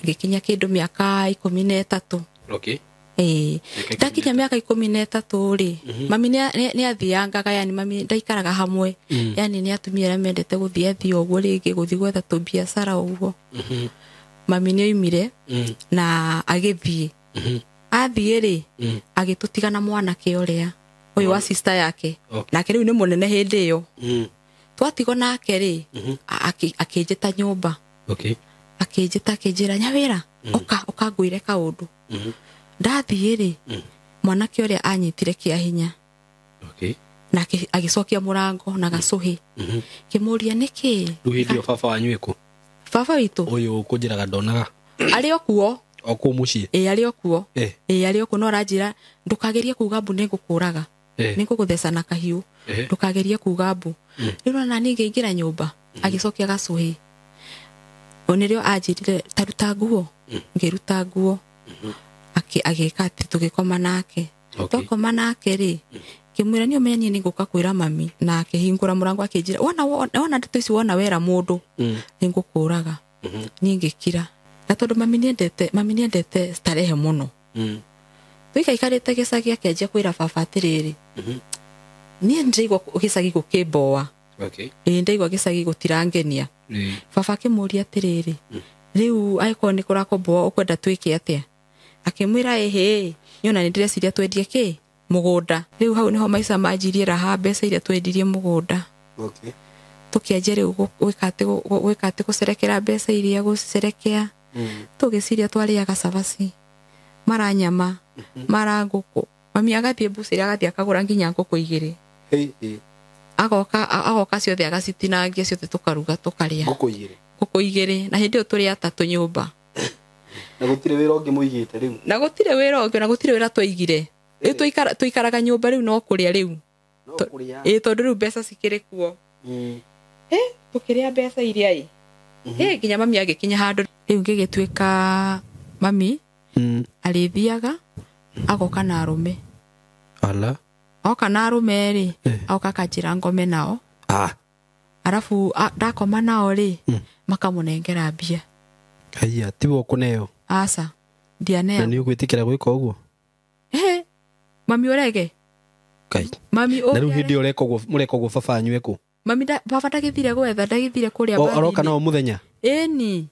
Ngĩkinya kĩndũ mĩaka 13. Okay. Ĩĩ. Mĩaka Ndakinya mĩaka 13 rĩ, mami nĩ athiangaga, yani mami ndaikaraga hamwe, yani nĩ atumia arĩa mendete gũthiĩ athiĩ ũguo, rĩngĩ gũthiĩ gwetha tũbiacara ũguo. Mami nĩ oimire na agĩthiĩ. Athiĩ rĩ, agĩtũtiga na mwanake ũrĩa ũyũ wa sister yake. Okay. Nake rĩu nĩ mũnene hĩndĩ ĩyo. Twatigwo nake rĩ, akĩnjĩta nyũmba. Okay. Akĩnjĩta akĩnjĩra, Nyawĩra, ũka ũka ngwĩre kaũndũ. Ndathiĩ rĩ, mwanake ũrĩa anyitire kĩa hinya. Okay. Na agĩcokia mũrango na gacũhĩ. Ngĩmũria nĩkĩ? Rĩu hĩndĩ ĩyo baba wanyu ĩkũ? Baba witũ? Ũyũ ũkũnjĩraga ndonaga. Arĩ o kuo. O kũu mũciĩ? Ĩĩ, arĩ o kuo. Eh. Ĩĩ, arĩ o kuo, no aranjĩra ndũkagerie kuga mbu nĩngũkũraga. Eh. Nĩngũgũtheca na kahiũ. Eh. Ndũkagerie kuga mbu. Rĩu ona niĩ ngĩingĩra nyũmba, agĩcokia gacũhĩ. O nĩrĩo anjĩrire ta ruta nguo. Ngĩruta nguo. Agĩka atĩ tũgĩkoma nake. Okay. Twakoma nake rĩ, ngĩmwĩra niĩ ũmenye niĩ nĩngũka kwĩra mami. Na akĩhingũra mũrango akĩnjĩra, wona ndeto ici wona wera mũndũ, nĩngũkũraga. Niĩ ngĩkira. Na tondũ mami nĩendete starehe mũno. Tũikaikarĩte gĩcagi akĩanjia kwĩra baba atĩrĩrĩ, niĩ ndĩraigua gĩcagi gũkĩmboa. Okay. Ĩĩ, ndĩraigua gĩcagi gũtirangenia. Baba akĩmũria atĩrĩrĩ, rĩu angĩkorwo nĩ kũrakũmboa ũkwenda twĩke atĩa? Akĩmwĩra ĩhĩ, niĩ ona nĩndĩreciria twendie kĩ? Mũgũnda. Rĩu hau nĩho maica manjirie raha mbeca iria twendirie mũgũnda. Okay. Tũkĩanjia rĩu gwĩka atĩ gũcerekera mbeca iria gũcerekea. Tũgĩciria twarĩaga cabaci, mara nyama, mara ngũkũ. Mami agathiĩ mbucĩrĩ agathiĩ akagũra nginya ngũkũ igĩrĩ. Hey, hey. Agoka ciothe agacitinangia ciothe tũkaruga tũkarĩa. Ngũkũ igĩrĩ. Ngũkũ igĩrĩ, na hĩndĩ ĩyo tũrĩ atatũ nyũmba. Na gũtirĩ wĩra ũngĩ mũigĩte rĩu? Na gũtirĩ wĩra ũngĩ, na gũtirĩ wĩra twaigire. Rĩu tũikaraga nyũmba rĩu no kũrĩa rĩu. No kũrĩa. Ĩĩ, tondũ rĩu mbeca cikĩrĩ kuo. Tũkĩrĩa mbeca iria ĩ. Nginya mami agĩkinya handũ. Rĩu ngĩgĩtuĩka mami arĩthiaga agoka na arũme. Ala. Oka na arũme rĩ, agoka akanjĩra ngome nao. Arabu, ndakoma nao rĩ, makamũnengera mbia. Haiya, tiwe ũkũneo? Aca, ndianeo. Na nĩ ũgwĩtĩkĩra gwĩka ũguo? Mami ũrege? Ngai. Mami Na rĩu ũrege? hĩndĩ ĩyo mũreka ũguo baba wanyu ekũ? Mami baba ndagĩthire gwetha, ndagĩthire kũrĩa O, aroka mbathi-inĩ. nao mũthenya? Ĩni,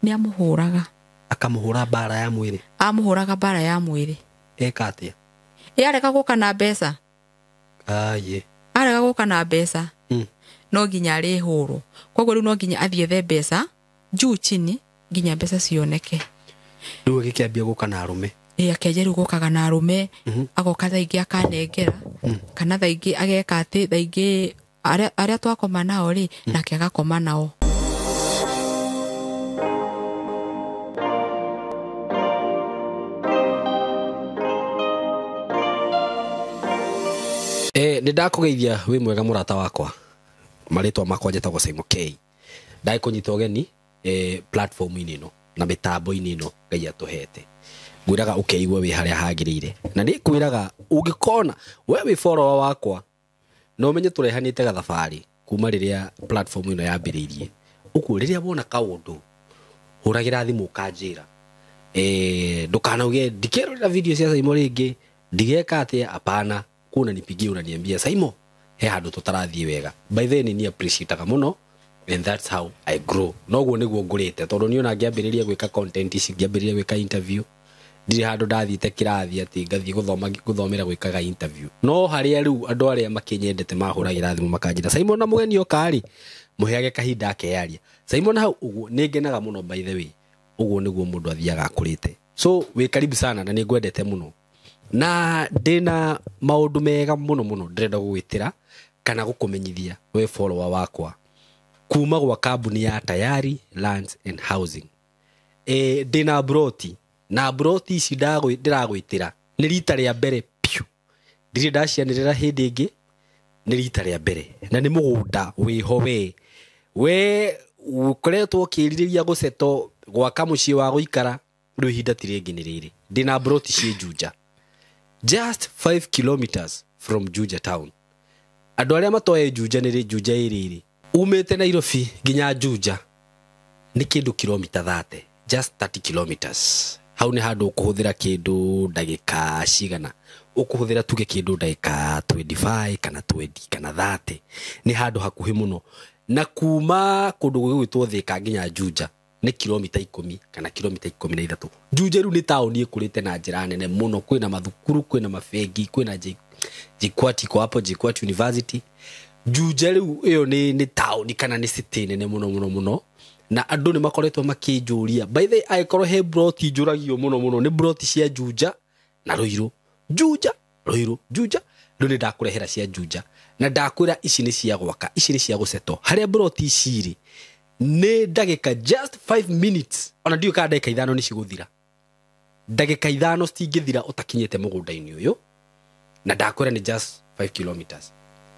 nĩ amũhũraga. Akamũhũra mbara ya mwĩrĩ? Amũhũraga mbara ya mwĩrĩ. Eka atĩa? Ĩ, arega gũka na mbeca. Aye. Arega gũka na mbeca. No nginya arĩhũrwo. Koguo rĩu no nginya athiĩ ethe mbeca juu chini nginya mbeca cioneke. Rĩu agĩkĩambia gũka na arũme. Ĩ, akĩanjia rĩu gũkaga na arũme, agoka thaa ingĩ akanengera, kana thaa ingĩ ageka atĩ, thaa ingĩ arĩa twakoma nao rĩ, nake agakoma nao. Nĩ ndakũgeithia wĩ mwega mũrata wakwa. Marĩtwa makwa njĩtagwo Simon K. Ndagĩkũnyita ũgeni, platform-inĩ ĩno na mĩtambo-inĩ ĩno Ngai atũhete. Ngwĩraga ũkeigue wĩ harĩa hagĩrĩire. Na nĩ ngwĩraga ũngĩkona we wĩ follower wakwa, no ũmenye tũrehanĩte gathabarĩ kuma rĩrĩa platform ĩno yambĩrĩirie. Ũguo rĩrĩa wona kaũndũ, hũragĩra thimũ ũkanjĩra. Ndũkanauge ndikĩrorera video cia Simon rĩngĩ, ndigeka atĩa, hapana. Kuna nipigie unaniambia Simon, he handũ tũtarathiĩ wega. By the way, ni appreciate-aga mũno, and that's how I grow. Noguo nĩguo ngũrĩte, tondũ niĩ ona ngĩambĩrĩria gwĩka content ici, ngĩambĩrĩria gwĩka interview, ndirĩ handũ ndathiĩte kĩrathi atĩ ngathiĩ gũthomera gwĩkaga interview. No harĩa rĩu andũ arĩa makĩnyendete mahũragĩra thimũ makanjĩra, Simon na mũgeni oka rĩ, mũheage kahinda akeyaria. Simon hau ũguo nĩ ngenaga mũno by the way. Ũguo nĩguo mũndũ athiaga akũrĩte. So wĩ karibu sana na nĩ ngwendete mũno. Na ndĩna maũndũ mega mũno mũno ndĩrenda gũgwĩtĩra kana gũkũmenyithia we follower wakwa kuma gwa kambuni ya Tayari Lands and Housing. Ndĩna broti, na broti ici ndĩragwĩtĩra nĩ rita rĩa mbere piũ. Ndirĩ ndacianĩrĩra hĩndĩ ĩngĩ, nĩ rita rĩa mbere. Na nĩ mũgũnda wĩho we. We ũkoretwo ũkĩrirĩria gũceto gwaka mũciĩ wa gũikara, rĩu ihinda ti rĩngĩ nĩ rĩrĩ. Ndĩna broti ciĩ Juja. Just 5 kilometers from Juja town. Andũ arĩa matoĩ Juja nĩ rĩ, Juja ĩ rĩrĩ. Umĩte Nairobi nginya Juja nĩ kĩndũ kilomita 30. Just 30 kilometers. Hau nĩ handũ ũkũhũthĩra kĩndũ ndagĩka cigana, ũkũhũthĩra tuge kĩndũ ndagĩka 25 kana 20 kana 30. Nĩ handũ hakuhĩ mũno, na kuma kũndũ gũgwĩtwo Thika nginya Juja nĩ kilomita 10 kana kilomita 13. Juja rĩu nĩ taũni ĩkũrĩte na njĩra nene mũno, kwĩna mathukuru, kwĩna mabengi, kwĩna JKUAT iko hapo, JKUAT University. Juja rĩu ĩyo nĩ taũni kana nĩ city nene mũno mũno mũno, na andũ nĩ makoretwo makĩnjũria. By the way, angĩkorwo he broti njũragio mũno mũno nĩ broti cia Juja na Ruiru. Juja, Ruiru, Juja. Rĩu nĩ ndakũrehera cia Juja na ndakwĩra ici nĩ cia gwaka, ici nĩ cia gũceto. Harĩa broti ici irĩ nĩ ndagĩka just 5 minutes, ona ndiũĩ kana ndagĩka 5 nĩ cigũthira. Ndagĩka 5 citingĩthira ũtakinyĩte mũgũnda-inĩ ũyũ, na ndakwĩra nĩ just 5 kilometers.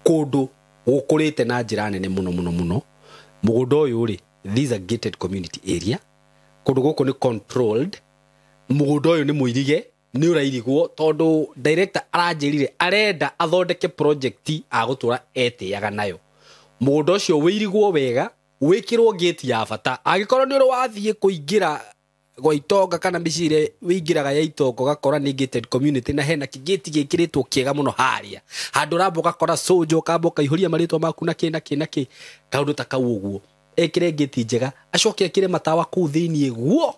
Kũndũ gũkũrĩte na njĩra nene mũno mũno mũno. Mũgũnda ũyũ rĩ, this is a gated community area. Kũndũ gũkũ nĩ controlled. Mũgũnda ũyũ nĩ mũirige, nĩ ũrairigwo tondũ director aranjĩrire arenda athondeke project agũtũra etĩaga nayo. Mũgũnda ũcio wĩirigwo wega, wĩkĩrwo gate ya bata. Angĩkorwo nĩ ũrĩ wathiĩ kũingĩra gwa itonga kana mĩciĩ ĩrĩa wĩingĩraga ya itonga ũgakora nĩ gated community na hena kĩgĩti gĩkĩrĩtwo kĩega mũno harĩa handũ ũramba ũgakora soldier, ũkamba ũkaihũria marĩtwa maku na kĩ na kĩ na kĩ, kaũndũ ta kau ũguo. Ekĩre gate njega, acoke ekĩre matawa kũu thĩiniĩ guo,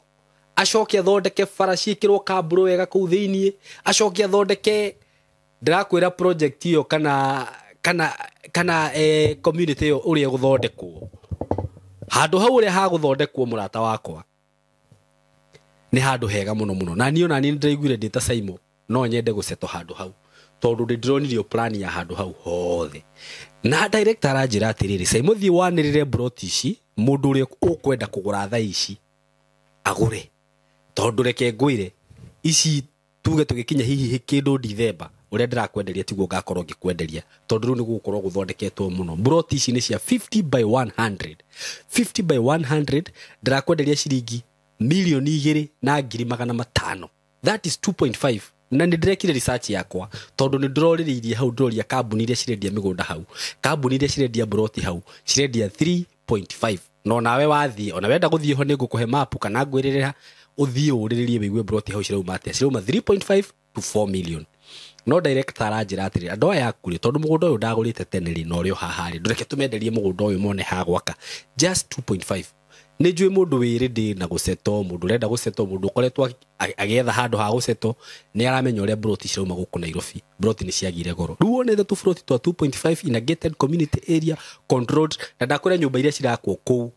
acoke athondeke bara ciĩkĩrwo kambũrũ wega kũu thĩiniĩ, acoke athondeke, ndĩrakwĩra project ĩyo kana community ĩyo ũrĩa ĩgũthondekwo. Handũ hau ũrĩa hagũthondekwo mũrata wakwa nĩ handũ hega mũno mũno. Na niĩ ona niĩ nĩndĩraiguire ndĩ ta Saimo no nyende gũceto handũ hau, tondũ ndĩndĩronirio plan ya handũ hau hothe. Na director aranjĩra atĩrĩrĩ, Saimo thiĩ wanĩrĩre broti ici, mũndũ ũrĩa ũkwenda kũgũra thaa ici agũre, tondũ reke ngwĩre ici tuge tũgĩkinya hihi kĩndũ Dithemba ũrĩa ndĩrakwenderia tiguo ngakorwo ngĩkwenderia, tondũ rĩu nĩ gũgũkorwo gũthondeketwo mũno. Broti ici nĩ cia 50 by 100. 50 by 100 ndĩrakwenderia ciringi 2,500,000. That is 2.5. Na nĩ ndĩrekire research yakwa tondũ nĩ ndĩrorĩrĩirie hau, ndĩroria kambuni iria cirendia mĩgũnda hau, kambuni iria cirendia broti hau cirendia 3.5. No nawe wathiĩ, ona wenda gũthiĩ ho nĩ ngũkũhe map kana ngwĩrĩre ũthiĩ ũrĩrĩrie wĩigue broti hau cirauma atĩa. Cirauma 3.5 to 4 million. No director aranjĩra atĩrĩ, andũ aya aku rĩ, tondũ mũgũnda ũyũ ndagũrĩte tene rĩ, na ũrĩ o haha rĩ, ndũreke tũmenderie mũgũnda ũyũ mone ha gwaka just 2.5. Nĩ njũĩ mũndũ wĩ ready na gũceto, mũndũ ũrenda gũceto, mũndũ ũkoretwo agĩetha handũ ha gũceto, nĩ aramenya ũrĩa broti cirauma gũkũ Nairobi. Broti nĩ ciagire goro. Rĩu wonete tũ broti twa 2.5 in a gated community area controlled, na ndakwĩra nyũmba iria cirakwo kũu,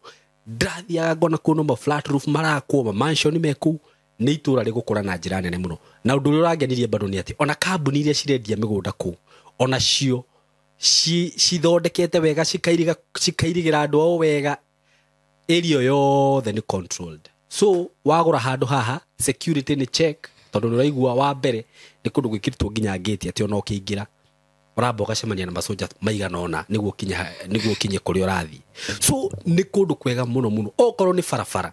ndathiaga ngona kũu no ma flat roof marakwo, ma mansion me kũu, nĩ itũra rĩgũkũra na njĩra nene mũno. Na ũndũ ũrĩa ũrangenirie bado nĩ atĩ ona kambuni iria cirendia mĩgũnda kũu, ona cio cithondekete wega, cikairigĩra andũ ao wega, area yothe nĩ controlled. So wagũra handũ haha, security nĩ check, tondũ nĩ ũraigua wa mbere nĩ kũndũ gwĩkĩrĩtwo nginya gate atĩ ona ũkĩingĩra ũramba ũgacemania na masoja maigana ũna nĩguo ũkinye kũrĩa ũrathiĩ. So nĩ kũndũ kwega mũno mũno. Okorwo nĩ barabara,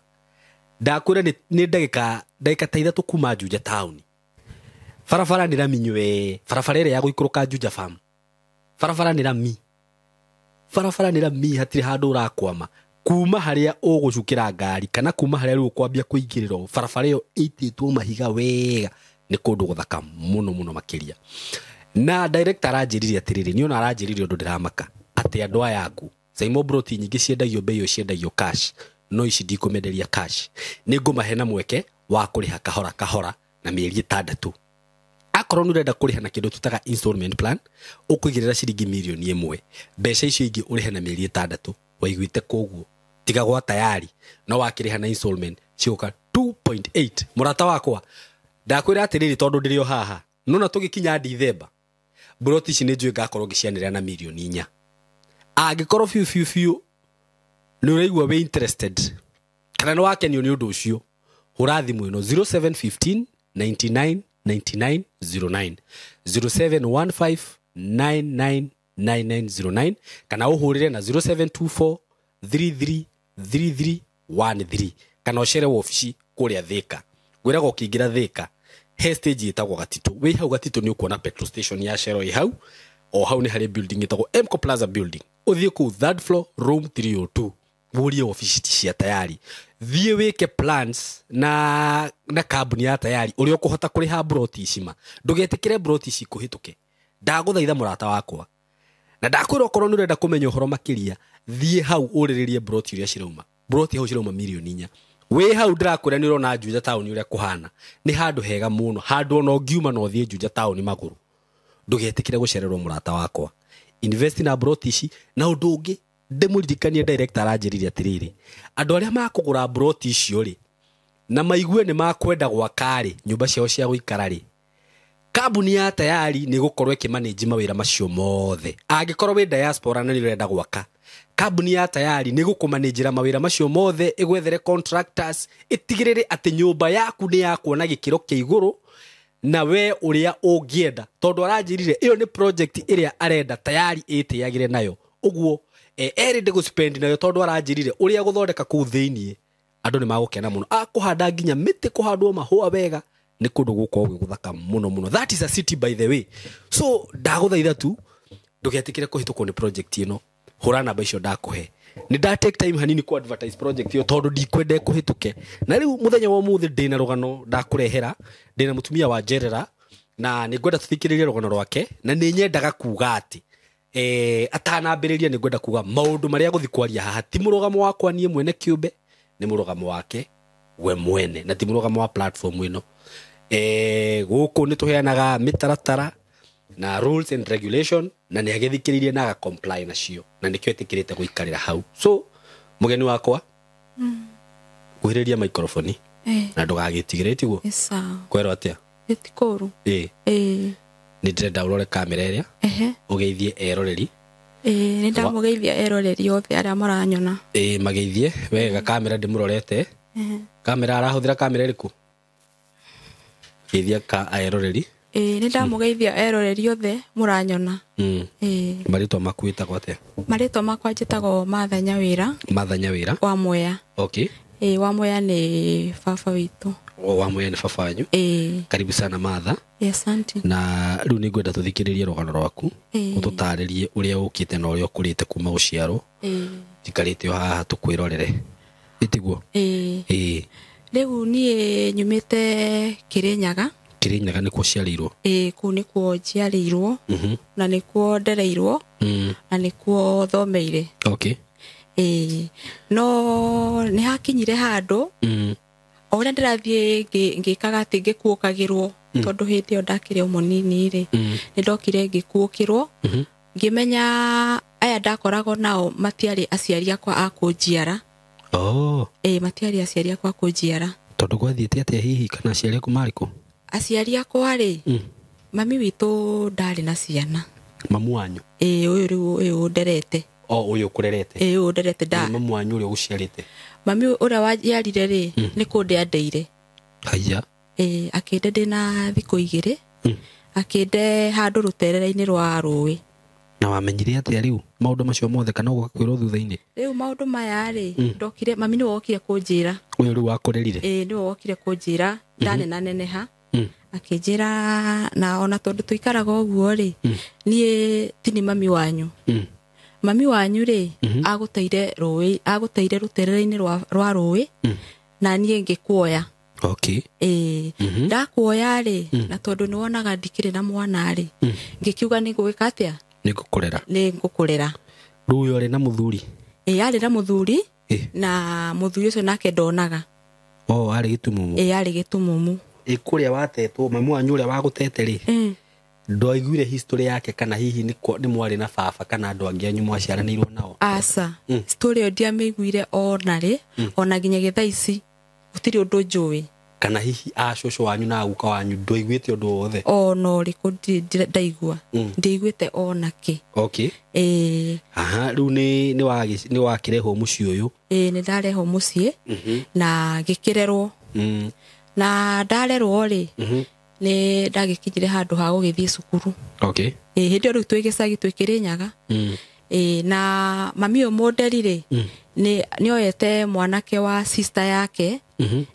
ndakwĩra nĩ ndagĩka ta 3 kuma Juja town. Barabara nĩ rami nywe, barabara ĩrĩa ya gũikũrũka Juja farm. Barabara nĩ rami. Barabara nĩ rami, hatirĩ handũ ũrakwama. Kuma harĩa ũgũcukĩra ngari kana kuma harĩa rĩu ũkwambia kũingĩrĩrwo, barabara ĩyo ĩitĩtwo mahiga wega, nĩ kũndũ gũthaka mũno mũno makĩria. Na director aranjĩrire atĩrĩrĩ, niĩ ona aranjĩrire ũndũ ndĩramaka, atĩ andũ aya aku Saimo broti nyingĩ ciendagio bei ĩyo ciendagio cash, no ici ndikũmenderia cash, nĩ ngũmahe na mweke wa kũrĩha kahora kahora na mĩeri 6. Akorwo nĩ ũrenda kũrĩha na kĩndũ tũtaga installment plan, ũkũigĩrĩra ciringi 1,000,000, mbeca icio ingĩ ũrĩhe na mĩeri 6. Waiguĩte koguo tiga gwa tayari, no wakĩrĩha na installment cigũka 2.8. Mũrata wakwa, ndakwĩra atĩrĩrĩ, tondũ ndĩrĩ o haha, nona tũgĩkinya Dithemba, broti ici nĩ njũĩ ngakorwo ngĩcianĩrĩra na 4,000,000. Angĩkorwo biũ biũ biũ nĩ ũraigua wĩ interested kana nĩ wakenio nĩ ũndũ ũcio, hũra thimũ ĩno 0715 99 99 09, 0715 99 9909, kana ũhũrĩre na 0724 33 33 13, kana ũcere wabici kũrĩa Thika. Ngwĩraga ũkĩingĩra Thika, he stage ĩtagwo Gatitũ. Wĩ hau Gatitũ nĩ ũkuona petrol station ya Shell ĩ hau, o hau nĩ harĩ building ĩtagwo Emco Plaza building. Ũthiĩ kũu third floor room 302. Wũrie obici cia Tayari, thiĩ wĩke plans na kambuni ya Tayari ũrĩa ũkũhota kũrĩha mburoti ici. Ma ndũgetĩkĩre mburoti ici kũhĩtũke, ndagũthaitha mũrata wakwa. Na ndakwĩra okorwo nĩ ũrenda kũmenya ũhoro makĩria, thiĩ hau ũrĩrĩrie mburoti ũrĩa cirauma. Mburoti hau cirauma 4 mirioni. Wĩ hau ndĩrakwĩra nĩ ũrona Juja taũni ũrĩa kũhana, nĩ handũ hega mũno, handũ ona ũngiuma na ũthiĩ Juja taũni magũrũ. Ndũgetĩkĩre gũcererwo, mũrata wakwa. Invest na mburoti ici. Na ũndũ ũngĩ ndĩmũririkanie, director aranjĩrire atĩrĩrĩ, andũ arĩa makũgũra mburoti icio rĩ, na maigue nĩ makwenda gwaka rĩ, nyũmba ciao cia gũikara rĩ, kambuni ya Tayari nĩ gũkorwo ĩkĩmanĩnji mawĩra macio mothe. Angĩkorwo wĩ diaspora na nĩ ũrenda gwaka, kambuni ya Tayari nĩ gũkũmanĩnjĩra mawĩra macio mothe, ĩgwethere contractors, ĩtigĩrĩre atĩ nyũmba yaku nĩ yakwo na gĩkĩro kĩa igũrũ na we ũrĩa ũngĩenda, tondũ aranjĩrire ĩyo nĩ project ĩrĩa arenda Tayari ĩtĩagĩre nayo ũguo, erĩ ndĩgũspend nayo, tondũ aranjĩrire ũrĩa gũthondeka kũu thĩiniĩ andũ nĩ magũkena mũno, akũhanda nginya mĩtĩ, kũhandwo mahũa wega, nĩ kũndũ gũkorwo gwĩ gũthaka mũno mũno. That is a city, by the way. So ndagũthaitha tu ndũgetĩkĩre kũhĩtũkwo nĩ project ĩno. Hũra namba icio ndakũhe. Nĩ nda take time hanini ku advertise project ĩyo tondũ ndikwenda kũhĩtũke. Na rĩu mũthenya wa ũmũthĩ ndĩna rũgano ndakũrehera, ndĩna mũtumia wa njerera, na nĩ ngwenda tũthikĩrĩrie rũgano rwake. Na nĩ nyendaga kuga atĩ atanambĩrĩria, nĩ ngwenda kuga maũndũ marĩa gũthi kwaria haha ti mũrũgamo wakwa niĩ mwene kĩũmbe, nĩ mũrũgamo wake we mwene, na ti mũrũgamo wa platform ĩno. Gũkũ nĩ tũheanaga mĩtaratara na rules and regulation, na nĩ agĩthikĩrĩirie na aga comply nacio, na nĩkĩo ĩtĩkĩrĩte gũikarĩra hau. So mũgeni wakwa, kuhĩrĩria microphone na ndũgagĩtigĩre, tiguo? Nĩ sawa. Kwerwo atĩa? Nĩ ti kũũru. Ĩ. Ĩĩ. Nĩ ndĩrenda ũrore kamera ĩrĩa, ũgeithie eroreri. Ĩĩ, nĩ ndamũgeithia eroreri othe arĩa maranyona. Ĩ, mageithie wega. Kamera ndĩmũrorete. Kamera arahũthĩra kamera ĩrĩkũ? Geithia ka eroreri. Ĩĩ, nĩ ndamũgeithia eroreri othe mũranyona. Ĩĩ. Marĩtwa maku wĩtagwo atĩa? Marĩtwa makwa njĩtagwo Martha Nyawĩra. Martha Nyawĩra. Wa Mwea. Ĩĩ, wa Mwea nĩ baba witũ. O wa Mwea nĩ baba wanyu. Ĩĩ. Karibu sana, Martha. Asante. Na rĩu nĩ ngwenda tũthikĩrĩrie rũgano rwaku, ũtũtarĩrie ũrĩa ũkĩte na ũrĩa ũkũrĩte kuma gũciarwo. Njikarĩte o haha tũkwĩrorere, ĩtiguo? Ĩĩ. Ĩĩ. Rĩu niĩ nyumĩte Kĩrĩnyaga. Kĩrĩnyaga nĩkuo ciarĩirwo? Ĩĩ, kũu nĩkuo njiarĩirwo, na nĩkuo ndereirwo, na nĩkuo thomeire. Ĩĩ, no nĩ hakinyire handũ, o ũrĩa ndĩrathiĩ ngĩkaga atĩ ngĩkuũkagĩrwo, tondũ hĩndĩ ĩyo ndakĩrĩ o mũnini rĩ, nĩ ndokire ngĩkuũkĩrwo, ngĩmenya aya ndakoragwo nao matiarĩ aciari akwa a kũnjiara. Oh. Ĩĩ, matiarĩ aciari akwa a kũnjiara. Tondũ gwathiĩte atĩa hihi, kana aciari aku marĩ kũ? Aciari akwa rĩ, mami witũ ndarĩ na ciana. Mamu wanyu? Ĩĩ, ũyũ rĩu ũyũ ũnderete. O ũyũ ũkũrerete? Ĩĩ, ũyũ ũnderete nda. Nĩ mamu wanyu ũrĩa ũgũciarĩte? Mami ũrĩa wanjiarire rĩ, nĩ kũnde andeire. Haya. Ĩĩ, akĩnde ndĩna thikũ 2, akĩnde handũ rũterere-inĩ rwa rũĩ. Na wamenyire atĩa rĩu maũndũ macio mothe, kana ũgoka kwĩrwo thutha-inĩ? Rĩu maũndũ maya rĩ, ndokire mami nĩwe wokire kũnjĩra. Ũyũ rĩu wakũrerire? Ĩĩ, nĩwe wokire kũnjĩra ndanenaneneha, akĩnjĩra na ona tondũ tũikaraga ũguo rĩ, niĩ ti nĩ mami wanyu. Mami wanyu rĩ, agũteire rũĩ, agũteire rũterere-inĩ rwa rũĩ, na niĩ ngĩkuoya. Ĩĩ, ndakuoya rĩ, na tondũ nĩ wonaga ndikĩrĩ na mwana rĩ, ngĩkiuga nĩ ngũgĩka atĩa? Nĩ ngũkũrera. Nĩ ngũkũrera. Rĩu ũyũ arĩ na mũthuri? Ĩĩ, arĩ na mũthuri, na mũthuri ũcio nake ndonaga. O arĩ gĩtumumu? Ĩĩ, arĩ gĩtumumu. Ĩ, kũrĩa watetwo, mamu wanyu ũrĩa wagũtete rĩ, ndwaiguire history yake, kana hihi nĩ mwarĩ na baba kana andũ angĩ anyu mwaciaranĩirwo nao? Aca, story ĩyo ndiamĩiguire ona rĩ, ona nginyagia thaa ici gũtirĩ ũndũ njũĩ. Kana hihi a cũcũ wanyu na guka wanyu, ndwaiguĩte ũndũ wothe? Ona ũrĩkũ ndaigua, ndiaiguĩte ona kĩ. Ĩĩ. Aha, rĩu nĩ wakĩrehwo mũciĩ ũyũ? Ĩĩ, nĩ ndarehwo mũciĩ na ngĩkĩrerwo. Na ndarerwo rĩ, nĩ ndagĩkinyire handũ ha gũgĩthiĩ cukuru. Ĩĩ, hĩndĩ ĩyo rĩu twĩ gĩcagi, twĩ Kĩrĩnyaga. Ĩĩ, na mami ũyũ mũnderi rĩ, nĩ oete mwanake wa sister yake,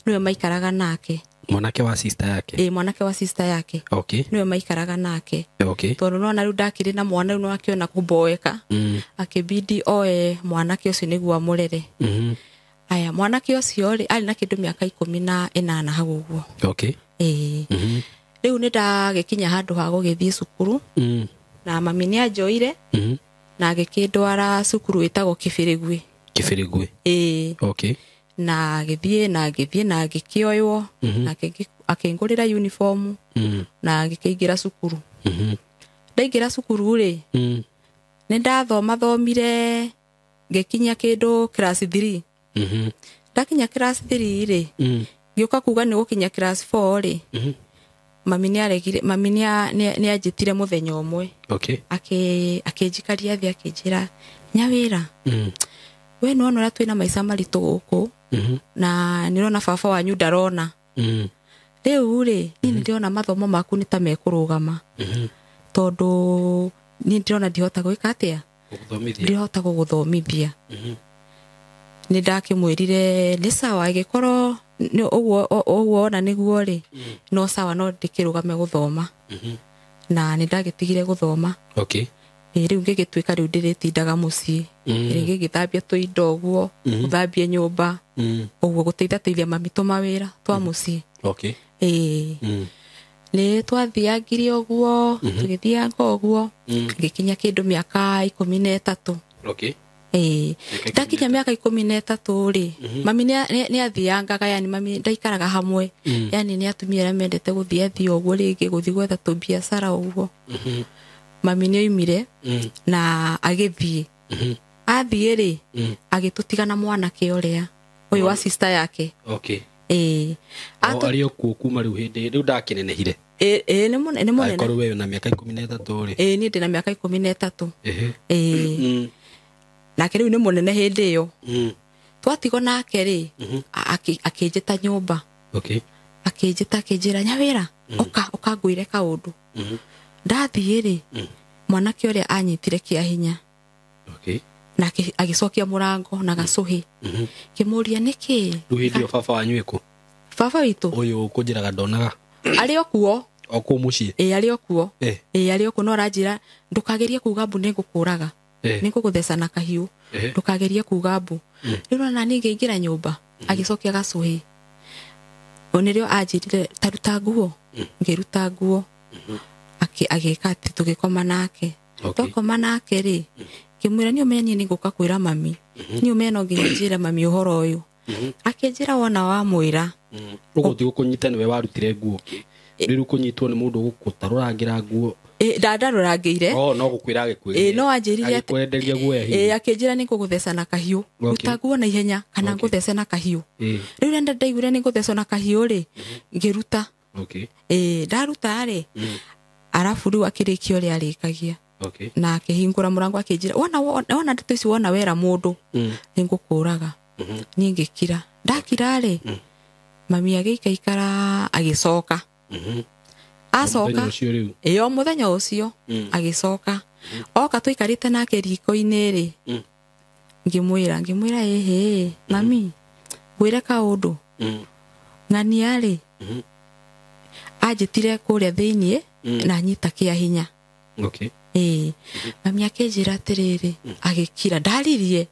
nĩwe maikaraga nake. Mwanake wa sister yake. Ĩ, mwanake wa sister yake. Okay. Nĩwe maikaraga nake. Okay. Tondũ nona rĩu ndakĩrĩ na mwana, rĩu nĩwakĩona kũmboeka, akĩbidi oe mwanake ũcio nĩguo amũrere. Aya, mwanake ũcio rĩ, arĩ na kĩndũ mĩaka 18 hau ũguo. Okay. Ĩĩ. Rĩu nĩ ndagĩkinya handũ ha gũgĩthiĩ cukuru, na mami nĩ anjoire na agĩkĩndwara cukuru ĩtagwo Kĩbĩrĩgui. Kĩbĩrĩgui. Ĩĩ. Okay. Na agĩthiĩ na ngĩthiĩ na ngĩkĩoywo, na akĩngũrĩra uniform, na ngĩkĩingĩra cukuru. Ndaingĩra cukuru rĩ, nĩ ndathomathomire ngĩkinya kĩndũ class 3. Ndakinya class 3 rĩ, ngĩũka kuga nĩ gũkinya class 4 rĩ, mami nĩ aregire, mami nĩ anjĩtire mũthenya ũmwe. Okay. Akĩnjikaria thĩ, akĩnjĩra, "Nyawĩra, we nĩwona ũrĩa twĩna maica maritũ gũkũ, na nĩũrona baba wanyu ndarona. Rĩu rĩ, niĩ nĩndĩrona mathomo maku nĩ ta mekũrũgama, tondũ niĩ ndĩrona ndihota gwĩka atĩa, Gũgũthomithia. ndihota gũgũthomithia." Nĩ ndakĩmwĩrire nĩ sawa, ĩgĩkorwo nĩ ũguo ũguo ona nĩguo rĩ, no sawa, no ndĩkĩrũgame gũthoma. Na nĩ ndagĩtigire gũthoma. Okay. Ĩ, rĩu ngĩgĩtuĩka rĩu ndĩrĩtindaga mũciĩ, rĩngĩ ngĩthambia tũindo ũguo, gũthambia nyũmba ũguo, gũteithateithia mami tũmawĩra twa mũciĩ. Okay. Ĩĩ. Nĩ twathiangire ũguo, tũgĩthianga ũguo, ngĩkinya kĩndũ mĩaka 13. Okay. Ĩĩ. Mĩaka. Ndakinya mĩaka 13 rĩ, mami nĩ athiangaga, yani mami ndaikaraga hamwe, yani nĩ atumia arĩa mendete gũthiĩ athiĩ ũguo, rĩngĩ gũthiĩ gwetha tũbiacara ũguo. Mami nĩ oimire na agĩthiĩ. Athiĩ rĩ, agĩtũtiga na mwanake ũrĩa ũyũ wa sister yake. Okay. Ĩĩ. O arĩ o kuo kuma rĩu hĩndĩ rĩu ndakinenehire? Ĩĩ, ĩĩ, nĩ mũnene, nĩ mũnene. Angĩkorwo we wĩna mĩaka 13 rĩ. Ĩĩ, niĩ ndĩna mĩaka 13. Ehe. Ĩĩ. Nake rĩu nĩ mũnene hĩndĩ ĩyo. Twatigwo nake rĩ, akĩnjĩta nyũmba. Okay. Akĩnjĩta, akĩnjĩra, "Nyawĩra, ũka, ũka ngwĩre kaũndũ." Ndathiĩ rĩ, mwanake ũrĩa anyitire kĩa hinya Okay. na agĩcokia mũrango na gacũhĩ. Ngĩmũria nĩkĩ. Rĩu hĩndĩ ĩyo baba wanyu ĩkũ? Baba witũ. Ũyũ kũnjĩraga ndonaga. Arĩ o kuo. O kũu mũciĩ? Ĩĩ, arĩ o kuo. Eh. Ĩĩ, arĩ o kuo, no aranjĩra, "Ndũkagerie kuga mbu, nĩ ngũkũraga, nĩ ngũgũtheca na kahiũ." "Ndũkagerie kuga mbu." Rĩu nona niĩ ngĩingĩra nyũmba, agĩcokia gacũhĩ. O nĩrĩo anjĩrire, "Taruta nguo." Ngĩruta nguo. Agĩka atĩ tũgĩkoma nake. Okay. Twakoma nake rĩ, ngĩmwĩra, "Niĩ ũmenye niĩ nĩngũka kwĩra mami, niĩ ũmenye no nginya njĩre mami ũhoro ũyũ." Akĩnjĩra, "Wona wamwĩra." Ũguo ti gũkũnyita nĩwe warutire nguo, rĩu kũnyitwo nĩ mũndũ gũkũtarũrangĩra nguo? Ĩ, ndandarũrangĩire. Oh, no gũkwĩra agĩkwĩrire. Ĩ, no anjĩrire agĩkwenderia guoya hihi. Ĩ, akĩnjĩra, "Nĩ ngũgũtheca na kahiũ." Okay. "Ruta nguo na ihenya kana Okay. ngũthece na kahiũ." Ĩ. Rĩu rĩrĩa ndaiguire nĩ ngũthecwo na kahiũ rĩ, ngĩruta. Okay. Ĩ, ndaruta rĩ, arabu rĩu akĩrĩkia ũrĩa arĩkagia Okay. na akĩhingũra mũrango, akĩnjĩra, "Wona wona ndeto ici, wona wera mũndũ, nĩ ngũkũraga." Niĩ ngĩkira. Ndakira rĩ, mami agĩikaikara, agĩcoka. Acoka. Mũthenya ũcio rĩu? Ĩ, o mũthenya ũcio. Agĩcoka oka, tũikarĩte nake riko-inĩ rĩ, ngĩmwĩra, "Ĩhĩ mami, ngwĩre kaũndũ. Ng'ania rĩ, anjĩtire kũrĩa thĩiniĩ na anyita kĩa hinya." Okay. Ĩĩ. Mami akĩnjĩra atĩrĩrĩ, agĩkira, ndaririe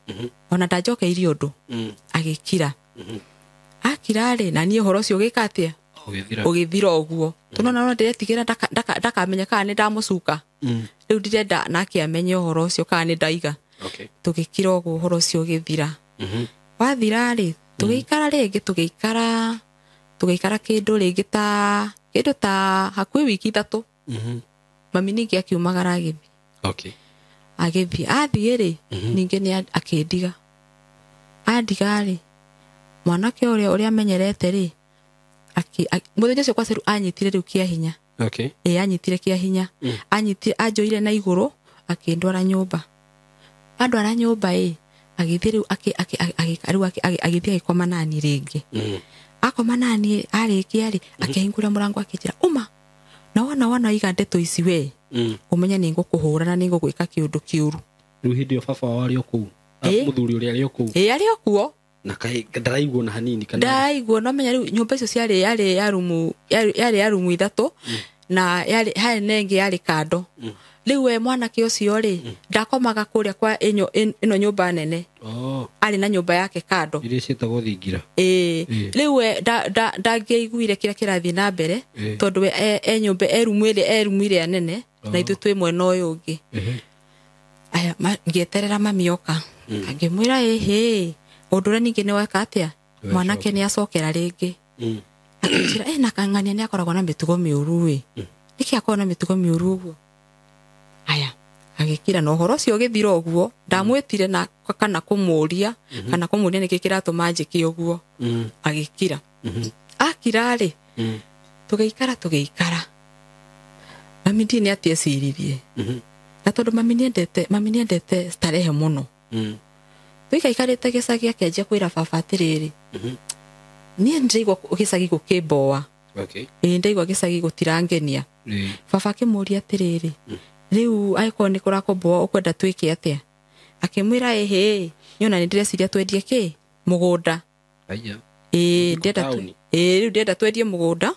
ona ndanjokeirie ũndũ. Agĩkira. Akira rĩ, na niĩ ũhoro ũcio ũgĩka atĩa? Ũgĩthira. Ũgĩthira ũguo. Tũnona no ndĩretigĩra ndakamenya kana nĩ ndamũcuka. Rĩu ndirenda nake amenye ũhoro ũcio kana nĩ ndaiga. Okay. Tũgĩkira ũguo, ũhoro ũcio ũgĩthira. Wathira rĩ, tũgĩikara rĩngĩ, tũgĩikara kĩndũ rĩngĩ ta kĩndũ ta hakuhĩ wiki 3. Mami ningĩ akiumagara agĩthiĩ. Okay. Agĩthiĩ, athiĩ rĩ, ningĩ nĩ akĩndiga. Andiga rĩ, mwanake ũrĩa ũrĩa amenyerete rĩ, mũthenya ũcio kwa Ceru anyitire rĩu kĩa hinya. Okay. Ĩ, anyitire kĩa hinya. Anyitire, anjoire na igũrũ, akĩndwara nyũmba. Andwara nyũmba ĩ, agĩthiĩ rĩu rĩu agĩthiĩ agĩkoma nani rĩngĩ. Akoma nani, arĩkia rĩ, akĩhingũra mũrango, akĩnjĩra, "Uma na wona iga ndeto ici we, ũmenye nĩ ngũkũhũra na nĩ ngũgwĩka kĩũndũ kĩũru." Rĩu hĩndĩ ĩyo baba wao arĩ o kũu? Ĩ. Mũthuri ũrĩa arĩ o kũu? Ĩ, arĩ o kuo. Na kai ndaraigua na hanini kana Ndaigua no menya rĩu nyũmba icio ciarĩ yarĩ ya rumu yarĩ ya rumu ithatũ na yarĩ harĩ na ĩngĩ yarĩ kando. Rĩu we mwanake ũcio rĩ ndakomaga kũrĩa kwa ĩno nyũmba nene. Oh. Arĩ na nyũmba yake kando. Iria ciĩtagwo thingira. Ĩĩ. Rĩu we ndangĩaiguire kĩrĩa kĩrathiĩ na mbere tondũ we e nyũmba e rumu ĩrĩa e rumu ĩrĩa nene na ithuĩ twĩ mwena ũyũ ũngĩ. Aya ngĩeterera mami oka. Ngĩmwĩra ĩhĩ ũndũ ũrĩa ningĩ nĩ weka atĩa mwanake nĩ acokera rĩngĩ. Akĩnjĩra na kang'ania nĩ akoragwo na mĩtugo mĩũru ĩ. Nĩkĩ akoragwo na mĩtugo mĩũru ũguo? Aya agĩkira na ũhoro ũcio ũgĩthira ũguo ndamwĩtire na kana kũmũria kana kũmũria nĩkĩ kĩratũma njĩke ũguo. Agĩkira. Akira rĩ tũgĩikara mami ndiĩ nĩ atĩ eciririe. Na tondũ mami nĩendete starehe mũno. Tũikaikarĩte gĩcagi akĩanjia kwĩra baba atĩrĩrĩ niĩ ndĩraigua gĩcagi gũkĩmboa. Okay. Ĩĩ ndaigua gĩcagi gũtirangenia. Baba akĩmũria atĩrĩrĩ rĩu angĩkorwo nĩ kũrakũmboa ũkwenda twĩke atĩa? Akĩmwĩra ĩhĩ niĩ ona nĩ ndĩreciria twendie kĩ mũgũnda. Aya. Ĩĩ ndĩrenda ĩĩ rĩu ndĩrenda twendie mũgũnda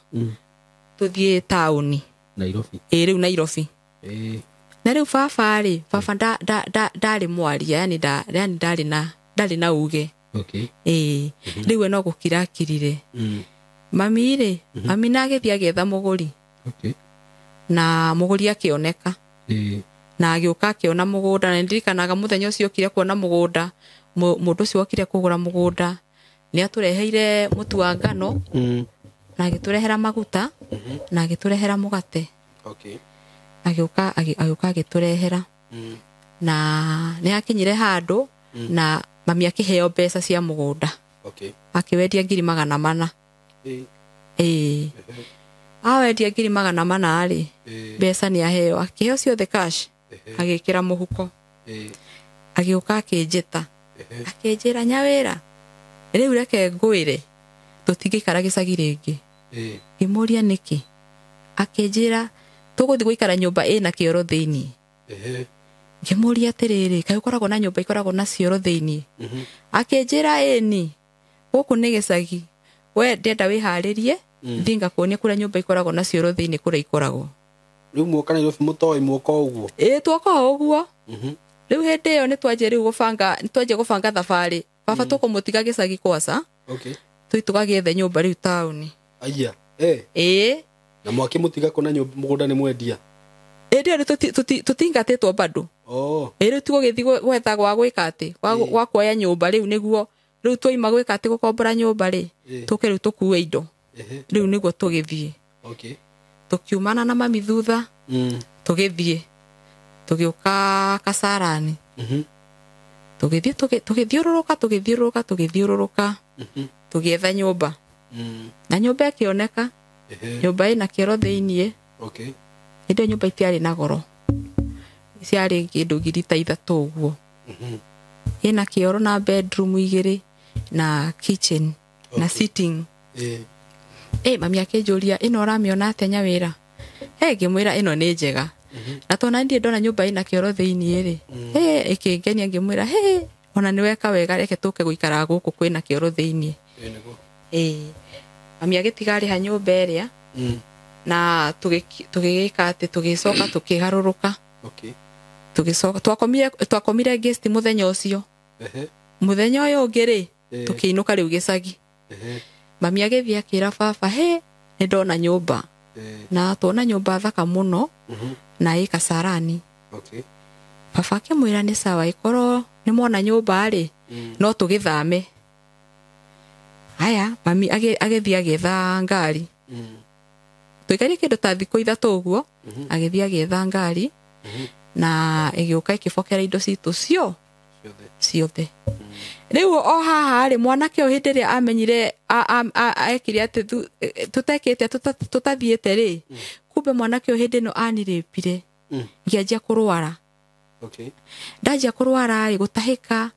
tũthiĩ taũni Nairobi. Ĩĩ rĩu Nairobi. Ĩĩ. Na rĩu baba rĩ baba ndarĩ mwaria yani ndarĩ na uge. Okay. Ĩĩ rĩu we no gũkira akirire. Mami rĩ mami na agĩthiĩ agĩetha mũgũri. Okay. Na mũgũri akĩoneka. Na agĩũka akĩona mũgũnda na ndirikanaga mũthenya ũcio okire kuona mũgũnda mũndũ ũcio okire kũgũra mũgũnda nĩ atũreheire mũtu wa ngano na agĩtũrehera maguta na agĩtũrehera mũgate. Okay. Agĩũka agĩtũrehera. Na nĩ akinyire handũ na mami akĩheo mbeca cia mũgũnda. Okay. Akĩwendia 400,000. Ĩĩ. Awendia 400,000 rĩ mbeca nĩ aheo akĩheo ciothe cash agĩkĩra mũhuko. Agĩũka akĩnjĩta akĩnjĩra nyawĩra rĩu reke ngwĩre tũtingĩikara gĩcagi rĩngĩ. Ngĩmũria nĩkĩ? Akĩnjĩra tũgũthiĩ gũikara nyũmba ĩna kĩoro thĩinĩ. Ngĩmũria atĩrĩrĩ kaĩ ũkoragwo na nyũmba ikoragwo na cioro thĩinĩ? Akĩnjĩra ĩni gũkũ nĩ gĩcagi we ndĩrenda wĩharĩrie thiĩ ngakuonia kũrĩa nyũmba ikoragwo na cioro thĩinĩ kũrĩa ikoragwo. Rĩu muoka Nairobi mũtoĩ muoka ũguo? Ĩĩ tuoka o ũguo. Rĩu hĩndĩ ĩyo nĩ twanjia rĩu gũbanga nĩ twanjia gũbanga thabarĩ. Baba tũkũmũtiga gĩcagi kwaca. Okay. Tũthiĩ tũgagĩethe nyũmba rĩu taũni. Aya. Ĩĩ. Na mwakĩmũtiga kũ na mũgũnda nĩ mwendia? Ĩndĩ ĩyo tũtingatĩtwo bado. Oh. Ĩĩ rĩu tũgũgĩthiĩ gwetha gwa gwĩka atĩ gwa kuoya nyũmba rĩu nĩguo rĩu twaima gwĩka atĩ gũkombora nyũmba rĩ tũke rĩu tũkue indo. Rĩu nĩguo tũgĩthiĩ. Okay. Tũkiumana na mami thutha tũgĩthiĩ tũgĩũka Kasarani. Tũgĩthiĩ tũgĩthiũrũrũka tũgĩthiũrũrũka tũgĩthiũrũrũka tũgĩetha nyũmba. Na nyũmba ĩkĩoneka. Nyũmba ĩna kĩoro thĩinĩ. Okay. Hĩndĩ ĩyo nyũmba itiarĩ na goro. Ciarĩ kĩndũ 3,000 ũguo. Ĩna kĩoro na bedroom 2 na kitchen na sitting. Mami akĩnjũria ĩno ũramĩona atĩa nyawĩra? Ngĩmwĩra ĩno nĩ njega. Na tondũ ndirĩ ndona nyũmba ĩna kĩoro thĩinĩ rĩ ĩkĩngenia ngĩmwĩra ona nĩ weka wega reke tũke gũikara gũkũ kwĩna kĩoro thĩinĩ. Mami agĩtiga arĩha nyũmba ĩrĩa na tũgĩgĩka atĩ tũgĩcoka tũkĩgarũrũka. Okay. Tũgĩcoka twakomire guest mũthenya ũcio. Mũthenya ũyũ ũngĩ rĩ tũkĩinũka rĩu gĩcagi. Mami agĩthiĩ akĩra baba nĩ ndona nyũmba. Na tuona nyũmba thaka mũno na ĩ Kasarani. Okay. Baba akĩmwĩra nĩ sawa ĩkorwo nĩ mwona nyũmba rĩ no tũgĩthame. Aya mami agĩthiĩ agĩetha ngari. Tũikarire kĩndũ ta thikũ 3 ũguo agĩthiĩ agĩetha ngari na ĩgĩũka ĩkĩbokera indo citũ ciothe. Rĩu o haha rĩ mwanake ũyũ hĩndĩ ĩrĩa amenyire ekire atĩ tũtekĩte tũtathiĩte rĩ kumbe mwanake ũyũ hĩndĩ ĩno anirĩpire ngĩanjia kũrwara. Okay. Ndanjia kũrwara rĩ gũtahĩka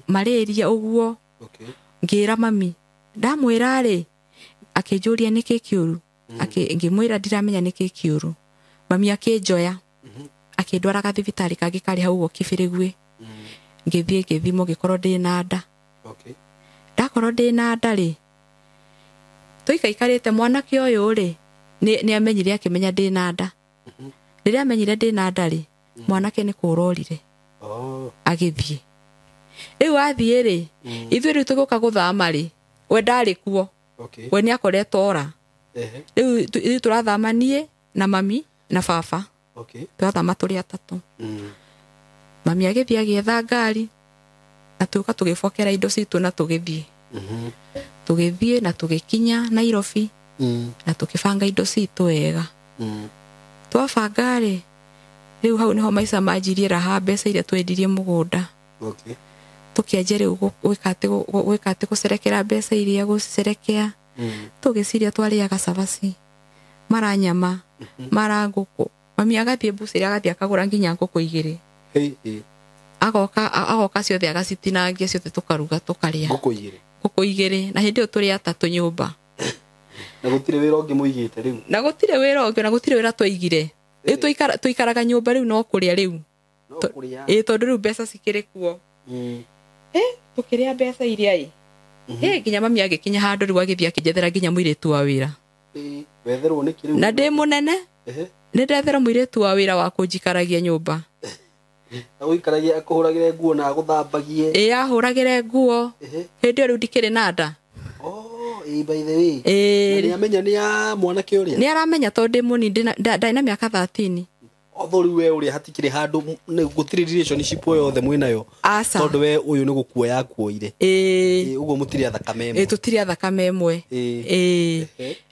malaria ũguo. Okay. Ngĩra mami ndamwĩra rĩ akĩnjũria nĩkĩ kĩũru. Ngĩmwĩra ndiramenya nĩkĩ kĩũru. Mami akĩnjoya akĩndwara gathibitarĩ kangĩ karĩ hau ũguo Kibĩrĩgwĩ. Ngĩthiĩ ngĩthimwo ngĩkorwo ndĩ na nda. Okay. Ndakorwo ndĩna nda rĩ, tũikaikarĩte mwanake ũyũ rĩ, nĩ amenyire akĩmenya ndĩna nda. Rĩrĩa amenyire ndĩna nda rĩ, mwanake nĩ kũrorire. Agĩthiĩ. Rĩu athiĩ rĩ, ithuĩ rĩu tũgĩũka gũthama rĩ, we ndarĩ kuo. We nĩ akoretwo ora. Rĩu tũrathama niĩ na mami na baba. Tũrathama tũrĩ atatũ. Mami agĩthiĩ agĩetha ngari na tũka tũgĩbokera indo citũ na tũgĩthiĩ. Tũgĩthiĩ na tũgĩkinya Nairobi na tũkĩbanga indo citũ wega. Twabanga rĩ, rĩu hau nĩho maica manjirie raha mbeca iria twendirie mũgũnda. Tũkĩanjia rĩu gwĩka atĩ gũcerekera mbeca iria gũcerekea. Tũgĩciria twarĩaga cabaci, mara nyama, mara ngũkũ. Mami agathiĩ mbucĩrĩ agathiĩ akagũra nginya ngũkũ igĩrĩ. Agoka ciothe agacitinangia ciothe tũkaruga tũkarĩa. Ngũkũ igĩrĩ. Ngũkũ igĩrĩ na hĩndĩ ĩyo tũrĩ atatũ nyũmba. Na gũtirĩ wĩra ũngĩ mũigĩte rĩu. Na gũtirĩ wĩra ũngĩ na gũtirĩ wĩra twaigire. Rĩu tũikaraga nyũmba rĩu no kũrĩa rĩu. Ĩĩ tondũ rĩu mbeca cikĩrĩ kuo. Tũkĩrĩa mbeca iria ĩ. Nginya mami agĩkinya handũ rĩu agĩthiĩ akĩnjethera nginya mũirĩtu wa wĩra. Wetherwo nĩkĩ rĩu? Na ndĩ mũnene. Nĩ ndethera mũirĩtu wa wĩra wa kũnjikaragia nyũmba. Agũikaragia akũhũragĩre nguo na agũthambagie. Ĩĩ ahũragĩre nguo. Hĩndĩ ĩyo rĩu ndikĩrĩ na nda. Ĩĩ by the way. Nĩ amenya nĩ ya mwanake ũrĩa? Nĩ aramenya tondũ ndĩ mũnini ndarĩ na mĩaka 13. Although rĩu we ũrĩa hatikĩrĩ handũ gũtirĩ relationship o yothe mwĩnayo. Aca. Tondũ we ũyũ nĩ gũkuoya akuoire. Ĩĩ. Ũguo mũtirĩ a thakame ĩmwe. Ĩĩ tũtirĩ a thakame ĩmwe. Ĩĩ.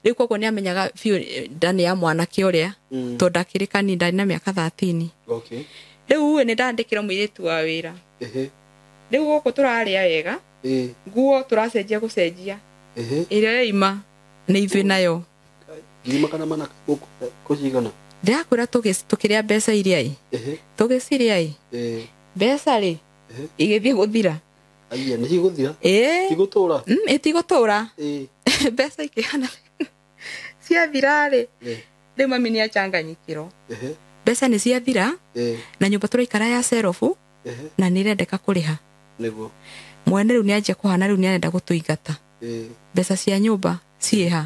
Rĩu koguo nĩ amenyaga biũ nda nĩ ya mwanake ũrĩa tondũ ndakĩrĩ kanini ndarĩ na mĩaka 13. Rĩu nĩ ndandĩkĩrwo mũirĩtu wa wĩra. Rĩu gũkũ tũrarĩa wega. Nguo tũracenjia gũcenjia. Ĩrĩa yaima nĩ ithuĩ nayo. Ngiri magana mana kũcigana? Ndĩrakwĩra tũkĩrĩa mbeca iria ĩ. Tũgĩcirĩa ĩ. Mbeca rĩ igĩthiĩ gũthira. Aiya nĩ cigũthira? Ĩĩ. Tigũtũra? Ĩtigũtũra. Mbeca ikĩhana ciathira rĩ. Rĩu mami nĩ achanganyikĩrwo. Mbeca nĩ ciathira na nyũmba tũraikara ya serobu na nĩ ĩrendeka kũrĩha. Nĩguo. Mwene rĩu nĩ anjia kũhana rĩu nĩ arenda gũtũingata. Mbeca cia nyũmba ciĩha.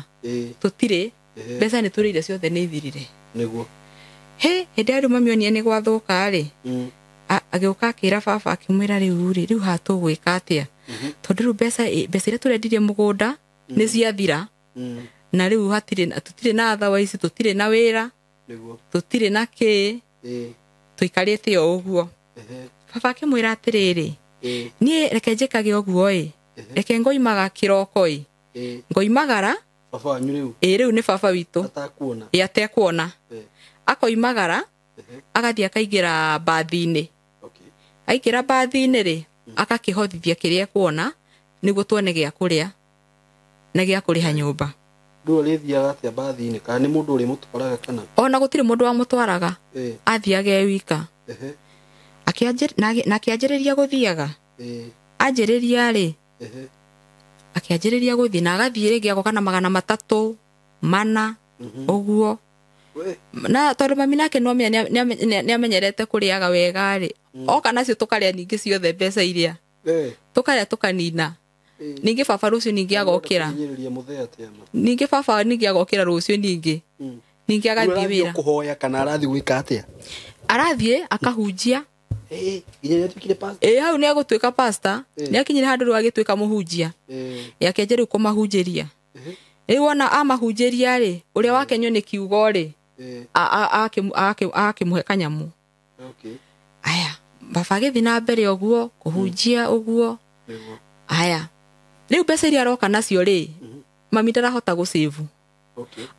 Tũtirĩ. Mbeca nĩ tũrĩire ciothe nĩ ithirire. Nĩguo. He hĩndĩ ĩrĩa rĩu mami onire nĩ gwathũka rĩ, agĩũka akĩra baba akĩmwĩra rĩu rĩ, rĩu haha tũgwĩka atĩa? Tondũ rĩu mbeca iria tũrendirie mũgũnda nĩ ciathira. Na rĩu hatirĩ tũtirĩ na otherwise tũtirĩ na wĩra. Nĩguo. Tũtirĩ na kĩ. Tũikarĩte o ũguo. Baba akĩmwĩra atĩrĩrĩ, niĩ reke njĩkage ũguo ĩ. Reke ngoimaga kĩroko ĩ. Ngoimagara. Baba wanyu rĩu? Ĩĩ rĩu nĩ baba witũ. Atakuona. Ĩĩ atekuona. Akoimagara agathiĩ akaingĩra mbathi-inĩ. Aingĩra mbathi-inĩ rĩ, agakĩhothithia kĩrĩa ekuona nĩguo tuone gĩa kũrĩa na gĩa kũrĩha nyũmba. Rĩu arĩthiaga atĩa mbathi-inĩ? Kana nĩ mũndũ ũrĩmũtwaraga kana? Ona gũtirĩ mũndũ wamũtwaraga. Athiaga e wika. Na akĩanjĩrĩria gũthiaga. Anjĩrĩria rĩ, akĩanjĩrĩria gũthiĩ na agathiĩ rĩngĩ agoka na 300 400 ũguo. Na tondũ mami nake no nĩ amenyerete kũrĩaga wega rĩ, oka nacio tũkarĩa ningĩ ciothe mbeca iria. Tũkarĩa tũkanina. Ningĩ baba rũciũ ningĩ agokĩra. Ningĩ baba ningĩ agokĩra rũciũ ningĩ. Ningĩ agathiĩ wĩra. Kũhoya kana arathiĩ gwĩka atĩa? Arathiĩ akahunjia. Nginya nĩ atuĩkire pastor. Hau nĩ agũtuĩka pastor. Nĩ akinyire handũ rĩu agĩtuĩka mũhunjia. Akĩanjia rĩu kũmahunjĩria. Rĩu wona amahunjĩria rĩ, ũrĩa wakenio nĩ kiugo rĩ, akĩmũhe kanyamũ. Aya, baba agĩthiĩ na mbere ũguo, kũhunjia ũguo. Aya, rĩu mbeca iria aroka nacio rĩ, mami ndarahota gũcĩvu.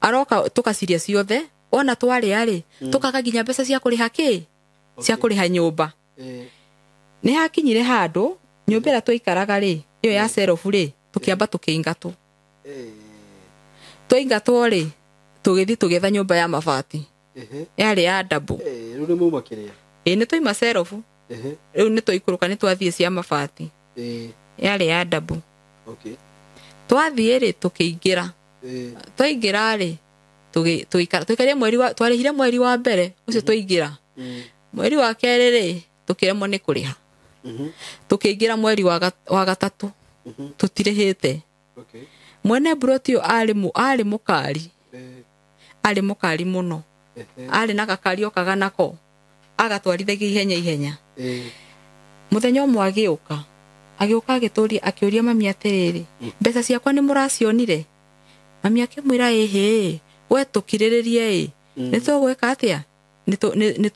Aroka tũkaciria ciothe, wona twarĩa rĩ, tũkaga nginya mbeca cia kũrĩha kĩ? Cia kũrĩha nyũmba. Nĩ hakinyire handũ, nyũmba ĩrĩa twaikaraga rĩ, ĩyo ya serobu rĩ, tũkĩamba tũkĩingatwo. Twaingatwo rĩ, tũgĩthiĩ tũgĩetha nyũmba ya mabati. Yarĩ ya double. Rĩu nĩ mauma kĩrĩa? Ĩĩ nĩ twaima serobu. Rĩu nĩ twaikũrũka nĩ twathiĩ cia mabati. Yarĩ ya double. Twathiĩ rĩ tũkĩingĩra. Twaingĩra rĩ, tũikarire mweri wa twarĩhire mweri wa mbere ũcio twaingĩra. Mweri wa kerĩ rĩ, tũkĩremwo nĩ kũrĩha. Tũkĩingĩra mweri wa gatatũ. Tũtirĩhĩte. Mwene mburoti ĩyo arĩ mũkari. Arĩ mũkari mũno. Arĩ na gakari okaga nako agatwarithagia ihenya ihenya. Mũthenya ũmwe agĩũka agĩtũria akĩũria mami atĩrĩrĩ, mbeca ciakwa nĩ mũracionire? Mami akĩmwĩra ĩhĩ, we tũkirĩrĩrie ĩ, nĩ tũgwĩka atĩa? Nĩ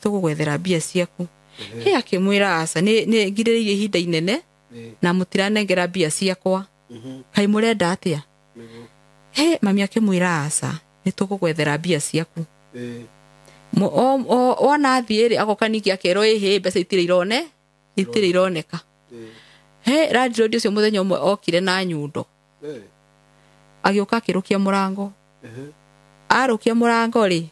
tũgũgwethera mbia ciaku. Hĩ akĩmwĩra aca, nĩ ngirĩrĩirie ihinda inene na mũtiranengera mbia ciakwa. Kaĩ mũrenda atĩa? Hĩ mami akĩmwĩra aca, nĩ tũgũgwethera mbia ciaku. Wona athiĩ rĩ agoka ningĩ akerwo ĩhĩ, mbeca itirĩ ironeka. He landlord ũcio mũthenya ũmwe okire na nyundo. Agĩũka akĩrũkia mũrango. Arũkia mũrango rĩ,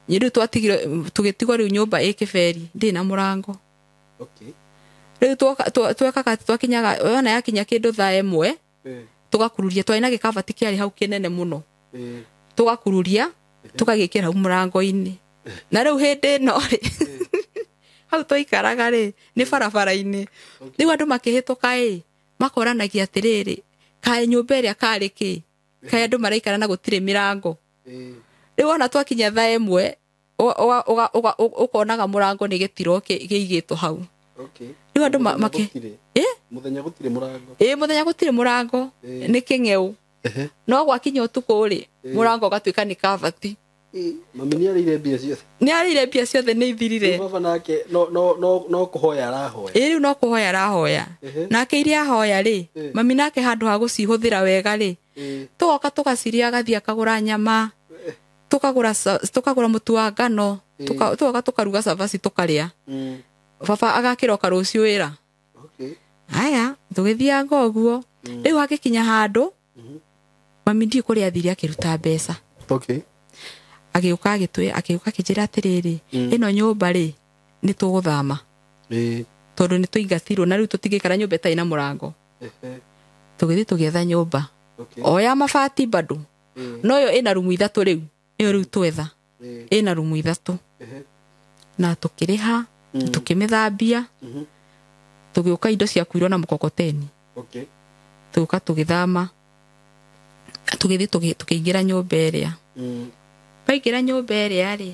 rĩu twatigirwo tũgĩtigwo rĩu nyũmba ĩ kĩberi ndĩ na mũrango. Rĩu twekaga twakinyaga wona yakinya kĩndũ thaa ĩmwe tũgakururia, twarĩ na gĩkabati kĩarĩ hau kĩnene mũno. Tũgakururia tũgagĩkĩra hau mũrango-inĩ. Na rĩu hĩndĩ ĩno rĩ hau twaikaraga rĩ nĩ barabara-inĩ. Rĩu andũ makĩhĩtũka ĩ makoranagia atĩrĩrĩ, kaĩ nyũmba ĩrĩa karĩ kĩ? Kaĩ andũ maraikara na gũtirĩ mĩrango. Rĩu ona twakinya thaa ĩmwe ũkonaga mũrango nĩ gĩtiro kĩigĩtwo hau. Rĩu andũ Mũthenya gũtirĩ mũrango. Ĩ mũthenya gũtirĩ mũrango nĩ kĩng'eu. No gwakinya ũtukũ rĩ mũrango ũgatuĩka nĩ kabati. Mami nĩ arĩire mbia ciothe. Nĩ arĩire mbia ciothe nĩ ithirire. Baba nake no kũhoya arahoya. Ĩ rĩu no kũhoya arahoya. Nake iria ahoya rĩ, mami nake handũ ha gũcihũthĩra wega rĩ, tũgoka tũgaciria agathiĩ akagũra nyama, tũkagũra mũtu wa ngano, tũgoka tũkaruga cabaci tũkarĩa. Baba agakĩroka rũciũ wĩra. Aya, tũgĩthianga ũguo. Rĩu hagĩkinya handũ, mami ndiũ kũrĩa athire akĩruta mbeca. Agĩũka agĩũka akĩnjĩra atĩrĩrĩ, ĩno nyũmba rĩ nĩ tũgũthama. Tondũ nĩ tũingatirwo na rĩu tũtingĩikara nyũmba ĩtarĩ na mũrango. Tũgĩthiĩ tũgĩetha nyũmba. O ya mabati bado. No yo ĩna rumu ithatũ rĩu. Ĩyo rĩu twetha. Ĩna rumu ithatũ. Na tũkĩrĩha, tũkĩmĩthambia. Tũgĩũka indo ciakuirwo na mũkokoteni. Tũgĩũka tũgĩthama. Tũgĩthiĩ tũkĩingĩra nyũmba ĩrĩa. Twaingĩra nyũmba ĩrĩa rĩ,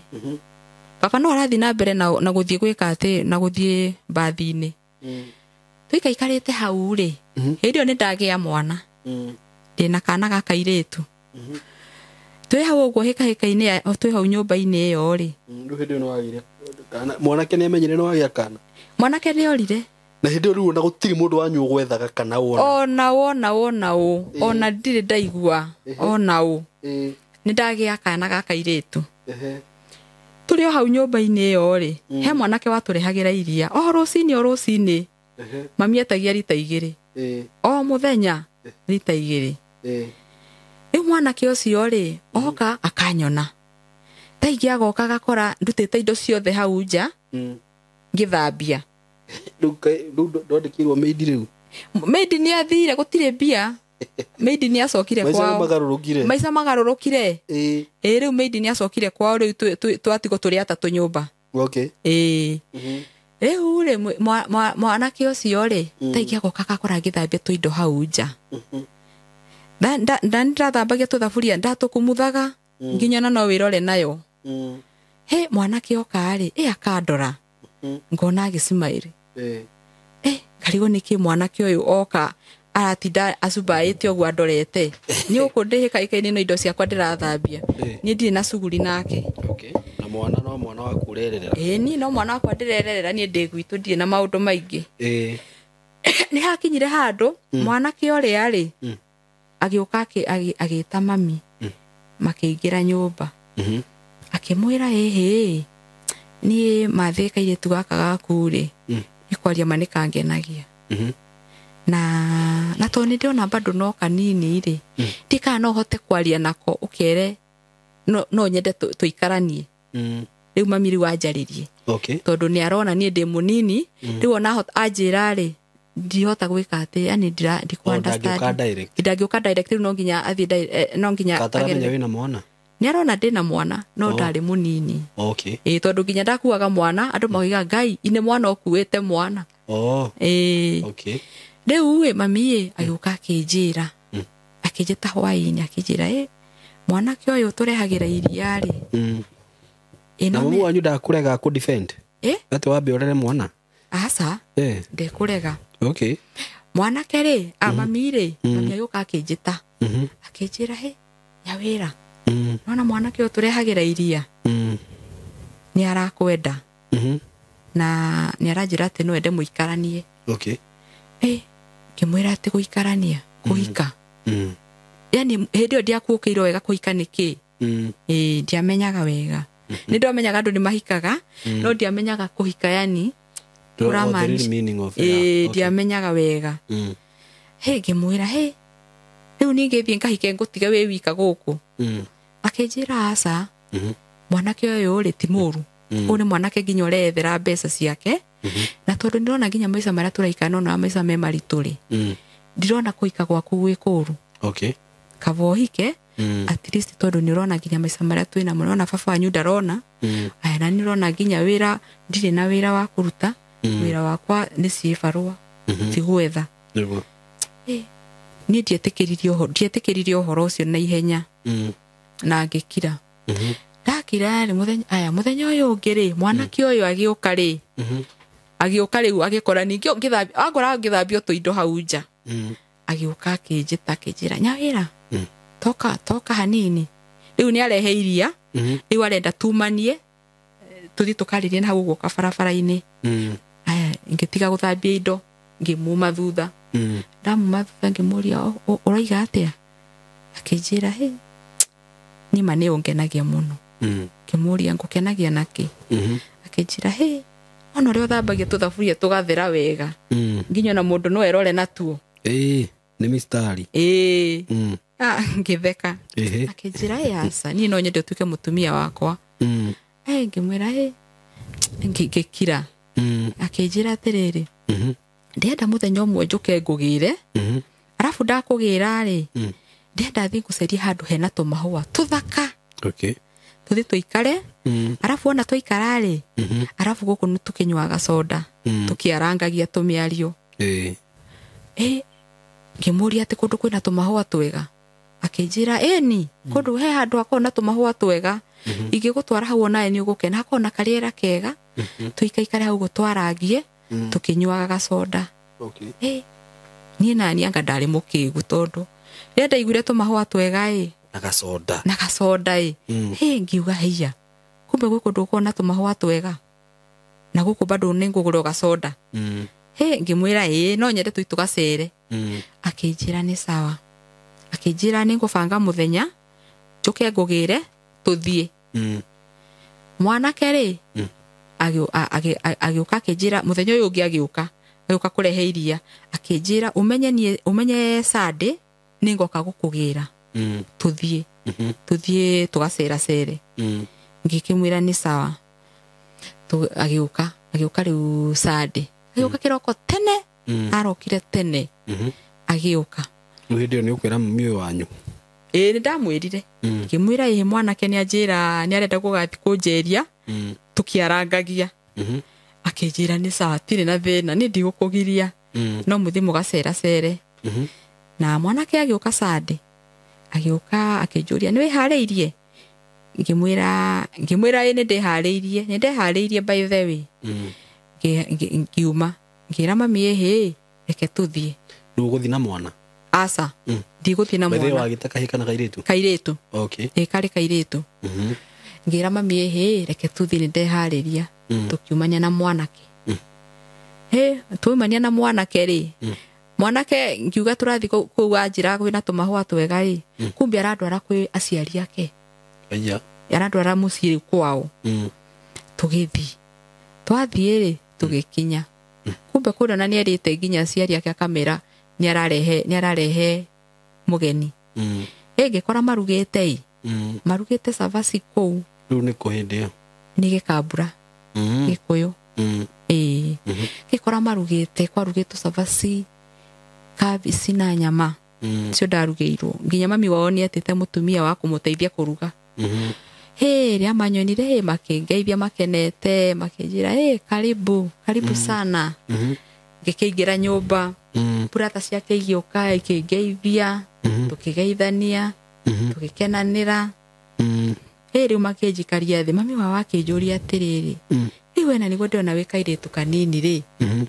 baba no arathiĩ na mbere na gũthiĩ gwĩka atĩ na gũthiĩ mbathi-inĩ. Tũikaikarĩte hau rĩ, hĩndĩ ĩyo nĩ ndagĩa mwana. Ndĩna kana ga kairĩtu. Twĩ hau ũguo hĩkahĩka-inĩ, twĩ hau nyũmba-inĩ ĩyo rĩ. Rĩu hĩndĩ ĩyo nĩ wagĩire kana mwanake nĩ amenyire nĩ wagĩa kana. Mwanake nĩ orire. Na hĩndĩ ĩyo rĩu ona gũtirĩ mũndũ wanyu ũgwethaga kana wona. Ona wona wona ũ, ona ndirĩ ndaigua ona ũ. Nĩ ndagĩa kana ga kairĩtu. Tũrĩ o hau nyũmba-inĩ ĩyo rĩ, he mwanake watũrehagĩra iria o rũcinĩ o rũcinĩ. Mami etagia rita igĩrĩ. O mũthenya rita igĩrĩ. Rĩu mwanake ũcio rĩ, oka akanyona. Taingĩ agoka agakora ndutĩte indo ciothe hau nja ngĩthambia. Rĩu ndwandĩkĩirwo maid rĩu? Maid nĩ athire gũtirĩ mbia. Maid nĩ acokire kwao. Maica magarũrũkire. Ĩ rĩu maid nĩ acokire kwao rĩu twatigwo tũrĩ atatũ nyũmba. Rĩu rĩ mwanake ũcio rĩ, taingĩ agoka agakora ngĩthambia tũindo hau nja. Nda ndathambagia tũthaburia ndatũkumuthaga nginya na no wĩrore nayo. He mwanake oka rĩ, ĩ akandora. Ngona agĩcimaĩrĩ. Karigwo nĩkĩ mwanake ũyũ oka aratinda acumbaĩte ũguo andorete. Nĩ gũkũ ndĩ hĩkahĩka-inĩ no indo ciakwa ndĩrathambia. Niĩ ndirĩ na cuguri nake. Na mwana no mwana waku ũrererera. Ĩ niĩ no mwana wakwa ndĩrererera, niĩ ndĩ gwitũ ndirĩ na maũndũ maingĩ. Nĩ hakinyire handũ mwanake ũrĩa rĩ, agĩũka agĩta mami. Makĩingĩra nyũmba. Akĩmwĩra ĩhĩ, niĩ mathĩ kairĩtu gaka gaku rĩ, nĩ kwaria ma nĩ kangenagia. Na tondũ nĩ ndĩrona bado no kanini rĩ, ndikana no hote kwaria nako ũkere no nyende tũikaranie. Rĩu mami rĩu anjarĩrie. Tondũ nĩ arona niĩ ndĩ mũnini, rĩu ona anjĩra rĩ, ndihota gwĩka atĩ, yani ndikũ understand. Ndangĩũka direct rĩu no nginya athiĩ no nginya Kataramenya wĩna mwana. Nĩ arona ndĩna mwana no ndarĩ mũnini. Ĩ tondũ nginya ndakuaga mwana andũ makoiga Ngai ine mwana ũkuĩte mwana. Ĩ. Rĩu ĩ mami ĩ agĩũka akĩnjĩra akĩnjĩta hwaĩ-inĩ akĩnjĩra ĩ mwanake ũyũ tũrehagĩra iria rĩ ĩ Na no mamu me- wanyu ndakũrega kũ defend ĩ atĩ wambe ũrere mwana aca eh ndekũrega okay mwanake rĩ a mami rĩ mami agĩũka akĩnjĩta Mhm. akĩnjĩra hĩ nyawĩra Mm. nona mwanake ũyũ tũrehagĩra iria Mm. nĩ arakwenda Mhm. na nĩ aranjĩra atĩ no ende mũikaranie Okay. ĩ ngĩmwĩra atĩ gũikarania kũhika Mm. yani hĩndĩ ĩyo ndiakuũkĩirwo wega kũhika nĩ kĩ Mm. ĩ ndiamenyaga wega nĩ ndamenyaga andũ nĩ mahikaga no ndiamenyaga kũhika yani The real kũramaanisha- meaning of ĩ yeah. Okay. ndiamenyaga wega Mm. hĩ ngĩmwĩra hĩ rĩu ningĩ thiĩ ngahike ngũtige wĩ wika gũkũ Mm. akĩnjĩra aca Mhm. mwanake ũyũ rĩ ti mũru ũyũ nĩ mwanake nginya ũrethera mbeca ciake na tondũ ndĩrona nginya maica marĩa tũraikara nona maica me maritũ rĩ Mm. ndirona kũhika gwaku gwĩ kũru Okay. kaba ũhike Mm. at least tondũ nĩ ũrona nginya maica marĩa twĩ namo nĩwona baba wanyu ndarona Mm. aya na nĩ ũrona nginya wĩra ndirĩ na wĩra wa kũruta wĩra wakwa nĩ ciĩbarũa ti gwetha Nĩguo. Ĩ, niĩ ndietĩkĩririe ũhoro ndietĩkĩririe ũhoro ũcio na ihenya Mm. na ngĩkira Mhm. ndakira rĩ mũthenya aya mũthenya ũyũ ũngĩ rĩ mwanake ũyũ agĩũka rĩ Mhm. agĩũka rĩu agĩkora ningĩ ngĩthambia angora ngĩthambia tũindo hau nja Mm. agĩũka akĩnjĩta akĩnjĩra nyawĩra Mm. toka toka hanini rĩu nĩ arehe iria Mhm. rĩu arenda tumanie tũthiĩ tũkarĩrie na hau ũguo kabarabara-inĩ Mm. aya ngĩtiga gũthambia indo ngĩmuma thutha Mm. ndamuma thutha ngĩmũria "Ũroiga atĩa akĩnjĩra hĩ niĩ ma nĩ ũngenagia mũno Mm. ngĩmũria ngũkenagia nakĩ Mhm. akĩnjĩra hĩ ona ũrĩa ũthambagia tũthaburia tũgathera wega Mm. nginya ona mũndũ no erore natuo Ĩĩ, nĩ mistari. ĩĩ Mm. Ah, ngĩtheka Ĩhĩ. akĩnjĩra ĩ aca niĩ no nyende ũtuĩke mũtumia wakwa Mm. ĩ ngĩmwĩra ĩ ngĩkira Mm. akĩnjĩra atĩrĩrĩ Mhm. ndĩrenda mũthenya ũmwe njũke ngũgĩre Mhm. arabu ndakũgĩra rĩ Mm. ndĩrenda thiĩ ngũcerie handũ hena tũmahũa tũthaka Okay. tũthiĩ tũikare Mm. arabu ona twaikara rĩ Mhm. arabu gũkũ nĩ tũkĩnyuaga soda Mm. tũkĩarangagia tũmĩario Ĩĩ. ĩ ngĩmũria atĩ kũndũ kwĩna tũmahũa twega akĩnjĩra ĩni kũndũ he handũ hakoragwo na tũmahũa twega ingĩgũtwara hau onawe nĩ ũgũkena hakoragwo na karĩera kega tũikaikare hau ũguo twarangie tũkĩnyuaga gacoda Okay. ĩ niĩ nani anga ndarĩ mũkĩgu tondũ rĩrĩa ndaiguire tũmahũa twega ĩ Na gacoda. na gacoda ĩ hĩ ngiuga haiya kumbe gwĩ kũndũ gũkoragwo na tũmahũa twega na gũkũ bado nĩ ngũgũra o gacoda Mm. hĩ ngĩmwĩra ĩ no nyende tũi tũgacere Mm. akĩnjĩra nĩ sawa akĩnjĩra nĩ ngũbanga mũthenya njũke ngũgĩre tũthiĩ Mm. mwanake rĩ Mm. agĩũka akĩnjĩra mũthenya ũyũ ũngĩ agĩũka agĩũka kũrehe iria akĩnjĩra ũmenye niĩ ũmenye Sunday nĩ ngoka gũkũgĩra Mm. tũthiĩ Mhm. tũthiĩ tũgaceracere Mm. ngĩkĩmwĩra nĩ sawa agĩũka agĩũka rĩu Sunday agĩũka kĩroko tene Mm. arokire tene Mhm. agĩũka Rĩu hĩndĩ ĩyo nĩ ũkwĩra mami ũyũ wanyu. ĩĩ nĩ ndamwĩrire Mm. ngĩmwĩra ĩĩ mwanake nĩ anjĩra nĩ arenda gũgathiĩ kũnjeria Mm. tũkĩarangagia Mhm. akĩnjĩra nĩ sawa tirĩ na thĩna niĩ ndigũkũgiria Mm. no mũthiĩ mũgaceracere Mhm. na mwanake agĩũka Sunday agĩũka akĩnjũria nĩ wĩharĩirie ngĩmwĩra ngĩmwĩra ĩĩ nĩ ndĩharĩirie nĩ ndeharĩirie by the way Mm. Ngiuma ngĩra mami ĩhĩ reke tũthiĩ Rĩu ũgũthiĩ na mwana. aca Mm. ndigũthiĩ na By the way, mwana wagĩta kahĩĩ kana kairĩtu? kairĩtu Okay. ĩ karĩ kairĩtu Mhm. ngĩra mami ĩhĩ reke tũthiĩ nĩ ndeharĩria Mm. tũkiumania na mwanake hĩ twaumania na mwanake rĩ mwanake ngiuga tũrathiĩ kũu anjĩra kwĩna tũmahũa twega rĩ kumbe arandwara kwĩ aciari ake Aya. arandwara mũciĩ kwao Mm. tũgĩthiĩ twathiĩ rĩ tũgĩkinya kumbe kũrĩa ona nĩerĩte nginya aciari ake akamera nĩ ararehe mũgeni Mm. ĩ ngĩkora marugĩte ĩ Mm. marugĩte cabaci kũu Rĩu nĩ kũ hĩndĩ ĩyo? nĩ gĩkambura Mm. gĩkũyũ Mm. ĩĩ Mhm. ngĩkora marugĩte kwarugĩtwo cabaci kabici na nyama Mm. cio ndarugĩirwo nginya mami wao nĩ etĩte mũtumia wa kũmũteithia kũruga Mhm. hĩ rĩa manyonire hĩ makĩngeithia makenete makĩnjĩra hĩ karibu karibu sana Mhm. ngĩkĩingĩra nyũmba Burata ciake igĩũka ikĩngeithia, tũkĩgeithania, tũgĩkenanĩra. Ĩ rĩu makĩnjikaria thĩ, mami wao akĩnjũria atĩrĩrĩ, rĩu wena nĩguo ndĩrona wĩ kairĩtu kanini rĩ,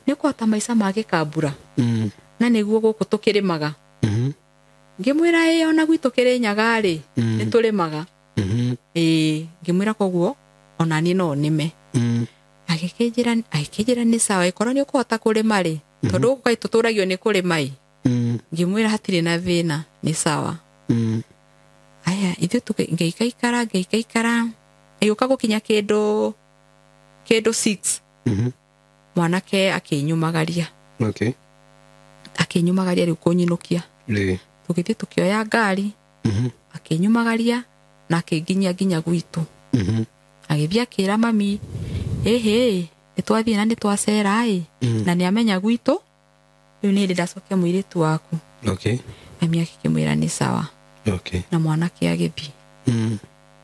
nĩ ũkũhota maica ma gĩkambura na nĩguo gũkũ tũkĩrĩmaga. Ngĩmwĩra ĩ ona gwitũ Kĩrĩnyaga rĩ, nĩ tũrĩmaga. Ĩ ngĩmwĩra koguo ona niĩ no nĩme. Agĩkĩnjĩra nĩ sawa, ĩkorwo nĩ ũkũhota kũrĩma rĩ, tondũ gũkũ kaĩ tũtũragio nĩ kũrĩma ĩ. Ngĩmwĩra hatirĩ na thĩna, nĩ sawa. Aya ithuĩ ngĩikaikara ĩgĩũka gũkinya kĩndũ 6. Mwanake akĩnyumagaria. Okay. Akĩnyumagaria rĩu kũnyinũkia. Tũgĩthiĩ tũkĩoya ngari, akĩnyumagaria na akĩnginyia nginya gwitũ. Agĩthiĩ akĩra mami, ĩhĩ nĩ twathiĩ na nĩ twacera ĩ, na nĩ amenya gwitũ, rĩu nĩ ndacokia mũirĩtu waku. Okay. Mami akĩmwĩra nĩ sawa. Okay. Na mwanake agĩthiĩ.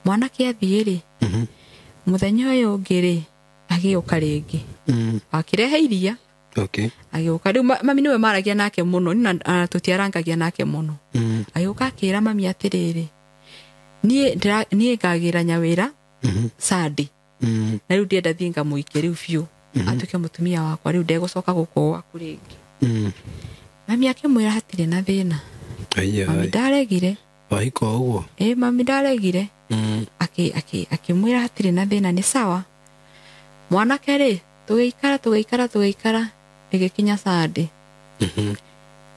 Mwanake athiĩ rĩ, mũthenya ũyũ ũngĩ rĩ, agĩũka rĩngĩ. Akĩrehe iria. Okay. Agĩũka rĩu mami nĩwe maragia nake mũno, na tũtiarangagia nake mũno. Agĩũka akĩra mami atĩrĩrĩ, niĩ ngagĩra nyawĩra Sunday. Na rĩu ndĩrenda thiĩ ngamũikie rĩu biũ, atuĩke mũtumia wakwa, rĩu ndegũcoka gũkũ gwaku rĩngĩ. Mami akĩmwĩra hatirĩ na thĩna. Mami ndaregire. Wahika ũguo? Ĩ mami ndaregire. Akĩmwĩra hatirĩ na thĩna, nĩ sawa. Mwanake rĩ, tũgĩikara ĩgĩkinya Sunday.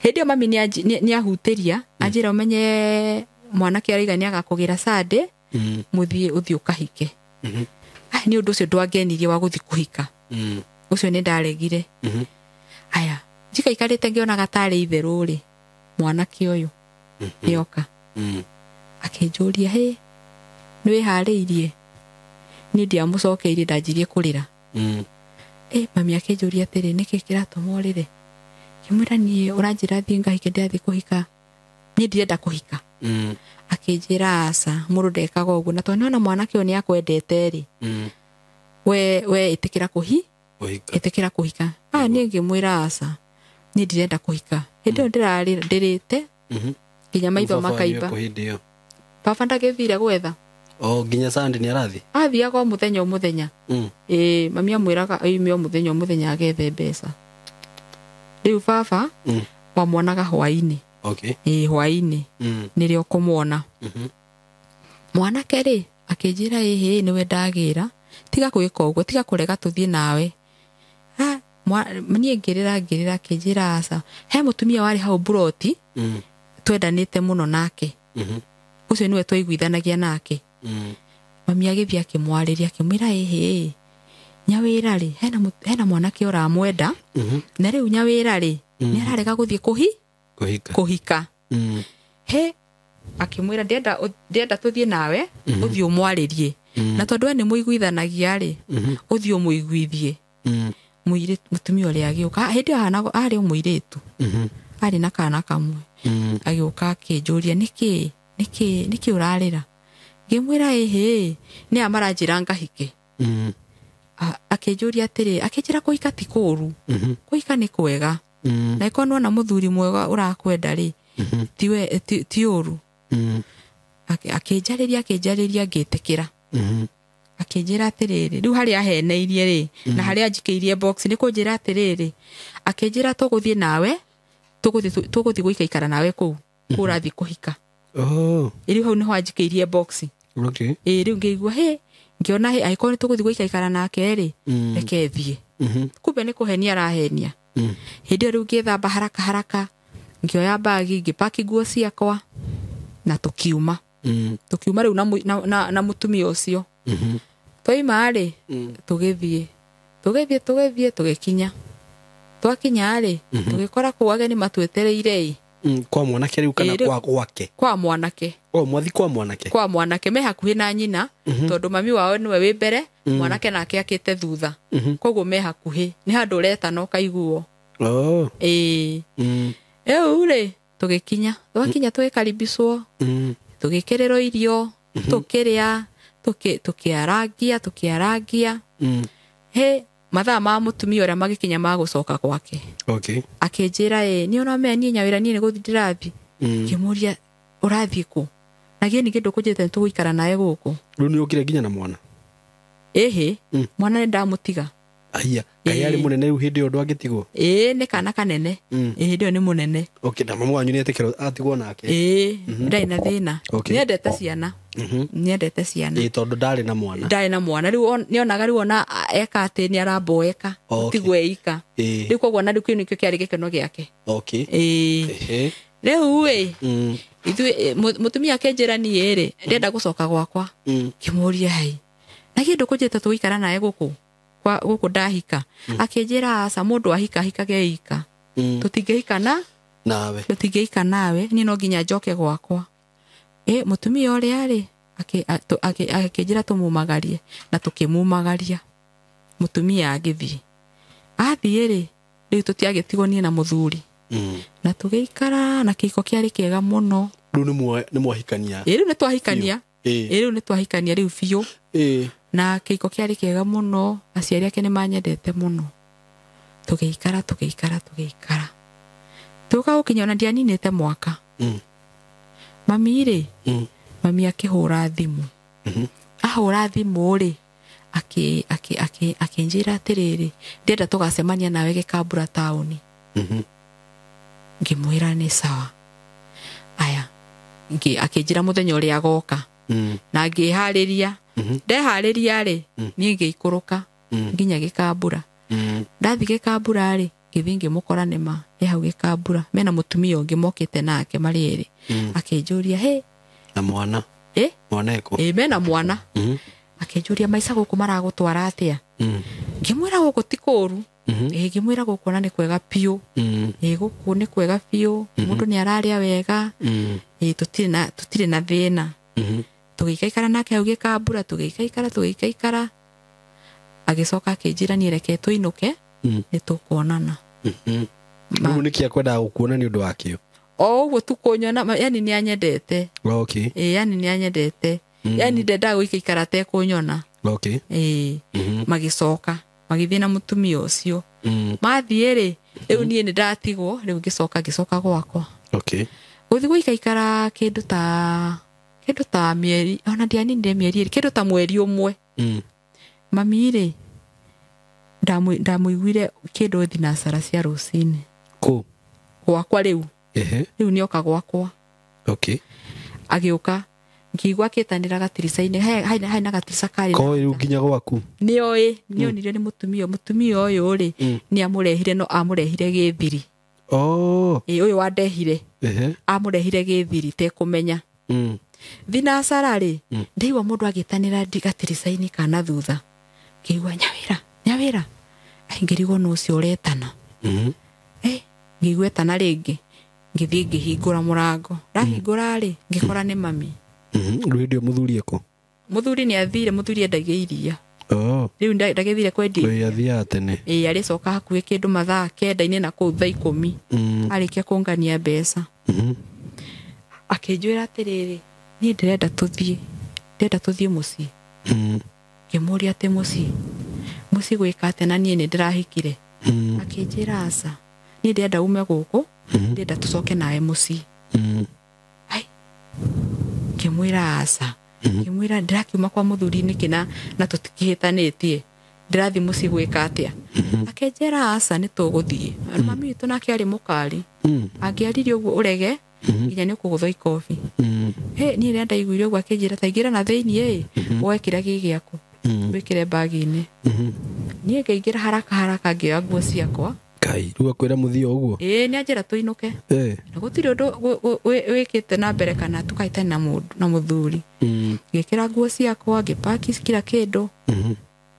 Hĩndĩ ĩyo mami nĩ ahutĩria, anjĩra ũmenye mwanake arauga nĩ agakũgĩra Sunday, mũthiĩ ũthiĩ ũkahike. Ai nĩ ũndũ ũcio ndwangenirie wa gũthiĩ kũhika. Ũcio nĩ ndaregire. Aya, njikaikarĩte ngĩonaga tarĩ itherũ rĩ, mwanake ũyũ nĩoka. Akĩnjũria, hĩ, nĩ wĩharĩirie? Niĩ ndiamũcokeirie, ndanjirie kũrĩra. Ĩ mami akĩnjũria atĩrĩ, nĩkĩ kĩratũma ũrĩre? Ngĩmwĩra niĩ ũranjĩra thiĩ ngahike, ndĩrathiĩ kũhika, niĩ ndirenda kũhika. Akĩnjĩra aca, mũndũ ndekaga ũguo, na tondũ nĩwona mwanake ũyũ nĩakwendete rĩ, we ĩtĩkĩra ĩtĩkĩra kũhika. Niĩ ngĩmwĩra aca, niĩ ndirenda kũhika. Hĩndĩ ĩyo ndĩrarĩra ndĩrĩte nginya maitho makaimba. Baba ndagĩthire gwetha. O nginya Sunday nĩ arathiĩ? Athiaga o mũthenya o mũthenya. Ĩ mami amwĩraga oime o mũthenya o mũthenya agethe mbeca. Rĩu baba wamwonaga hwaĩ-inĩ. Okay. Ĩ hwaĩ-inĩ nĩrĩo kũmwona. Mwanake rĩ akĩnjĩra ĩhĩ nĩwe ndagĩra, tiga gwĩka ũguo, tiga kũrega tũthiĩ nawe. Niĩ ngĩrĩra akĩnjĩra aca. He mũtumia warĩ hau buroti, twendanĩte mũno nake. Ũcio nĩwe twaiguithanagia nake. Mami agĩthiĩ akĩmwarĩria, akĩmwĩra ĩhĩ nyawĩra rĩ, hena mwanake ũramwenda, na rĩu nyawĩra rĩ nĩ ararega gũthiĩ kũhika. He akĩmwĩra ndĩrenda tũthiĩ nawe, ũthiĩ ũmwarĩrie, na tondũ we nĩ mũiguithanagia rĩ, ũthiĩ ũmũiguithie. Mũtumia ũrĩa agĩũka, hĩndĩ ĩyo arĩ o mũirĩtu, arĩ na kana kamwe. Agĩũka akĩnjũria nĩkĩ ũrarĩra? Ngĩmwĩra ĩhĩ nĩ aya maranjĩra ngahike. Akĩnjũria atĩrĩ, akĩnjĩra kũhika ti kũũru, kũhika nĩ kwega, na ĩkorwo nĩwona mũthuri mwega ũrakwenda rĩ, ti ũru. Akĩnjarĩria ngĩtĩkĩra. Akĩnjĩra atĩrĩrĩ, rĩu harĩa aheneirie rĩ, na harĩa anjikĩirie box nĩ kũnjĩra atĩrĩrĩ, akĩnjĩra tũgũthiĩ nawe, tũgũthiĩ gũikaikara nawe kũu ũrathiĩ kũhika. Rĩu hau nĩho anjikĩirie box. Okay. Ĩ rĩu ngĩigua hĩ, ngĩona hĩ, angĩkorwo nĩ tũgũthiĩ gũikaikara nake rĩ, reke thiĩ. Kumbe nĩ kũhenia arahenia. Hĩndĩ ĩyo rĩu ngĩthamba haraka haraka, ngĩoya bagi, ngĩpaki nguo ciakwa na tũkiuma. Tũkiuma rĩu na mũtumia ũcio. Twaima rĩ, tũgĩthiĩ tũgĩkinya. Twakinya rĩ, tũgĩkora kũu ageni matwetereire ĩ. Kwa mwanake rĩu kana kwa gwake? Kwa mwanake. O mwathi kwa mwanake? Kwa mwanake, me hakuhĩ na nyina, tondũ mami wao nĩwe wĩ mbere, mwanake nake akĩte thutha. Koguo me hakuhĩ, nĩ handũ ũretana ũkaiguo. Ĩĩ. Rĩu rĩ, tũgĩkinya. Twakinya tũgĩkaribicwo, tũgĩkĩrĩrwo irio, tũkĩrĩa, tũkĩarangia. He Mathaa ma mũtumia ũrĩa magĩkinya ma gũcoka gwake. Okay. Akĩnjĩra ĩ niĩ ũramenya niĩ nyawĩra niĩ nĩ gũthiĩ ndĩrathiĩ. Ngĩmũria ũrathiĩ kũ? Na gĩ ningĩ ndũkũnjĩrĩte nĩtũgũikara nawe gũkũ. Rĩu nĩ ũkire nginya na mwana. Ĩhĩ, mwana nĩ ndamũtiga. Aya, kaĩ arĩ mũnene rĩu hĩndĩ ĩyo ndwangĩtigwo. Ĩĩ nĩ kana kanene. Ĩĩ hĩndĩ ĩyo nĩ mũnene. Okay, na mamu wanyu nĩ etĩkĩra atigwo nake. Ĩĩ, ndarĩ na thĩna. Okay. Nĩendete ciana. Nĩendete ciana. Ĩĩ tondũ ndarĩ na mwana. Ndarĩ na mwana. Rĩu nĩonaga rĩu ona eka atĩ nĩ aramboeka. Okay. Tigwo eika. Ĩĩ. Rĩu koguo na rĩu kĩu nĩkĩo kĩarĩ gĩkeno gĩake. Okay. Ĩĩ. Ehe. Rĩu ĩ ithuĩ mũtumia akĩnjĩra niĩ rĩ ndĩrenda gũcoka gwakwa. Ngĩmũria hai. Na gĩ ndũkũnjĩrĩte tũgũikara nawe gũkũ? Kwa gũkũ ndahika. Akĩnjĩra aca mũndũ ahika ahikage eika. Tũtingĩhikana Nawe. Tũtingĩhika nawe niĩ no nginya njoke gwakwa. Ĩ mũtumia ũrĩa rĩ akĩnjĩra tũmumagarie na tũkĩmumagaria. Mũtumia agĩthiĩ. Athiĩ rĩ rĩu tũtiagĩtigwo niĩ na mũthuri. Na tũgĩikara na kĩhiko kĩarĩ kĩega mũno. Rĩu nĩ mwahikania. Ĩ rĩu nĩ twahikania. Ĩ. Ĩ rĩu nĩ twahikania rĩu biũ. Ĩ. Na kĩhiko kĩarĩ kĩega mũno, aciari ake nĩ manyendete mũno. Tũgĩikara tũgĩikara tũgĩikara. Tũka gũkinya ona ndianinĩte mwaka. Mami rĩ, mami akĩhũra thimũ. Ahũra thimũ rĩ, akĩnjĩra atĩrĩrĩ, ndĩrenda tũgacemania nawe Gĩkambura taũni. Ngĩmwĩra nĩ sawa. Aya, akĩnjĩra mũthenya ũrĩa agoka. Na ngĩharĩria. Ndeharĩria rĩ, niĩ ngĩikũrũka nginya Gĩkambura. Ndathiĩ Gĩkambura rĩ, ngĩthiĩ ngĩmũkora nĩma e hau Gĩkambura mena mũtumia ũngĩ mokĩte nake marĩ erĩ. Akĩnjũria hĩ. Na mwana. Ĩ? Mwana eko. Ĩ mena mwana. Akĩnjũria maica gũkũ maragũtwara atĩa? Ngĩmwĩra gũkũ ti kũũru. Ĩ ngĩmwĩra gũkũ ona nĩ kwega biũ. Ĩ gũkũ nĩ kwega biũ. Mũndũ nĩ ararĩa wega. Ĩ tũtirĩ na thĩna. Tũgĩikaikara nake hau Gĩkambura, tũgĩikaikara tũgĩikaikara. Agĩcoka akĩnjĩra niĩ reke tũinũke, nĩ tũkuonana. Rĩu nĩkĩ akwendaga gũkuona nĩ ũndũ wakĩo? O ũguo tu kũnyona, yani nĩ anyendete. Okay. Ĩ yani nĩ anyendete. Yani ndendaga gũikaikara atekũnyona. Okay. Ĩ magĩcoka magĩthiĩ na mũtumia ũcio. Mathiĩ rĩ, rĩu niĩ nĩ ndatigwo, rĩu ngĩcoka gwakwa. Okay. Gũthiĩ gũikaikara kĩndũ ta mĩeri, ona ndianinire mĩeri ĩrĩ, kĩndũ ta mweri ũmwe. Mami rĩ, ndamũiguire kĩndũ thinacara cia rũcinĩ. Kũ? Gwakwa rĩu. Ehe. Rĩu nĩoka gwakwa. Okay. Agĩũka, ngĩigua akĩtanĩra gatirica-inĩ, he na gatirica karĩ. Koĩ rĩu nginya gwaku? Nĩoĩ, nĩonire nĩ mũtumia, mũtumia ũyũ rĩ, nĩamũrehire no amũrehire gĩthiri. Oh. Ĩ ũyũ wandehire. Ehe. Amũrehire gĩthiri tekũmenya. Thinacara rĩ, ndaigua mũndũ agĩtanĩra gatirica-inĩ kana thutha. Ngĩigua nyawĩra, nyawĩra. Ngĩrigwo nũ ũcio ũretana. Ngĩigua etana rĩngĩ. Ngĩthiĩ ngĩhingũra mũrango. Ndahingũra rĩ, ngĩkora nĩ mami. Rĩu hĩndĩ ĩyo mũthuri ekũ? Mũthuri nĩ athire, mũthuri endagia iria. Oh. Rĩu ndagĩthire kwendia. Ĩĩ athiaga tene. Ĩĩ arĩcoka hakuhĩ kĩndũ mathaa 9 na kũu thaa 10. Arĩkia kũngania mbeca. Akĩnjĩra atĩrĩrĩ, niĩ ndĩrenda tũthiĩ. Ndĩrenda tũthiĩ mũciĩ. Ngĩmũria atĩ mũciĩ. Mũciĩ gwĩka atĩa na niĩ nĩ ndĩrahikire. Akĩnjĩra aca. Niĩ ndĩrenda ume gũkũ, ndĩrenda tũcoke nawe mũciĩ. Ai. Ngĩmwĩra aca. Ngĩmwĩra ndĩrakiuma kwa mũthuri nĩkĩ na tũtikĩhĩtanĩtie. Ndĩrathiĩ mũciĩ gwĩka atĩa? Akĩnjĩra aca nĩ tũgũthiĩ. Mami witũ nake arĩ mũkari. Angĩaririe ũguo ũrege, nginya nĩ ũkũgũthwo ikobi. Hĩ, niĩ rĩrĩa ndaiguire ũguo akĩnjĩra ta ingĩra na thĩinĩ ĩ, woe kĩrĩa gĩ gĩaku, wĩkĩre mbagi-inĩ. Niĩ ngĩingĩra haraka haraka ngĩoya nguo ciakwa. Kai, rĩu akwĩra mũthiĩ o ũguo? Ĩĩ nĩ anjĩra tũinũke. Na gũtirĩ ũndũ wĩkĩte na mbere kana tũkahĩtania na mũndũ na mũthuri. Ngĩkĩra nguo ciakwa, ngĩpaki kila kĩndũ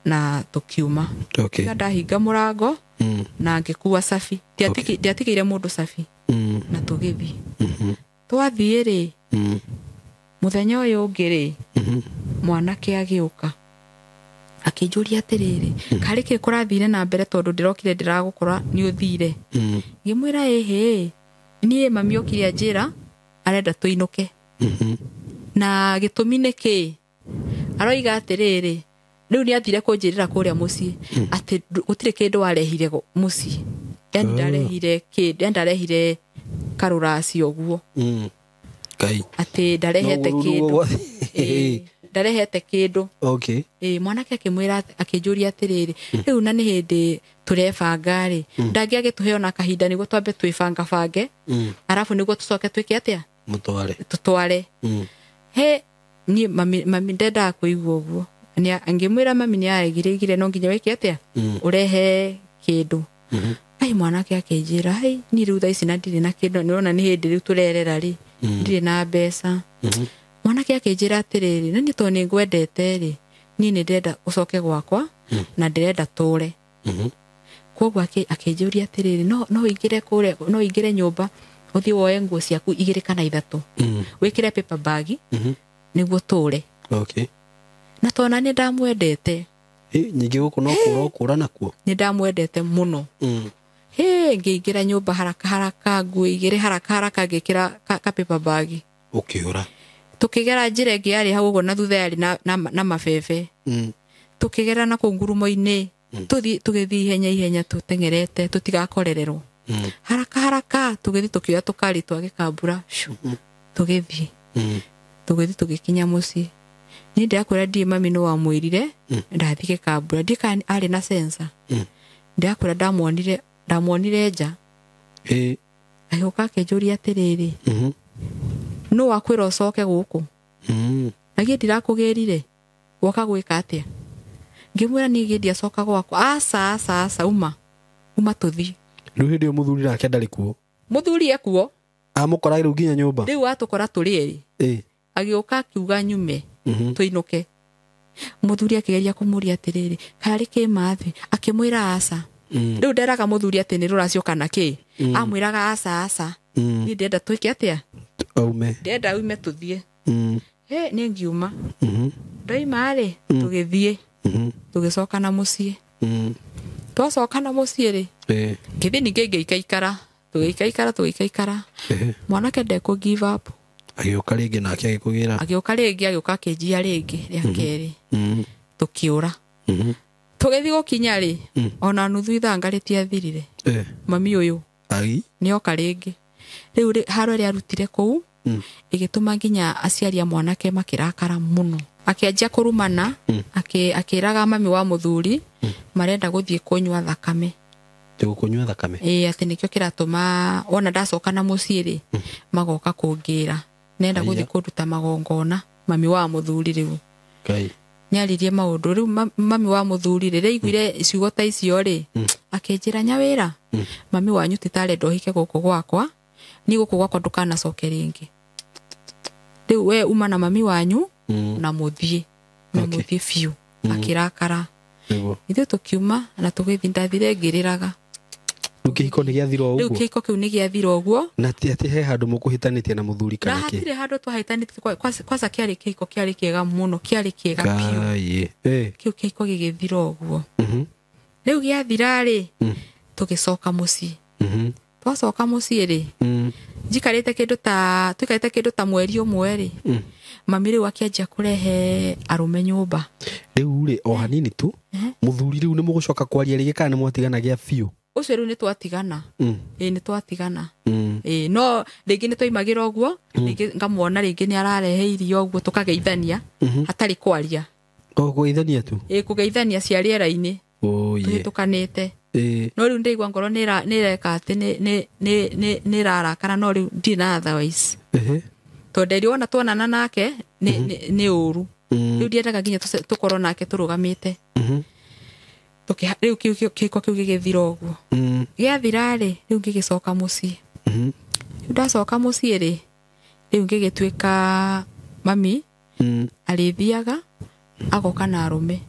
na tũkiuma. Okay. Tiga ndahinga mũrango na ngĩkua cabi. Ndiatigĩire mũndũ cabi. Na tũgĩthiĩ. Twathiĩ rĩ, mũthenya ũyũ ũngĩ rĩ, mwanake agĩũka. Akĩnjũria atĩrĩrĩ, karĩ kĩ kũrathire na mbere tondũ ndĩrokire ndĩragũkora nĩ ũthire. Ngĩmwĩra ĩhĩ, niĩ mami okire anjĩra arenda tũinũke. Na gĩtũmi nĩ kĩ? Aroiga atĩrĩrĩ, Rĩu nĩ athire kũnjĩrĩra kũrĩa mũciĩ atĩ gũtirĩ kĩndũ warehire mũciĩ, yani ndarehire kĩndũ, yani ndarehire karũraci ũguo. Ngai. Atĩ ndarehete No, kĩndũ. Ĩĩ, ndarehete kĩndũ. Okay. Ĩĩ, mwanake akĩmwĩra akĩnjũria atĩrĩrĩ, rĩu na nĩ hĩndĩ tũrebanga rĩ, ndangĩagĩtũhe ona kahinda nĩguo twambe twĩbangabange, arabu nĩguo tũcoke twĩke atĩa? Mũtware. Tũtware. He niĩ mami ndendaga kũigua ũguo. Ngĩmwĩra mami nĩ aregire no nginya wĩke atĩa? Ũrehe kĩndũ. Ai mwanake akĩnjĩra, ai niĩ rĩu thaa ici na ndirĩ na kĩndũ, nĩũrona nĩ hĩndĩ rĩu tũrerera rĩ, ndirĩ na mbeca. Mwanake akĩnjĩra atĩrĩrĩ, na niĩ tondũ nĩ ngwendete rĩ, niĩ nĩ ndĩrenda ũcoke gwakwa na ndĩrenda tũre. Koguo akĩnjũria atĩrĩrĩ, no ũingĩre kũrĩa, no ũingĩre nyũmba ũthiĩ woe nguo ciaku 2 kana 3, wĩkĩre paper bag nĩguo tũre. Okay. Na tondũ nĩ ndamwendete. Nyingĩ gũkũ no kũra ũkũra nakuo. Nĩ ndamwendete mũno. Hĩ, ngĩingĩra nyũmba haraka haraka, nguo 2 haraka haraka, ngĩkĩra ka paper bag. Ũkĩũra. Tũkĩgera njĩra ĩngĩ yarĩ hau ũguo na thutha yarĩ na mabebe. Tũkĩgera na kũu ngurumo-inĩ, tũgĩthiĩ ihenya ihenya tũteng'erete tũtigakorererwo. Haraka haraka tũgĩthiĩ tũkĩoya tũkari twa gĩkambura, tũgĩthiĩ. Tũgĩthiĩ tũgĩkinya mũciĩ. Niĩ ndĩrakwĩra ndiĩ mami nĩ wamwĩrire ndathiĩ gĩkambura, ndiĩ kana arĩ na sensor. Ndĩrakwĩra ndamuonire nja. Agĩũka akĩnjũria atĩrĩrĩ, nũ wakwĩra ũcoke gũkũ? Na githĩ ndirakũgĩrire woka gwĩka atĩa? Ngĩmwĩra niĩ githĩ ndiacoka gwakwa. Aca, aca, aca, uma tũthiĩ. Rĩu hĩndĩ ĩyo mũthuri nake ndarĩ kuo. Mũthuri ekuo. Amũkora rĩu nginya nyũmba. Rĩu atũkora tũrĩ erĩ. Agĩũka akiuga nyume tũinũke. Mũthuri akĩgeria kũmũria atĩrĩrĩ, karĩ kĩ mathi? Akĩmwĩra aca. Rĩu nderaga mũthuri atĩ nĩ rũracio kana kĩ. Amwĩraga aca, aca. Niĩ ndĩrenda twĩke atĩa? Aume. Ndĩrenda ume tũthiĩ. He, niĩ ngiuma. Ndoima rĩ, tũgĩthiĩ. Tũgĩcoka na mũciĩ. Twacoka na mũciĩ rĩ, ngĩthiĩ ningĩ ngĩikaikara. Tũgĩikaikara. Mwanake ndekũ give up. Agĩũka rĩngĩ nake agĩkũgĩra. Agĩũka rĩngĩ, agĩũka akĩnjia rĩngĩ rĩa kerĩ. Tũkĩũra. Tũgĩthiĩ gũkinya rĩ, ona nuthu ithanga rĩtiathirire. Mami ũyũ nĩoka rĩngĩ. Rĩu haro ĩrĩa arutire kũu, ĩgĩtũma nginya aciari a mwanake makĩrakara mũno. Akĩanjia kũrumana, akĩraga mami wa mũthuri marenda gũthiĩ kũnyua thakame. Kũnyua thakame? Ĩĩ, atĩ nĩkĩo kĩratũma wona ndacoka na mũciĩ rĩ, magoka kũngĩra. Nenda gũthiĩ kũruta magongona mami wa mũthuri rĩu. Ngai. Nĩaririe maũndũ rĩu mami wa mũthuri rĩ, rĩaiguire ciugo ta icio rĩ, akĩnjĩra nyawĩra, mami wanyu ti tarenda ũhike gũkũ gwakwa, niĩ gũkũ gwakwa ndũkanacoke rĩngĩ. Rĩu we uma na mami wanyu na mũthiĩ, na mũthiĩ biũ. Akĩrakara. Ithuĩ tũkiuma na tũgĩthiĩ, ndathire ngĩrĩraga. Rĩu kĩhiko nĩ gĩathira o ũguo? Rĩu kĩhiko kĩu nĩ gĩathira ũguo. Na ti atĩ he handũ mũkũhĩtanĩtie na mũthuri kana kĩ? Na hatirĩ handũ twahĩtanĩtie, kwanza kĩarĩ kĩhiko kĩarĩ kĩega mũno, kĩarĩ kĩega biũ. Kĩu kĩhiko gĩgĩthira ũguo. Rĩu gĩathira rĩ, tũgĩcoka mũciĩ. Twacoka mũciĩ rĩ, njikarĩte kĩndũ ta, tũikarĩte kĩndũ ta mweri ũmwe rĩ, mami rĩu akĩanjia kũrehe arũme nyũmba. Rĩu rĩ, o hanini tu, mũthuri rĩu nĩ mũgũcoka kwaria rĩngĩ kana nĩ mwatiganagia biũ? Ũcio rĩu nĩ twatigana. Ĩĩ, nĩ twatigana. Ĩĩ, no rĩngĩ nĩ twaimagĩra ũguo, rĩngĩ ngamuona rĩngĩ nĩ ararehe irio ũguo tũkageithania, hatarĩ kwaria. O kũgeithania tu? Ĩĩ, kũgeithania cia rĩera-inĩ. Tũhĩtũkanĩte. No rĩu ndĩraigua ngoro nĩ ĩreka atĩ nĩ ĩrarakara, no rĩu ndirĩ na otherwise. Tondũ nderirwo wona tuonana nake nĩ ũru. Rĩu ndiendaga nginya tũkorwo nake tũrũgamĩte. Rĩu kĩhiko kĩu gĩgĩthira ũguo. Gĩathira rĩ, rĩu ngĩgĩcoka mũciĩ. Rĩu ndacoka mũciĩ rĩ, rĩu ngĩgĩtuĩka mami arĩthiaga agoka na arũme.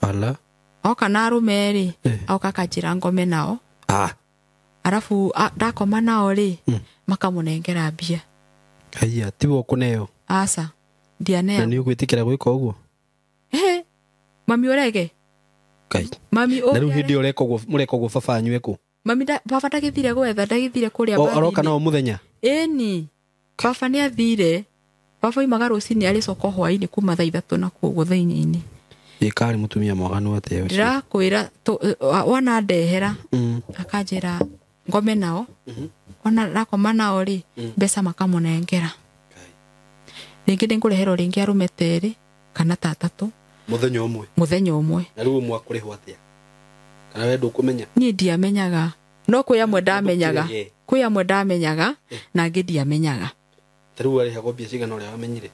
Ala. Oka na arũme rĩ, agoka akanjĩra ngome nao. Arabu ndakoma nao rĩ, makamũnengera mbia. Haiya, tiwe ũkũneo? Aca, ndianeo. Na nĩ ũgwĩtĩkĩra gwĩka ũguo? Mami ũrege. Ngai. Mami Na rĩu hĩndĩ ĩyo mũreka ũguo baba anyu ekũ? Mami baba ndagĩthire gwetha, ndagĩthire kũrĩa mbathi. Aroka nao mũthenya? Ĩni. Baba nĩ athire. Baba oimaga rũcinĩ arĩcoka hwaĩ-inĩ kuma thaa 3 na kũu thaa 4. Ĩkarĩ mũtumia mwaganu atĩa ũcio? Ndĩrakwĩra wona ndehera akanjĩra ngome nao, ona ndakoma nao rĩ, mbeca makamũnengera. Rĩngĩ nĩngũreherwo rĩngĩ arũme terĩ kana ta atatũ Mũthenya ũmwe. Mũthenya ũmwe. Na rĩu ũmwe akũrĩhwo atĩa? Kana we ndũkũmenya? Niĩ ndiamenyaga, no kwĩ amwe ndamenyaga, Ndũkĩrege. kwĩ amwe ndamenyaga na angĩ ndiamenyaga. Ta rĩu arĩhagwo mbia cigana ũrĩa wamenyire?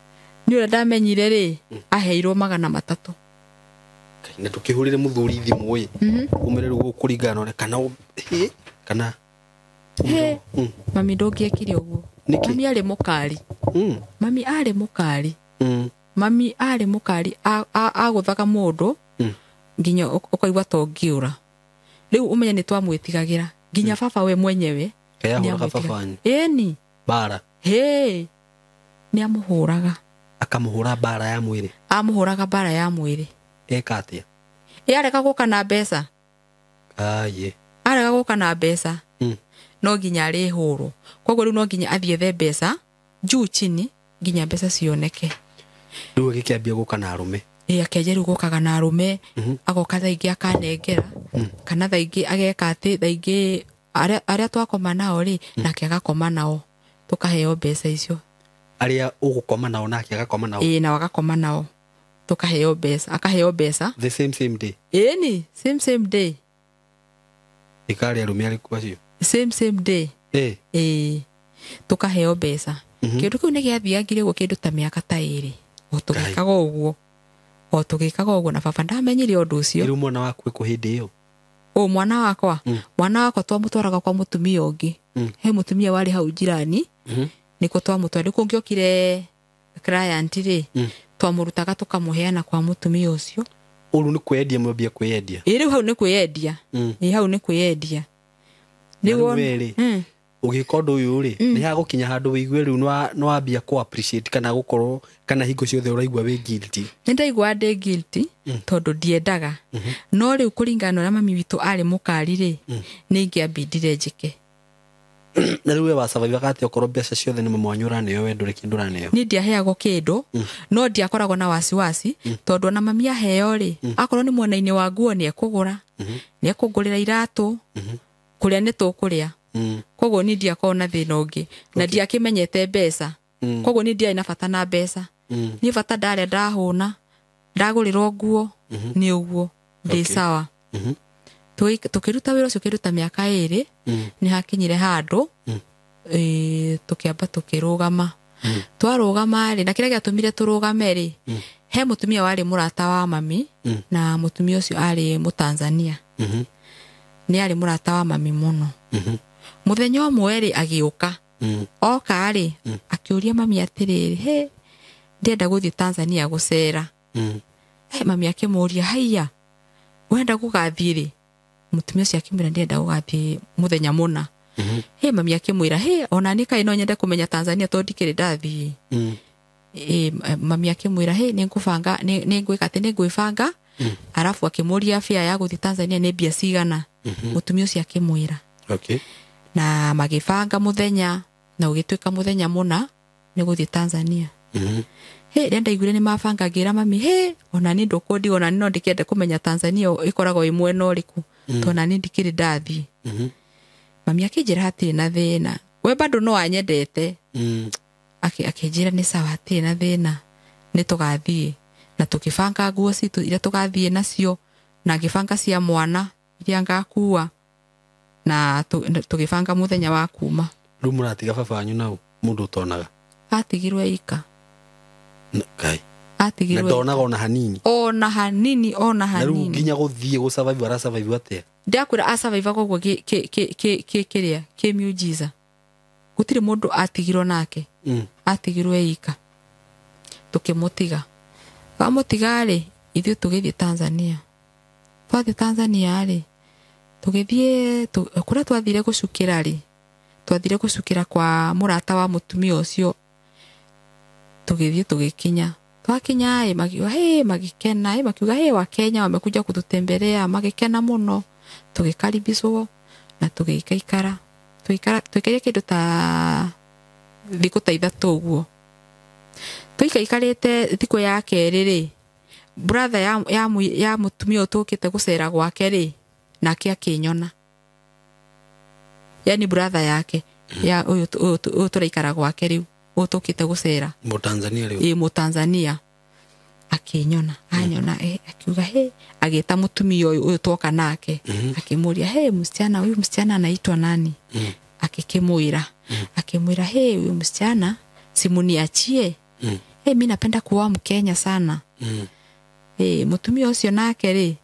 Nĩ ũrĩa ndamenyire rĩ, aheirwo 300. Kai, na ndũkĩhũrĩre mũthuri thimũ ĩ, ũmere rĩu gũkũringana na ũrĩa kana kana He, mami ndũngĩekire ũguo. Nĩkĩ? Mami arĩ mũkari. Mami arĩ mũkari. Mami arĩ mũkari, agũthaga mũndũ nginya ũkaigua ta ũngĩũra. Rĩu ũmenye nĩ twamwĩtigagĩra nginya baba we mwenyewe. Kaĩ ahũraga nĩamwĩtiga- baba wanyu? Ĩni. Bara. Hĩ, nĩamũhũraga. Akamũhũra bara ya mwĩrĩ? Amũhũraga bara ya mwĩrĩ. Eka atĩa? Ĩ arega gũka na mbeca. Aye. Arega gũka na mbeca no nginya arĩhũrwo. Koguo rĩu no nginya athiĩ ethe mbeca juu chini nginya mbeca cioneke. Rĩu agĩkĩambia gũka na arũme. Ĩ akĩanjia rĩu gũkaga na arũme, agoka thaa ingĩ akanengera, kana thaa ingĩ ageka atĩ thaa ingĩ arĩa twakoma nao rĩ, nake agakoma nao tũkaheo mbeca icio. Arĩa ũgũkoma nao nake agakoma nao? Ĩ, nao agakoma nao tũkaheo mbeca, akaheo mbeca. The same same day? Ĩni, same same day. Ĩkarĩ arũme arĩkũ acio? Same same day. Ĩ, tũkaheo mbeca. Kĩndũ kĩu nĩ gĩathiangire ũguo kĩndũ ta mĩaka ta 2, o tũgĩkaga ũguo, o tũgĩkaga ũguo, na baba ndamenyire ũndũ ũcio. Rĩu mwana waku ĩkũ hĩndĩ ĩyo? O mwana wakwa, mwana wakwa twamũtwaraga kwa mũtumia ũngĩ. He mũtumia warĩ hau jirani, nĩkuo twamũtwara. Rĩu kũngĩokire client rĩ, twamũrutaga tũkamũheana kwa mũtumia ũcio. Ũru nĩ kwĩyendia mwambia kwĩyendia? Ĩ, rĩu hau nĩ kwĩyendia. Ĩ, hau nĩ kwĩyendia. Na Rĩu rĩu wona- we rĩ, ũgĩka ũndũ ũyũ rĩ, nĩ hagũkinya handũ wĩigue rĩu nĩ wambia kũ appreciate kana gũkorwo kana hingo ciothe ũraigua wĩ guilty? Nĩ ndaigua ndĩ guilty tondũ ndiendaga, no rĩu kũringana na ũrĩa mami witũ arĩ mũkari rĩ, nĩ ingĩambindire njĩke. Na rĩu we wasurvivaga atĩa okorwo mbeca ciothe nĩ mama wanyu ũraneo, we ndũrĩ kĩndũ ũraneo? Niĩ ndiaheagwo kĩndũ, no ndiakoragwo na wasiwasi tondũ ona mami aheo rĩ, akorwo nĩ mwena-inĩ wa nguo nĩ ekũgũra, nĩ ekũngũrĩra iratũ, kũrĩa nĩ tũkũrĩa. Koguo niĩ ndiakoragwo na thĩna ũngĩ, na ndiakĩmenyete mbeca. Koguo niĩ ndiarĩ na bata na mbeca. Niĩ bata ndarĩa ndahũna, ndagũrĩrwo nguo, nĩ ũguo ndĩ sawa. Tũkĩruta wĩra ũcio kĩndũ ta mĩaka 2, nĩ hakinyire handũ, tũkĩamba tũkĩrũgama. Twarũgama rĩ, na kĩrĩa gĩatũmire tũrũgame rĩ, he mũtumia warĩ mũrata wa mami, na mũtumia ũcio arĩ Mũtanzania. Nĩ arĩ mũrata wa mami mũno. Mũthenya ũmwe rĩ, agĩũka. Oka rĩ, akĩũria mami atĩrĩrĩ, he, ndĩrenda gũthiĩ Tanzania gũcera. He, mami akĩmũũria, haiya, ũrenda gũgathiĩ rĩ? Mũtumia ũcio akĩmwĩra, ndĩrenda gũgathiĩ mũthenya mũna. He, mami akĩmwĩra, he, ona niĩ kaĩ no nyende kũmenya Tanzania tondũ ndikĩrĩ ndathiĩ. Ĩ, mami akĩmwĩra, he, nĩngũbanga, nĩngwĩka atĩ nĩngwĩbanga. Arabu akĩmũria fare ya gũthiĩ Tanzania nĩ mbia cigana. Mũtumia ũcio akĩmwĩra. Na magĩbanga mũthenya, na ũgĩtuĩka mũthenya mũna nĩ gũthiĩ Tanzania. He, rĩrĩa ndaiguire nĩ mabanga, ngĩra mami, he, ona niĩ ndũkũndiga, ona niĩ no ndĩkĩende kũmenya Tanzania ĩkoragwo ĩ mwena ũrĩkũ, tondũ ona niĩ ndikĩrĩ ndathiĩ. Mami akĩnjĩra hatirĩ na thĩna, we bado no anyendete. Akĩnjĩra nĩ sawa, hatirĩ na thĩna, nĩ tũgathiĩ. Na tũkĩbanga nguo citũ iria tũgathiĩ nacio, na ngĩbanga cia mwana iria ngakua, na tũgĩbanga mũthenya wa kuma. Rĩu mũratiga baba wanyu nau mũndũ ũtonaga? Atigirwo ika. Ngai. Atigirwo Na ndonaga ona hanini? Ona hanini, ona Na rĩu hanini. nginya gũthiĩ gũ-survive, ara-survive atĩa? Ndakwĩra a-survive koguo kĩrĩa kĩ miujiza. Gũtirĩ mũndũ atigirwo nake. Atigirwo ika. Tũkĩmũtiga. Twamũtiga rĩ, ithuĩ tũgĩthiĩ Tanzania. Twathiĩ Tanzania rĩ, tũgĩthiĩ kũrĩa twathire gũcukĩra rĩ, twathire gũcukĩra kwa mũrata wa mũtumia ũcio. Tũgĩthiĩ tũgĩkinya. Twakinya ĩ, makiuga, hey, magĩkena, ĩ, makiuga, hey, wa Kenya wamekuja kututembelea, magĩkena mũno. Tũgĩkaribicwo na tũgĩikaikara. Tũikaire kĩndũ ta thikũ ta 3 ũguo. Tũikaikarĩte thikũ ya kerĩ rĩ, Brother ya mutumia utukite gucera gwake ri nake akinyona. Yani brother yake ya uyu turaikara gwake riu utukite gucera mu Tanzania riu mu Tanzania akinyona anyona akiuga he agita mutumia uyu twoka nake akimuria he msichana huyu msichana anaitwa nani? Akikimwira akimwira he huyu msichana simuniachie. Mimi napenda kuoa Mkenya sana. Mutumia ucio nake ri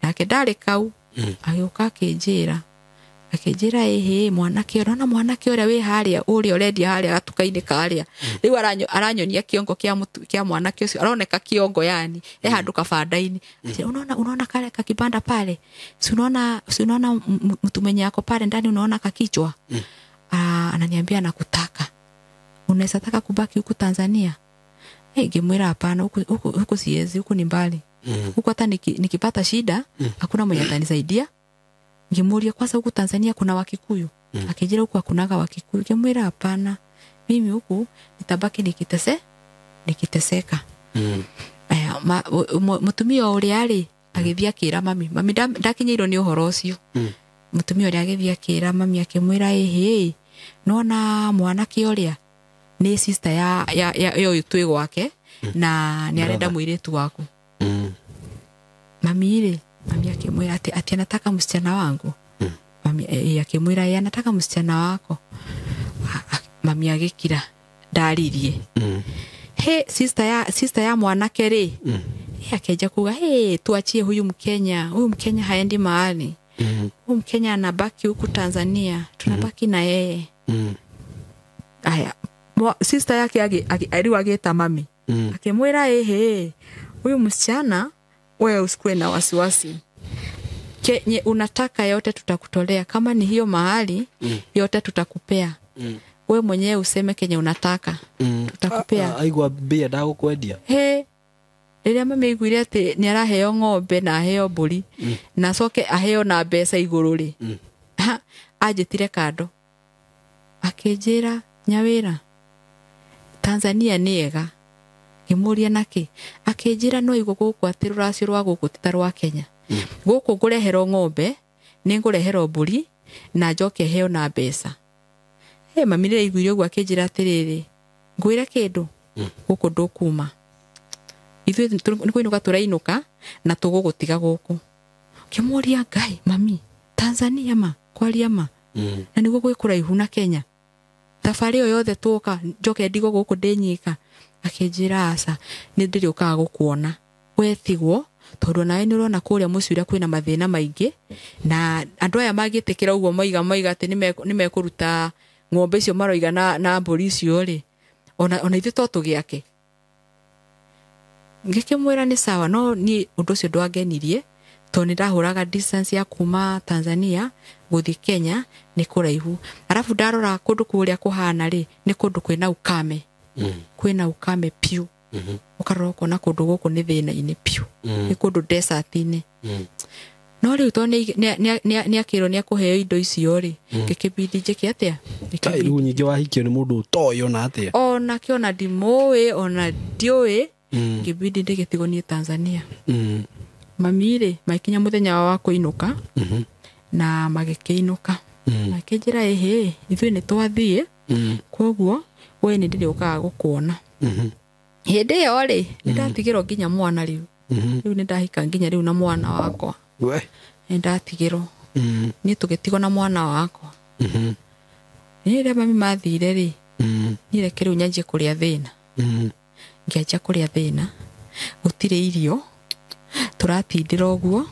nake ndari kau agiuka akinjira akijira ehe mwanake urona mwanake uria wi haria uria urendia haria gatuka-ini karia riu aranyonia kiongo kia mwanake ucio aroneka kiongo yani handu kabanda-ini. Unaona kale kakibanda pale, si unaona mtu mwenye yako pale ndani, unaona kakichwa. Ananiambia nakutaka, unaweza taka kubaki huku Tanzania? Ngimwira hapana, huku siwezi, huku ni mbali. Huku hata nikipata shida hakuna mwenye atanisaidia. Ngimuria kwanza huku Tanzania kuna Wakikuyu? Akijira huku hakunaga Wakikuyu. Ngimwira hapana, mimi huku nitabaki nikiteseka. Aya mutumia uria ari agithia akira mami ndakinyirwo ni uhoro ucio. Mutumia uria agithia akira mami akimwira ehe nona mwanake uria ni sister ya uyu twi gwake na ni arenda mwiritu waku. Mami ri mami akimwira ati anataka msichana wangu. Mami akimwira yeye anataka msichana wako. Mami agikira ndaririe. He sister ya mwanake ri akeja kuga he tuachie huyu Mkenya haendi mahali. Huyu Mkenya anabaki huku Tanzania, tunabaki na yeye. Aya sister yake ariu ageta mami akimwira ehe huyu msichana wewe usikue na wasiwasi, kenye unataka yote tutakutolea, kama ni hiyo mahali yote tutakupea. Wewe mwenyewe useme kenye unataka tutakupea. Aigua bia ndago kwendia he riria mami aiguire ati ni araheo ng'ombe na aheo mburi na coke aheo na mbeca iguru ri anjitire kando akinjira nyawira Tanzania ni ega. Ngimuria naki akinjira no igwo guku ati ruracio rwa guku ti ta rwa Kenya. Guku ngureherwo ng'ombe ni ngureherwo mburi na njoke heo na mbeca. He mami rĩrĩa aiguire ũguo akinjira atiriri ngwire kindu guku ndukuma ithuĩ nĩ kũinũka tũrainũka na tũgũgũtiga gũkũ. Ngimuria Ngai mami Tanzania ma kwaria ma na nĩguo gwĩ kũraihu na Kenya thabarĩ ĩyo yothe tũka njoke ndigwo gũkũ ndĩnyika. Akinjira aca nĩ ndĩrĩũkaga gũkuona wetigwo tondũ nawe nĩ ũrona kũrĩa mũciĩ ũrĩa kwĩna mathĩna maingĩ na andũ aya mangĩtĩkĩra ũguo moiga atĩ nĩ mekũruta ng'ombe icio maroiga na mbũri icio rĩ ona ithuĩ to tũgĩake. Ngĩkĩmwĩra nĩ sawa no niĩ ũndũ ũcio ndwangenirie tondũ nĩ ndahũraga distance ya kuma Tanzania gũthiĩ Kenya nĩ kũraihu. Arabu ndarora kũndũ kũrĩa kũhana rĩ nĩ kũndũ kwĩna ukame. Kwĩna ukame piũ. Ũkarora ũkona kũndũ gũkũ nĩ thĩna-inĩ piũ. Nĩ kũndũ desert-inĩ. No rĩu tondũ nĩ akĩrwo nĩ akũheo indo icio rĩ ngĩkĩbidi njĩke atĩa? Rĩu nyingĩ wahikio nĩ mũndũ ũtoĩ ona atĩa? Onake ona ndimũĩ ona ndiũĩ. Ngĩbidi ndĩgĩtigwo niĩ Tanzania. Mami rĩ magĩkinya mũthenya wao wa kũinũka na magĩkĩinũka. Makĩnjĩra ĩhĩ ithuĩ nĩ twathiĩ koguo we nĩ ndĩrĩũkaga gũkuona. Hĩndĩ ĩyo rĩ nĩ ndatigĩrwo nginya mwana rĩu. Rĩu nĩ ndahika nginya rĩu na mwana wakwa. Nĩ ndatigĩrwo. Niĩ tũgĩtigwo na mwana wakwa. Niĩ rĩrĩa mami mathire rĩ niĩ reke rĩu nyanjie kũrĩa thĩna. Ngĩanjia kũrĩa thĩna gũtirĩ irio tũratindĩra ũguo.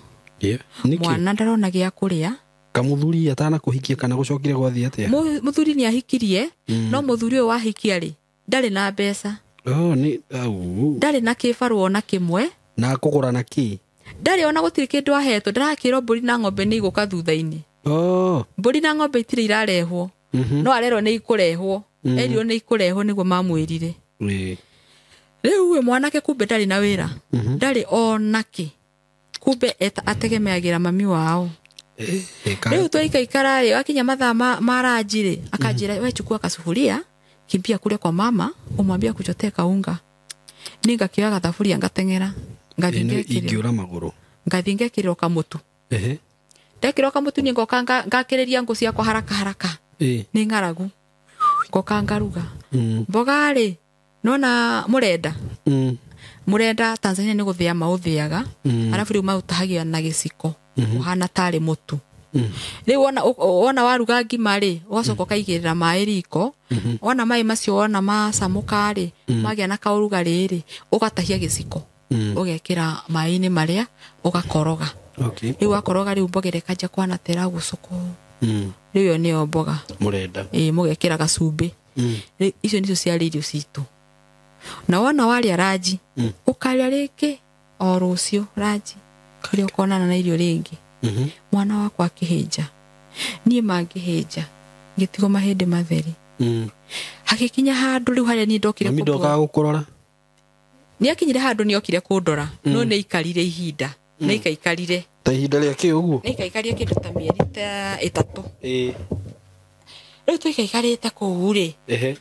Mwana ndarona gĩa kũrĩa. Kamuthuri atanakũhikia kana gũcokire gwathiĩ atĩa? Mũthuri nĩ ahikirie no mũthuri ũyũ wahikia rĩ ndarĩ na mbeca. Ndarĩ na kĩbarũa ona kĩmwe. Na kũgũra na kĩ? Ndarĩ ona gũtirĩ kĩndũ ahetwo ndarakĩrwo mbũri na ng'ombe nĩ igũka thutha-inĩ. Mbũri na ng'ombe itirĩ irarehwo no arerwo nĩ ikũrehwo. Erirwo nĩ ikũrehwo nĩguo mamwĩrire. Rĩu we mwanake kumbe ndarĩ na wĩra ndarĩ ona kĩ kumbe ategemeagĩra mami wao. Rĩu twaikaikara rĩ wakinya mathaa ma ranji rĩ akanjĩra we chukua kasufuria kimbia kule kwa mama umwambia kuchotee kaunga. Ni ngakioya gathaburia ngateng'era. Ngathiĩ ngekĩrĩrwo. Ingĩũra magũrũ. Ngathiĩ ngekĩrĩrwo kamũtu. Ehe. Ndekĩrwo kamũtu niĩ ngoka ngakĩrĩria ngũ ciakwa haraka haraka. Ĩ. Nĩ ng'aragu. Ngoka ngaruga. Mm. Mboga rĩ, nona mũrenda. Mm. Mũrenda Tanzania nĩ gũthĩa maũthĩaga. Mm. Arabu rĩu maũtahagia na gĩciko. Ũhana tarĩ mũtu. Mm. Rĩu wona waruga ngima rĩ, ũgacoka ũkaigĩrĩra maĩ riko. Wona maĩ macio wona macamũka rĩ, magĩa na kaũrugarĩ rĩ, ũgatahia gĩciko. Mm. Ũgekĩra maĩ-inĩ marĩa, ũgakoroga. Okay. Rĩu wakoroga rĩu mboga ĩrĩa ĩkanjia kũhana ta ĩragucũka ũũ. Mm. Rĩu ĩyo nĩyo mboga. Mũrenda. Ĩĩ, mũgekĩra gacumbĩ. Mm. Rĩu icio nicio ciarĩ irio citũ. Na wona warĩa ranji, Mm. ũkarĩa rĩngĩ o rũciũ ranji, rĩrĩa ũkonana na irio rĩngĩ. Mhm. Mwana wakwa akĩhĩnja, niĩ mangĩhĩnja ngĩtigwo mahĩndĩ matheri. Mm. Hagĩkinya handũ rĩu harĩa niĩ ndokire Mami ndokaga gũkũrora. Nĩ akinyire handũ nĩ okire kũndora, no nĩ aikarire ihinda. Nĩ aikaikarire. Ta ihinda rĩa kĩ ũguo? Nĩ aikaikarire kĩndũ ta mĩeri ta 3. Ĩ. Rĩu tũikaikarĩte kũu rĩ, Ehe.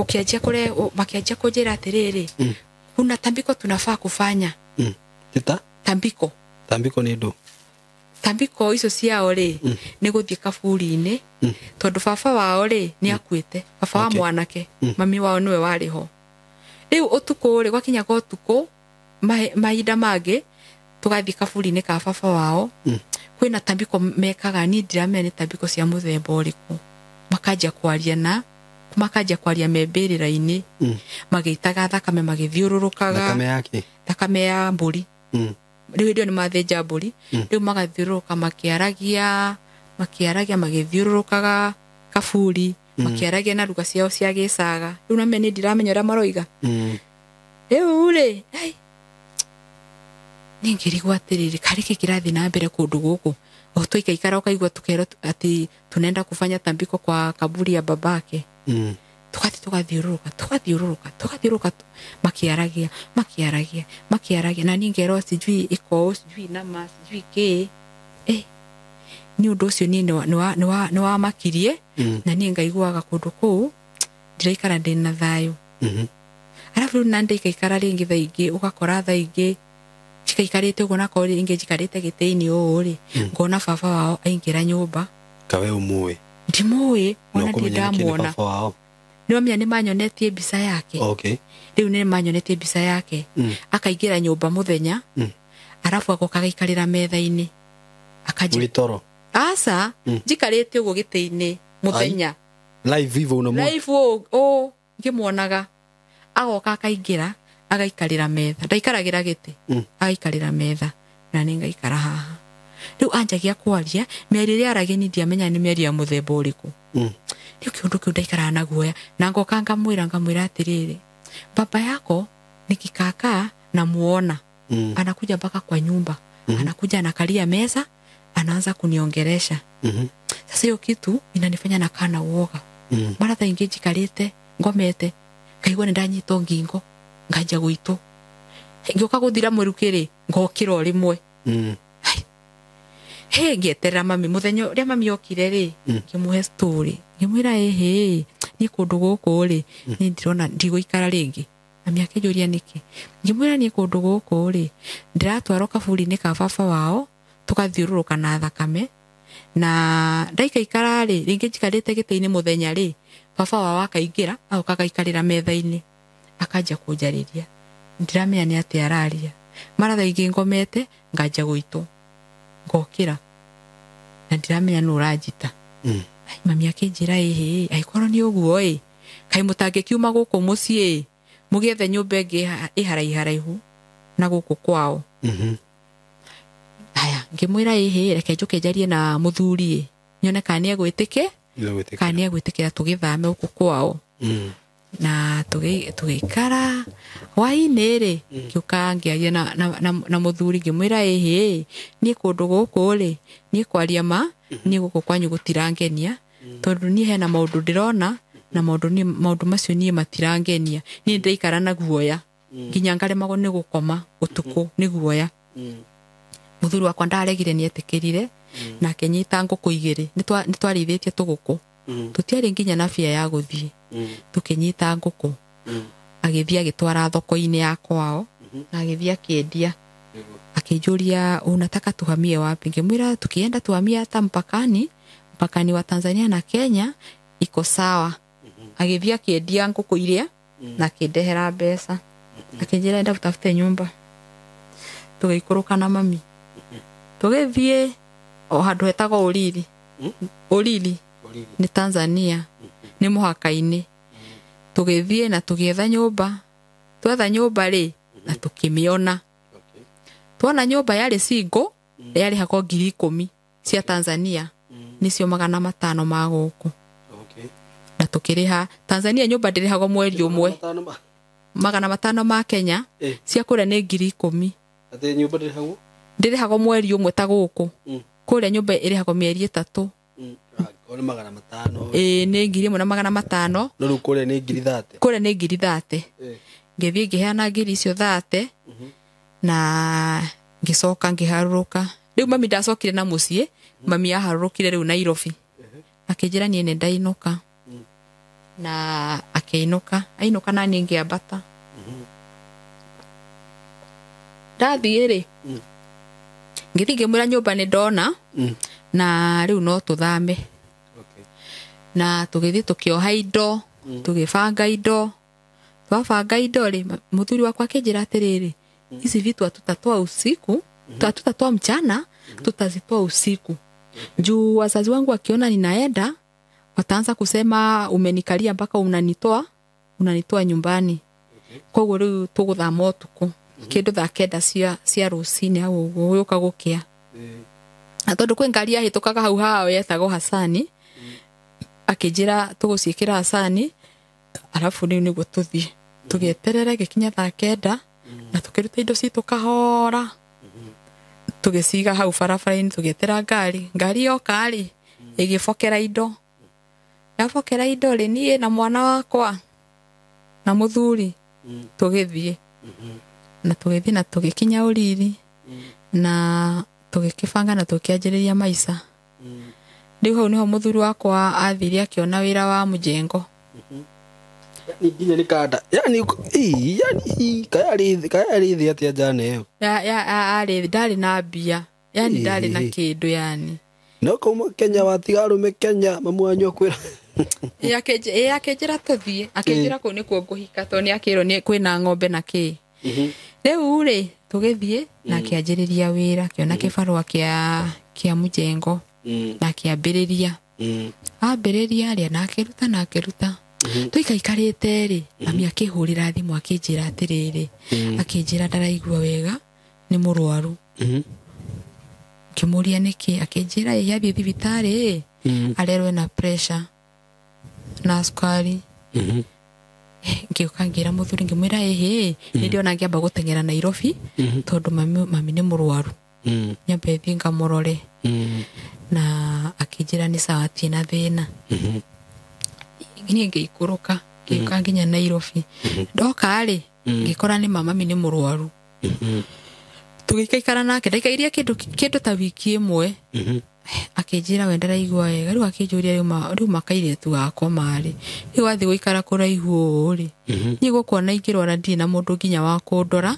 ũkĩanjia kũre, makĩanjia kũnjĩra atĩrĩrĩ, Mm. kuna tambiko tunafaa kufanya. Mm. Tita? Tambiko. Tambiko nĩ ndũ? Tambiko icio ciao rĩ, nĩ gũthiĩ kaburi-inĩ, Mm. tondũ baba wao rĩ, nĩ akuĩte. Baba wa Okay. mwanake, Mm. mami wao nĩwe warĩ ho. Rĩu ũtukũ rĩ, gwakinyaga ũtukũ, mahinda mangĩ, tũgathiĩ kaburi-inĩ ka baba wao. Mm. Kwĩna tambiko mekaga, niĩ ndiramenya nĩ tambiko cia mũthemba ũrĩkũ. Makanjia kwaria na, makanjia kwaria me mbĩrĩra-inĩ. Mm. Magĩitaga thakame, magĩthiũrũrũkaga. Thakame yake? Thakame ya mbũri. Mm. Rĩu hĩndĩ ĩyo nĩ mathĩnja mbũri. Mm. Rĩu magathiũrũrũka makĩaragia, makĩaragia, magĩthiũrũrũkaga kaburi, makĩaragia na ruga ciao cia gĩcaga. Rĩu name niĩ ndiramenya ũrĩa maroiga. Mm. Rĩu rĩ, ai, niĩ ngĩrigwo atĩrĩrĩ, karĩ kĩ kĩrathiĩ na mbere kũndũ gũkũ? O twaikaikara ũkaigua tũkerwo atĩ tunaenda kufanya tambiko kwa kaburi ya babake. Mm. Tugathiĩ tũgathiũrũrũka, tũgathiũrũrũka, tũgathiũrũrũka, makĩaragia, makĩaragia, makĩaragia. Na niĩ ngerwo sijui ĩko, sijui nama, sijui kĩ. Nĩ ũndũ ũcio niĩ nĩ wamakirie, Mm. na niĩ ngaiguaga kũndũ kũu ndiraikara ndĩ na thayũ. Mhm. Arabu rĩu na ndĩikaikara rĩngĩ thaa ingĩ, ũgakora thaa ingĩ njikaikarĩte ũguo, nakorwo rĩngĩ njikarĩte gĩtĩ-inĩ ũũ rĩ, ngona baba wao aingĩra nyũmba. Kawe ũmũĩ? Ndimũĩ, Na ona ndirĩ ũkũmenya nĩkĩ nĩ ndamuona. baba wao? Nĩwamenya nĩmanyonetie mbica yake. Okay. Rĩu nĩmanyonetie mbica yake. Mm. Akaingĩra nyũmba mũthenya, Mm. arabu agoka agaikarĩra metha-inĩ. Akanjĩra, Wĩ toro? Aca, Mm. njikarĩte ũguo gĩtĩ-inĩ mũthenya. Live hivyo unamuona? Live ũũ ngĩmuonaga. Agoka akaingĩra, agaikarĩra metha. Ndaikaragĩra gĩtĩ. Mm. Agaikarĩra metha. Na nĩ ngaikara haha. Rĩu anjagia kwaria, mĩario ĩrĩa aragia niĩ ndiamenya nĩ mĩario ya mũthemba ũrĩkũ. Mm. Rĩu kĩũndũ kĩu ndaikaraga na guoya. Na ngoka ngamwĩra atĩrĩrĩ, baba yako nikikakaa namuona. Mm. Anakuja mpaka kwa nyumba. Anakuja anakalia meza, anaanza kuniongeresha. Mhm. Sasa hiyo kitu inanifanya nakaa na uoga. Mm. Mara thaa ingĩ njikarĩte, ngomete, ngaigua nĩ ndanyitwo ngingo, nganjia gũitwo. Ngĩũka gũthira mũrukĩ rĩ, ngokĩra o rĩmwe. Mm. Ai. Hĩ, ngĩeterera mami. Mũthenya ũrĩa mami okire rĩ, ngĩmũhe story. Ngĩmwĩra, ĩhĩ, niĩ kũndũ gũkũ rĩ, niĩ ndĩrona ndigũikara rĩngĩ. Mami akĩnjũria nĩkĩ. Ngĩmwĩra niĩ kũndũ gũkũ rĩ, ndĩratwarwo kaburi-inĩ ka baba wao, tũgathiũrũrũka na thakame. Na ndaikaikara rĩ, rĩngĩ njikarĩte gĩtĩ-inĩ mũthenya rĩ, baba wao akaingĩra, agoka agaikarĩra metha-inĩ. Akanjia kũnjarĩria. Ndiramenya nĩ atĩa araria. Mara thaa ingĩ ngomete, nganjia gũitwo. Ngokĩra. Na ndiramenya nũ ũranjita. Mm. Ai, mami akĩnjĩra, ĩhĩ, angĩkorwo nĩ ũguo ĩ, kaĩ mũtangĩkiuma gũkũ mũciĩ ĩ, mũgĩethe nyũmba ĩngĩ ĩ haraiharaihu na gũkũ kwao. Mhm. Haya, ngĩmwĩra ĩhĩ, reke njũke njarie na mũthuri ĩ, nyone kana nĩ egwĩtĩkĩra, Nĩegwĩtĩkĩra. kana nĩ egwĩtĩkĩra tũgĩthame gũkũ kwao. Mm. Na tũgĩikara hwaĩ-inĩ rĩ, ngĩũka ngĩaria na mũthuri ngĩmwĩra, ĩhĩ, niĩ kũndũ gũkũ rĩ, niĩ kwaria ma, niĩ gũkũ kwanyu gũtirangenia, tondũ niĩ hena maũndũ ndĩrona, na maũndũ macio niĩ matirangenia. Niĩ ndĩraikara na guoya, nginya ngaremagwo nĩ gũkoma ũtukũ nĩ guoya. Mũthuri wakwa ndaregire, nĩetĩkĩrire, na akĩnyita ngũkũ igĩrĩ. Nĩtwarĩithĩtie tũgũkũ. Tũtiarĩ nginya na bia ya gũthiĩ. Tũkĩnyita ngũkũ. Agĩthiĩ agĩtwara thoko-inĩ ya kwao. Na agĩthiĩ akĩendia. Akĩnjũria unataka tuhamie wapi? Ngĩmwĩra tukienda tuhamie hata mpakani, mpakani wa Tanzania na Kenya iko sawa. Agĩthiĩ akĩendia ngũkũ iria na akĩndehera mbeca. Akĩnjĩra enda utafute nyumba. Tũgĩikũrũka na mami. Tũgĩthiĩ o handũ hetagwo Uriri. Uriri nĩ Tanzania, nĩ mũhaka-inĩ. Tũgĩthiĩ na tũgĩetha nyũmba. Twetha nyũmba rĩ, na tũkĩmĩona. Tuona nyũmba yarĩ single, yarĩhagwo 10,000 cia Tanzania, nĩcio 500 ma gũkũ. Na tũkĩrĩha Tanzania nyũmba ndĩrĩhagwo mweri ũmwe. 500 ma Kenya, cia kũrĩa nĩ 10,000. Atĩ nyũmba ndĩrĩhagwo? Ndĩrĩhagwo mweri ũmwe ta gũkũ. Kũrĩa nyũmba ĩrĩhagwo mĩeri 3. Nĩ 500. Ĩĩ nĩ 1,500. No rĩu kũrĩa nĩ 30,000. Kũrĩa nĩ 30,000. Ngĩthiĩ ngĩheana ngiri icio 30 na ngĩcoka ngĩharũrũka. Rĩu mami ndacokire na mũciĩ, mami aharũrũkire rĩu Nairobi. Akĩnjĩra niĩ nĩ ndainũka. Na akĩinũka, ainũka na niĩ ngĩambata. Ndathiĩ rĩ, ngĩthiĩ ngĩmwĩra nyũmba nĩ ndona na rĩu no tũthame. Na tũgĩthiĩ tũkĩoha indo, tũgĩbanga indo. Twabanga indo rĩ, mũthuri wakwa akĩnjĩra atĩrĩrĩ, hizi vitu hatutatoa usiku, hatutatoa mchana, tutazitoa usiku. Juu wazazi wangu wakiona ninaenda, wataanza kusema umenikalia mpaka unanitoa nyumbani. Koguo rĩu tũgũthama ũtukũ. Kĩndũ thaa 9 cia rũcinĩ hau ũguo gũgĩũka gũkĩa. Na tondũ kwĩ ngari yahĩtũkaga hau hao yetagwo Hasani, akĩnjĩra tũgũciĩkĩra Hasani, arabu rĩu nĩguo tũthiĩ. Tũgĩeterera gĩkinya thaa 9 na tũkĩruta indo citũ kahora. Tũgĩciga hau barabara-inĩ tũgĩetera ngari. Ngari yoka rĩ, ĩgĩbokera indo. Yabokera indo rĩ, niĩ na mwana wakwa na mũthuri tũgĩthiĩ. Na tũgĩthiĩ na tũgĩkinya Uriri na tũgĩkĩbanga na tũkĩanjĩrĩria maica. Rĩu hau nĩho mũthuri wakwa athire akĩona wĩra wa mũjengo. Yani nginya nĩ kanda. Yani yani kayarĩ thĩ atĩa njane ĩyo? Ya arĩ ndarĩ na mbia. Yani ndarĩ na kĩndũ yani. No kauma Kenya watiga arũme Kenya mamu wanyu akwĩra. Akĩnjĩra tũthiĩ, akĩnjĩra kũu nĩkuo ngũhika tondũ nĩ akĩrwo nĩ kwĩna ng'ombe na kĩ. Rĩu rĩ tũgĩthiĩ na akĩanjĩrĩria wĩra, akĩona kĩbarũa kĩa mũjengo na akĩambĩrĩria. Ambĩrĩria rĩ na akĩruta na akĩruta. Tũikaikarĩte rĩ, mami akĩhũrĩra thimũ akĩnjĩra atĩrĩrĩ, akĩnjĩra ndaraigua wega nĩ mũrwaru. Ngĩmũria nĩkĩ, akĩnjĩra ĩ athiĩ thibitarĩ arerwo ena pressure na cukari. Ngĩũka ngĩra mũthuri ngĩmwĩra ĩhĩ, nĩ ndĩona ngĩamba gũteng'era Nairobi tondũ mami nĩ mũrwaru. Nyambe thiĩ ngamũrore. Na akĩnjĩra nĩ sawa atirĩ na thĩna. Niĩ ngĩikũrũka, ngĩũka nginya Nairobi. Ndoka rĩ, ngĩkora nĩ mami nĩ mũrwaru. Tũgĩikaikara nake, ndaikairie kĩndũ ta wiki ĩmwe. Akĩnjĩra we ndaraigua wega, rĩu akĩnjũria rĩu makairĩtu gakwa marĩ. Rĩu wathiĩ gũikara kũraihu ũũ rĩ, niĩ gũkuona ingĩrwara ndirĩ na mũndũ nginya wa kũndora.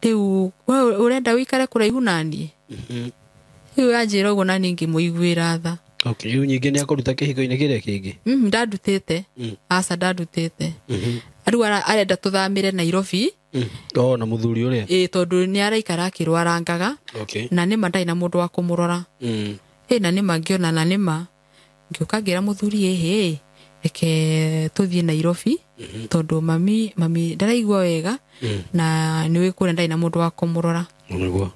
Rĩu we ũrenda ũikare kũraihu naniĩ? Rĩu anjĩra ũguo naniĩ ngĩmũiguĩra tha. Okay, rĩu nyingĩ nĩ akũruta kĩhiko-inĩ kĩrĩa kĩngĩ? Ndandutĩte. Aca ndandutĩte. Rĩu arenda tũthamĩre Nairobi. Oh, na mũthuri ũrĩa? Ĩĩ, tondũ nĩ araikara akĩrwarangaga. Na nĩma ndarĩ na mũndũ wa kũmũrora. Na nĩma ngĩona na nĩma ngĩũka ngĩra mũthuri ĩhĩ, reke tũthiĩ Nairobi tondũ mami ndaraigua wega na nĩũĩ kũrĩa ndarĩ na mũndũ wa kũmũrora. Nĩguo.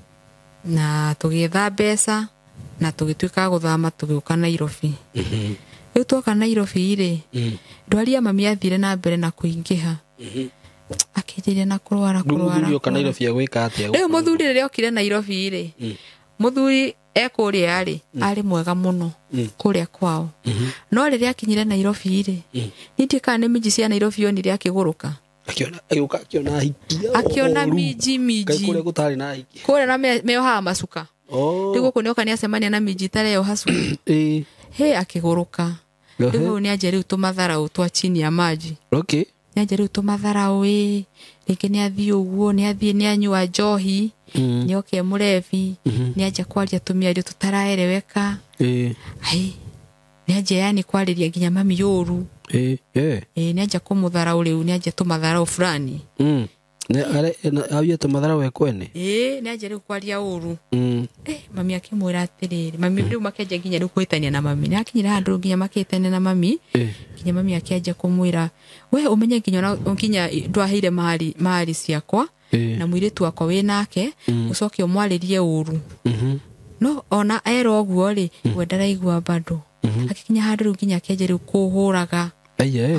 Na tũgĩetha mbeca na tũgĩtuĩka gũthama tũgĩũka Nairobi. Rĩu twoka Nairobi rĩ, ndwari ya mami yathire na mbere na kũingĩha. Akĩnjĩria na kũrwara, kũrwara. Rĩu mũthuri oka Nairobi agwĩka atĩa? Rĩu mũthuri rĩrĩa okire Nairobi rĩ, mũthuri ekũrĩa rĩ, arĩ mwega mũno kũrĩa kwao. No rĩrĩa akinyire Nairobi rĩ, niĩ ndiũĩ kana nĩ minji cia Nairobi onire akĩgũrũka. Agĩũka akĩona ahiki. Akĩona minji. Kaĩ kũrĩa gũtarĩ na ahiki? Kũrĩa na meohaga macuka. Rĩu gũkũ nĩoka nĩacemania na minji itareoha cuka. Hĩ, akĩgũrũka. Rĩu hau nĩanjia rĩu tũmatharau twa chini ya maji. Nĩanjia rĩu tũmatharau ĩ rĩngĩ nĩathiĩ ũguo nĩathiĩ nĩanyua njohi nĩoke e mũrebi nĩanjia kwaria tũmĩario tũtaraereweka. Ai nĩanjia yani kwarĩria nginya mami ũru. Nĩanjia kũmũtharau rĩu nĩanjia tũmatharau fulani. Awie tũmatharau ekwene. Nĩanjia rĩu kwaria ũru. Mami akĩmwĩra atĩrĩrĩ mami rĩu makĩanjia nginya rĩu kũhĩtania na mami nĩakinyire handũ nginya makĩhĩtania na mami nginya mami akĩanjia kũmwĩra we ũmenye nginya nginya ndwaheire mari ciakwa na mũirĩtu wakwa wĩ nake ũcoke ũmwarĩrie ũru. No ona era ũguo rĩ we ndaraigua bado. Akikinya handũ rĩu nginya akĩanjia rĩu kũhũraga.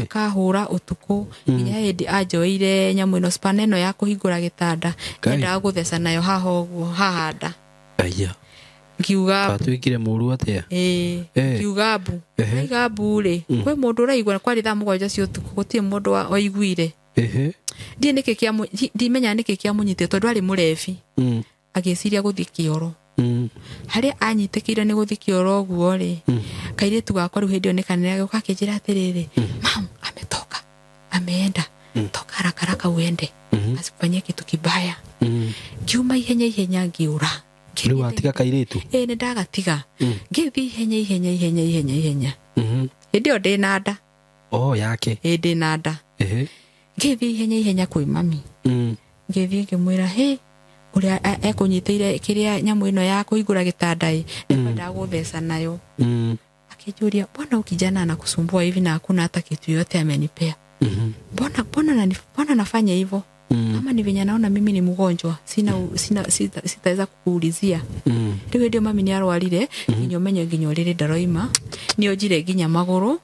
Akahũra ũtukũ nginya hĩndĩ anjoeire nyamũ ĩno spana ĩno ya kũhingũra gĩtanda endaga gũtheca nayo haha ũguo haha nda. Ngiuga atuĩkire mũru atĩa? Ngiuga mbu ngiuga mbu rĩ kwĩ mũndũ ũraigua kwarĩ thaa 7 cia ũtukũ gũtirĩ mũndũ waiguire. Ndiĩ nĩkĩ kĩa ndimenya nĩkĩ kĩamũnyitire tondũ arĩ mũrebi. Agĩciria gũthiĩ kĩoro. Harĩa anyitĩkĩire nĩ gũthiĩ kĩoro ũguo rĩ kairĩtu gakwa rĩu hĩndĩ ĩyo nĩ kanene gagĩũka akĩnjĩra atĩrĩrĩ mam ametoka ameenda toka haraka haraka uende asikufanyie kitu kibaya. Ngiuma ihenya ihenya ngiũra. Rĩu watiga kairĩtu? Nĩ ndagatiga. Ngĩthiĩ ihenya ihenya ihenya ihenya ihenya. Hĩndĩ ĩyo ndĩ na nda. Yake. Ndĩ na nda. Ngĩthiĩ ihenya ihenya kwĩ mami. Ngĩthiĩ ngĩmwĩra hĩ ũrĩa ekũnyitĩire kĩrĩa nyamũ ĩno ya kũhingũra gĩtanda ĩ nĩkwendaga gũtheca nayo. Akĩnjũria mbona huyu kijana anakusumbua hivi na hakuna hata kitu yote amenipea. Mbona nafanya hivyo? Ama ni venye naona mimi ni mgonjwa sina sitaweza kukuulizia. Rĩu hĩndĩ ĩyo mami nĩarwarire nginya ũmenye nginya ũrĩrĩ ndaroima nĩonjire nginya magũrũ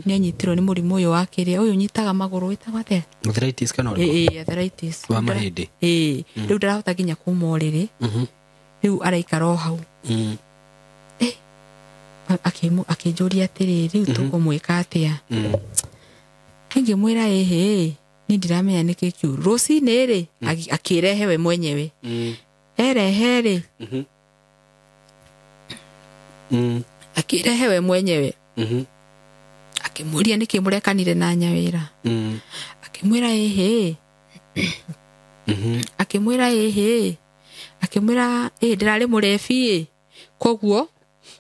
nĩanyitirwo nĩ mũrimũ ũyũ wa kĩrĩa ũyũ ũnyitaga magũrũ wĩtagwo atĩa? Arthritis kana ũrĩkũ? Arthritis. Wa mahĩndĩ. Rĩu ndarahota nginya kuma ũrĩrĩ. Rĩu araikara o hau. Akĩnjũria atĩrĩrĩ rĩu tũkũmwĩka atĩa? Ngĩmwĩra ĩhĩ ni ndiramenya nĩkĩ kĩũru. Rũcinĩ rĩ akĩrehe we mwenyewe. Erehe rĩ akĩrehe we mwenyewe. Akĩmũria nĩkĩ mũrekanire na Nyawĩra. Akĩmwĩra ĩhĩ. Akĩmwĩra ĩhĩ. Akĩmwĩra ĩ ndĩrarĩ mũrebi ĩ koguo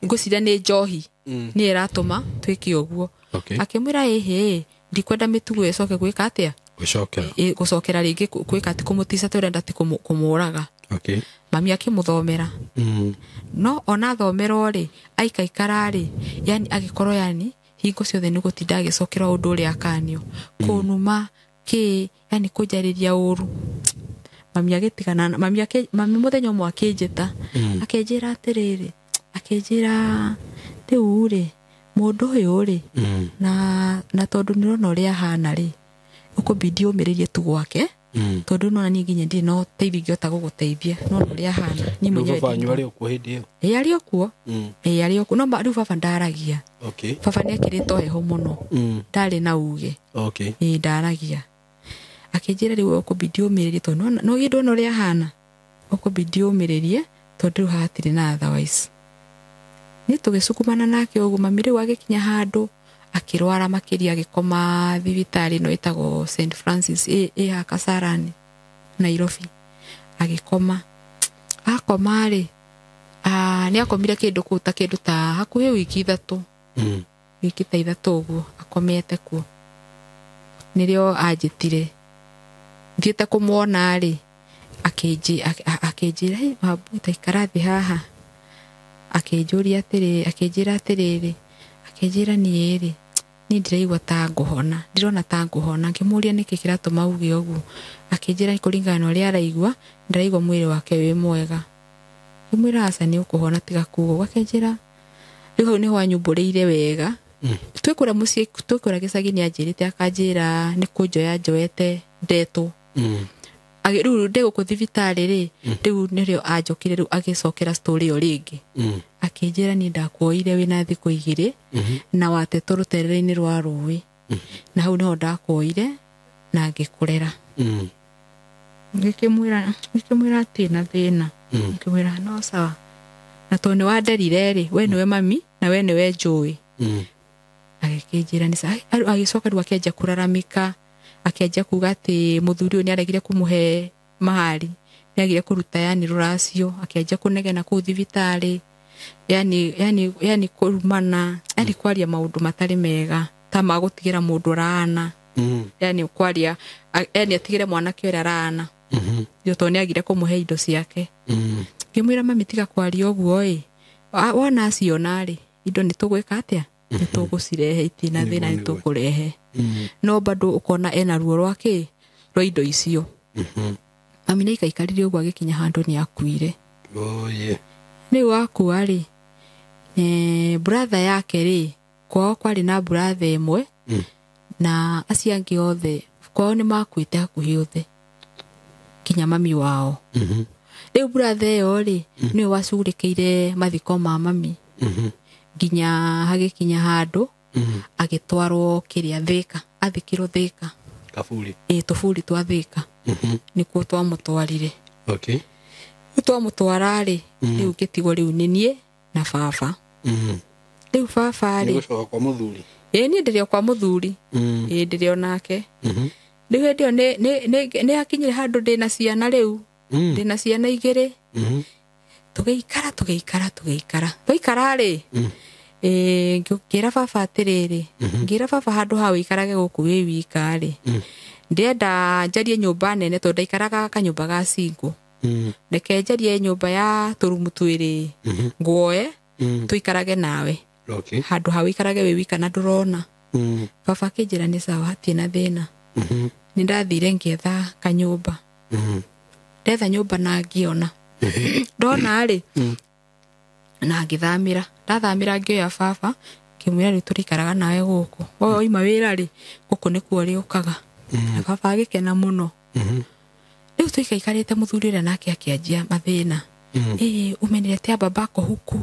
ngwĩciria nĩ njohi nĩ ĩratũma twĩke ũguo. Akĩmwĩra ĩhĩ ndikwenda mĩtugo ĩcoke gwĩka atĩa? Gũcokera rĩngĩ gwĩka atĩ kũmũtica tũrenda ti kũmũraga. Mami akĩmũthomera. No ona thomerwo rĩ aikaikara rĩ yani agĩkorwo yani hingo ciothe nĩ gũtinda agĩcokera ũndũ ũrĩa akanio kũnuma kĩ yani kũnjarĩria ũru. Mami agĩtigana mami mũthenya ũmwe akĩnjĩta akĩnjĩra atĩrĩrĩ akĩnjĩra rĩu rĩ mũndũ ũyũ rĩ na tondũ nĩũrona ũrĩa ahana rĩ ũkũbidi ũmĩrĩrie tu gwake tondũ nona niĩ nginya ndirĩ na ũteithio ingĩhota gũgũteithia nona ũrĩa ahana niĩ mwenyewe. Baba wanyu arĩ o kuo hĩndĩ ĩyo? Arĩ o kuo. Arĩ o kuo no rĩu baba ndaragia. Baba nĩekĩrĩte heho mũno ndarĩ na uge. Ndaragia. Akĩnjĩra rĩu ũkũbidi ũmĩrĩrie tondũ no gĩndũ ona ũrĩa ahana ũkũbidi ũmĩrĩrie tondũ rĩu hatirĩ na otherwise. Nĩ tũgĩcukumana nake ũguo mami rĩu agĩkinya handũ akĩrwara makĩria agĩkoma thibitarĩ ĩno ĩtagwo St Francis ĩ haha Kasarani Nairobi. Agĩkoma akoma rĩ nĩakomire kĩndũ kũu ta kĩndũ ta hakuhĩ wiki 3 wiki ta 3 ũguo akomete kuo. Nĩrĩo anjĩtire thiĩte kũmuona rĩ akĩnjĩra Wambui ta ikara thĩ haha. Akĩnjũria atĩrĩ akĩnjĩra atĩrĩrĩ akĩnjĩra niĩ rĩ niĩ ndĩraigua ta ngũhona ndirona ta ngũhona. Ngĩmũria nĩkĩ kĩratũma uge ũguo. Akĩnjĩra kũringana na ũrĩa araigua ndĩraigua mwĩrĩ wake wĩ mwega. Ngĩmwĩra aca nĩ ũkũhona tiga kuga ũguo. Akĩnjĩra rĩu hau nĩho anyumbũrĩire wega. Twĩ kũrĩa mũciĩ twĩ kũrĩa gĩcagi nĩanjĩrĩte akanjĩra nĩ kũnjoya njoete ndetwo. Rĩu ndĩ gũkũ thibitarĩ rĩ rĩu nĩrĩo anjokire rĩu agĩcokera story ĩyo rĩngĩ. Akĩnjĩra niĩ ndakuoire wĩna thikũ 2 na watetwo rũtere-inĩ rwa rũĩ na hau nĩho ndakuoire na ngĩkũrera. Ngĩkĩmwĩra atirĩ na thĩna. Ngĩmwĩra no sawa na tondũ nĩ wanderire rĩ we nĩwe mami na we nĩwe njũĩ. Agĩkĩnjĩra nĩ sawa. Agĩcoka rĩu akĩanjia kũraramika Akĩanjia kuga atĩ mũthuri ũyũ nĩaregire kũmũhe mahari, nĩagire kũruta yani rũracio, akĩanjia kũnegena kũu thibitarĩ, yani kũrumana, yani kwaria maũndũ matarĩ mega ta ma gũtigĩra mũndũ rana. Yani kwaria, yani atigĩre mwanake ũrĩa rana. Nĩ tondũ nĩagire kũmũhe indo ciake. Ngĩmwĩra mami tiga kwaria ũguo ĩ, wona aciona rĩ, indo nĩ tũgwĩka atĩa? Nĩ tũgũcirehe, itina thĩna nĩ tũkũrehe. No bado ũkona ena ruo rwa kĩ? Rwa indo icio. Mami nĩ aikaikarire ũguo agĩkinya handũ nĩ akuire. Rĩu akua rĩ, brother yake rĩ, kwao kwarĩ na brother ĩmwe, na acio angĩ othe kwao nĩ makuĩte hakuhĩ othe kinya mami wao. Rĩu brother ĩyo rĩ, nĩwe wacugurĩkĩire mathiko ma mami nginya hagĩkinya handũ agĩtwarwo kĩrĩa Thĩka, athikirwo Thĩka. Kaburi. Ĩ, tũburi twa Thĩka. Nĩkuo twamũtwarire. Rĩu twamũtwara rĩ, rĩu ngĩtigwo rĩu nĩ niĩ na baba. Rĩu baba rĩ, Nĩ gũcoka kwa mũthuri. Ĩ, niĩ ndĩrĩ o kwa mũthuri. Ĩ, ndĩrĩ o nake. Rĩu hĩndĩ ĩyo nĩ hakinyire handũ ndĩna ciana rĩu. Ndĩna ciana igĩrĩ. Tũgĩikara, tũgĩikara, tũgĩikara. Twaikara rĩ, ngĩra baba atĩrĩrĩ, ngĩra baba handũ ha ũikarage gũkũ wĩ wika rĩ, ndĩrenda njarie nyũmba nene tondũ ndaikaraga kanyũmba ga single. Reke njarie nyũmba ya tũrumu twĩrĩ, nguoe, tũikarage nawe. Handũ ha ũikarage wĩ wika na ndũrona. Baba akĩnjĩra nĩ sawa, hatirĩ na thĩna. Nĩ ndathire ngĩetha kanyũmba. Ndetha nyũmba na ngĩona. Ndona rĩ, na ngĩthamĩra. Ndathamĩra ngĩoya baba, ngĩmwĩra rĩu tũrĩikaraga nawe gũkũ. We wauma wĩra rĩ, gũkũ nĩkuo ũrĩũkaga. Na baba agĩkena mũno. Rĩu tũikaikarĩte mũthuri ũrĩa nake akĩanjia mathĩna. Umeniletea babako huku,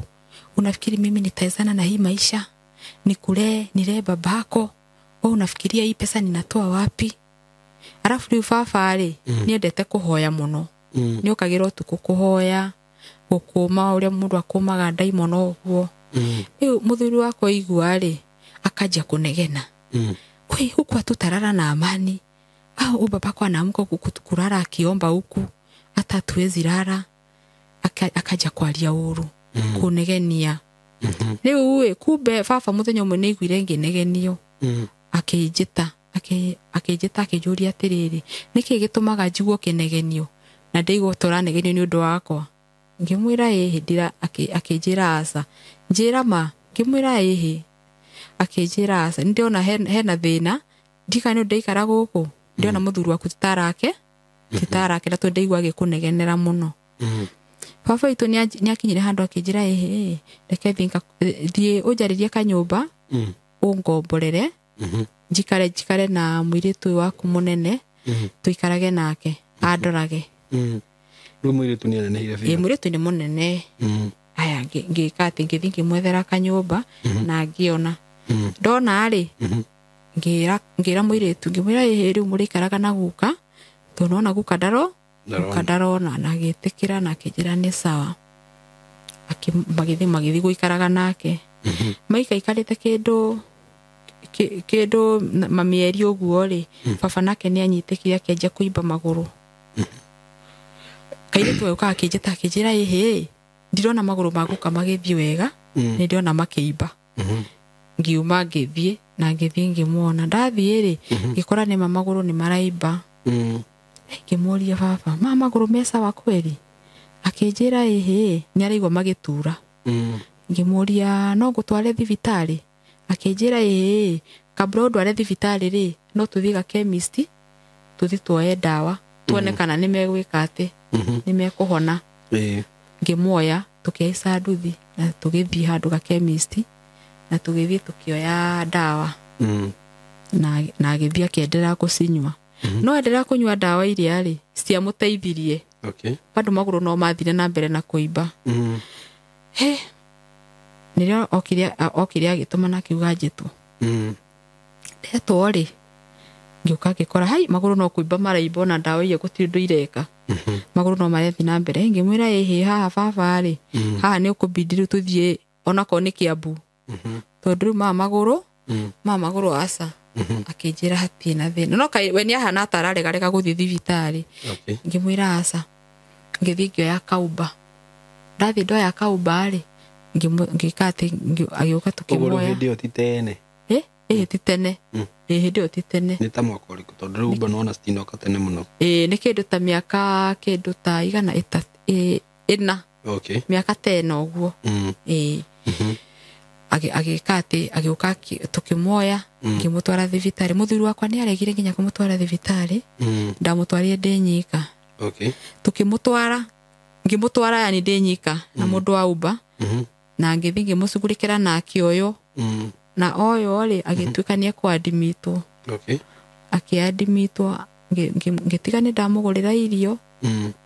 unafikiri mimi nitaezana na hii maisha? Nikule nilee babako, wewe unafikiria hii pesa ninatoa wapi? Arafu rĩu baba rĩ, nĩendete kũhoya mũno. Nĩokagĩra ũtukũ kũhoya, gũkũma ũrĩa mũndũ akũmaga ndaimono ũguo. Rĩu mũthuri wakwa aigua rĩ, akanjia kũnegena. Wei, huku hatutalala na amani. Au babako anaamka kulala akiomba huku, hata hatuwezi lala. Akaja kwaria ũru, kũnegenia. Rĩu ĩ, kumbe baba mũthenya ũmwe nĩaiguire ngĩnegenio. Akĩnjĩta, akĩnjĩta akĩnjũria atĩrĩrĩ, nĩkĩ gĩtũmaga njigue ũkĩnegenio? Na ndaigua tũranegenio nĩ ũndũ wakwa. Ngĩmwĩra ĩhĩ, ndira, akĩnjĩra aca. Njĩra ma, ngĩmwĩra ĩhĩ. Akĩnjĩra aca. Nĩndĩrona hena thĩna, ndika nĩ ndaikara gũkũ. Ndĩrona mũthuri waku titarake na tondũ ndaigua agĩkũnegenera mũno. Baba witũ nĩakinyire handũ akĩnjĩra ĩhĩ, reke thiĩ ũnjarĩrie kanyũmba, ũngomborere, njikare na mũirĩtu ũyũ waku mũnene, tũikarage nake, andorage. Rĩu mũirĩtu nĩanenehire biũ. Ĩ, mũirĩtu nĩ mũnene. Aya, ngĩka atĩ ngĩthiĩ ngĩmwethera kanyũmba, na ngĩona. Ndona rĩ, ngĩra mũirĩtu, ngĩmwĩra ĩhĩ, rĩu mũrĩikaraga na guka, tondũ nona guka guka ndarona, na agĩtĩkĩra na akĩnjĩra nĩ sawa. Magĩthiĩ gũikaraga nake. Maikaikarĩte kĩndũ mamieri ũguo rĩ, baba nake nĩanyitĩkire akĩanjia kũimba magũrũ. Kairĩtu gau gakĩnjĩta akĩnjĩra ĩhĩ, ndirona magũrũ ma guka magĩthiĩ wega, nĩ ndĩrona makĩimba. Ngiuma ngĩthiĩ na ngĩthiĩ ngĩmuona. Ndathiĩ rĩ, ngĩkora nĩma magũrũ nĩ maraimba. Ngĩmũria baba, ma magũrũ me sawa kweri? Akĩnjĩra ĩhĩ, nĩaraigua magĩtura. Ngĩmũria no ngũtware thibitarĩ? Akĩnjĩra ĩhĩ, kabla ũndware thibitarĩ rĩ, no tũthiĩ ga chemist, tũthiĩ tuoye ndawa, tuone kana nĩ megwĩka atĩ, nĩ mekũhona. Ngĩmuoya, tũkĩhaica nduthi na tũgĩthiĩ handũ ga chemist, na tũgĩthiĩ tũkĩoya ndawa. Na agĩthiĩ akĩenderea gũcinyua. No enderea kũnyua ndawa iria rĩ, citiamũteithirie. Bado magũrũ no mathire na mbere na kũimba. He, nĩrĩo okire agĩtũma na akiuga njĩtwo. Ndetwo rĩ, ngĩũka ngĩkora, hai, magũrũ no kũimba maraimba ona ndawa iria gũtirĩ ũndũ ireka. Magũrũ no marethiĩ na mbere. Ngĩmwĩra ĩhĩ, haha baba rĩ, haha nĩ ũkũbidi rĩu tũthiĩ onakorwo nĩ Kiambu. Tondũ rĩu maya magũrũ, maya magũrũ aca. Akĩnjĩra hatirĩ na thĩna no kaĩ we nĩahana ta araregarega gũthiĩ thibitarĩ. Okay. Ngĩmwĩra aca. Ngĩthiĩ ngĩoya kauba. Ndathiĩ ndoya kauba rĩ, ngĩka atĩ agĩũka Ũguo rĩu tũkĩmuoya. hĩndĩ ĩyo ti tene. Ĩ ti tene. Ĩ hĩndĩ ĩyo ti tene. Nĩ ta mwaka ũrĩkũ tondũ rĩu Uber nĩwona citinoka tene mũno. Ĩ nĩ kĩndũ ta mĩaka kĩndũ ta igana ĩna. Okay. Mĩaka ta ĩna ũguo. Ĩ. Agĩka atĩ agĩũka tũkĩmuoya ngĩmũtwara thibitarĩ. Mũthuri wakwa nĩ aregire nginya kũmũtwara thibitarĩ. Ndamũtwarire ndĩ nyika. Okay. Tũkĩmũtwara ngĩmũtwara yani ndĩ nyika na mũndũ wa Uber. Na ngĩthiĩ ngĩmũcugurĩkĩra na akĩoywo. Na oywo rĩ agĩtuĩka nĩ ekũandimitwo. Okay. Akĩandimitwo ngĩtiga nĩ ndamũgũrĩra irio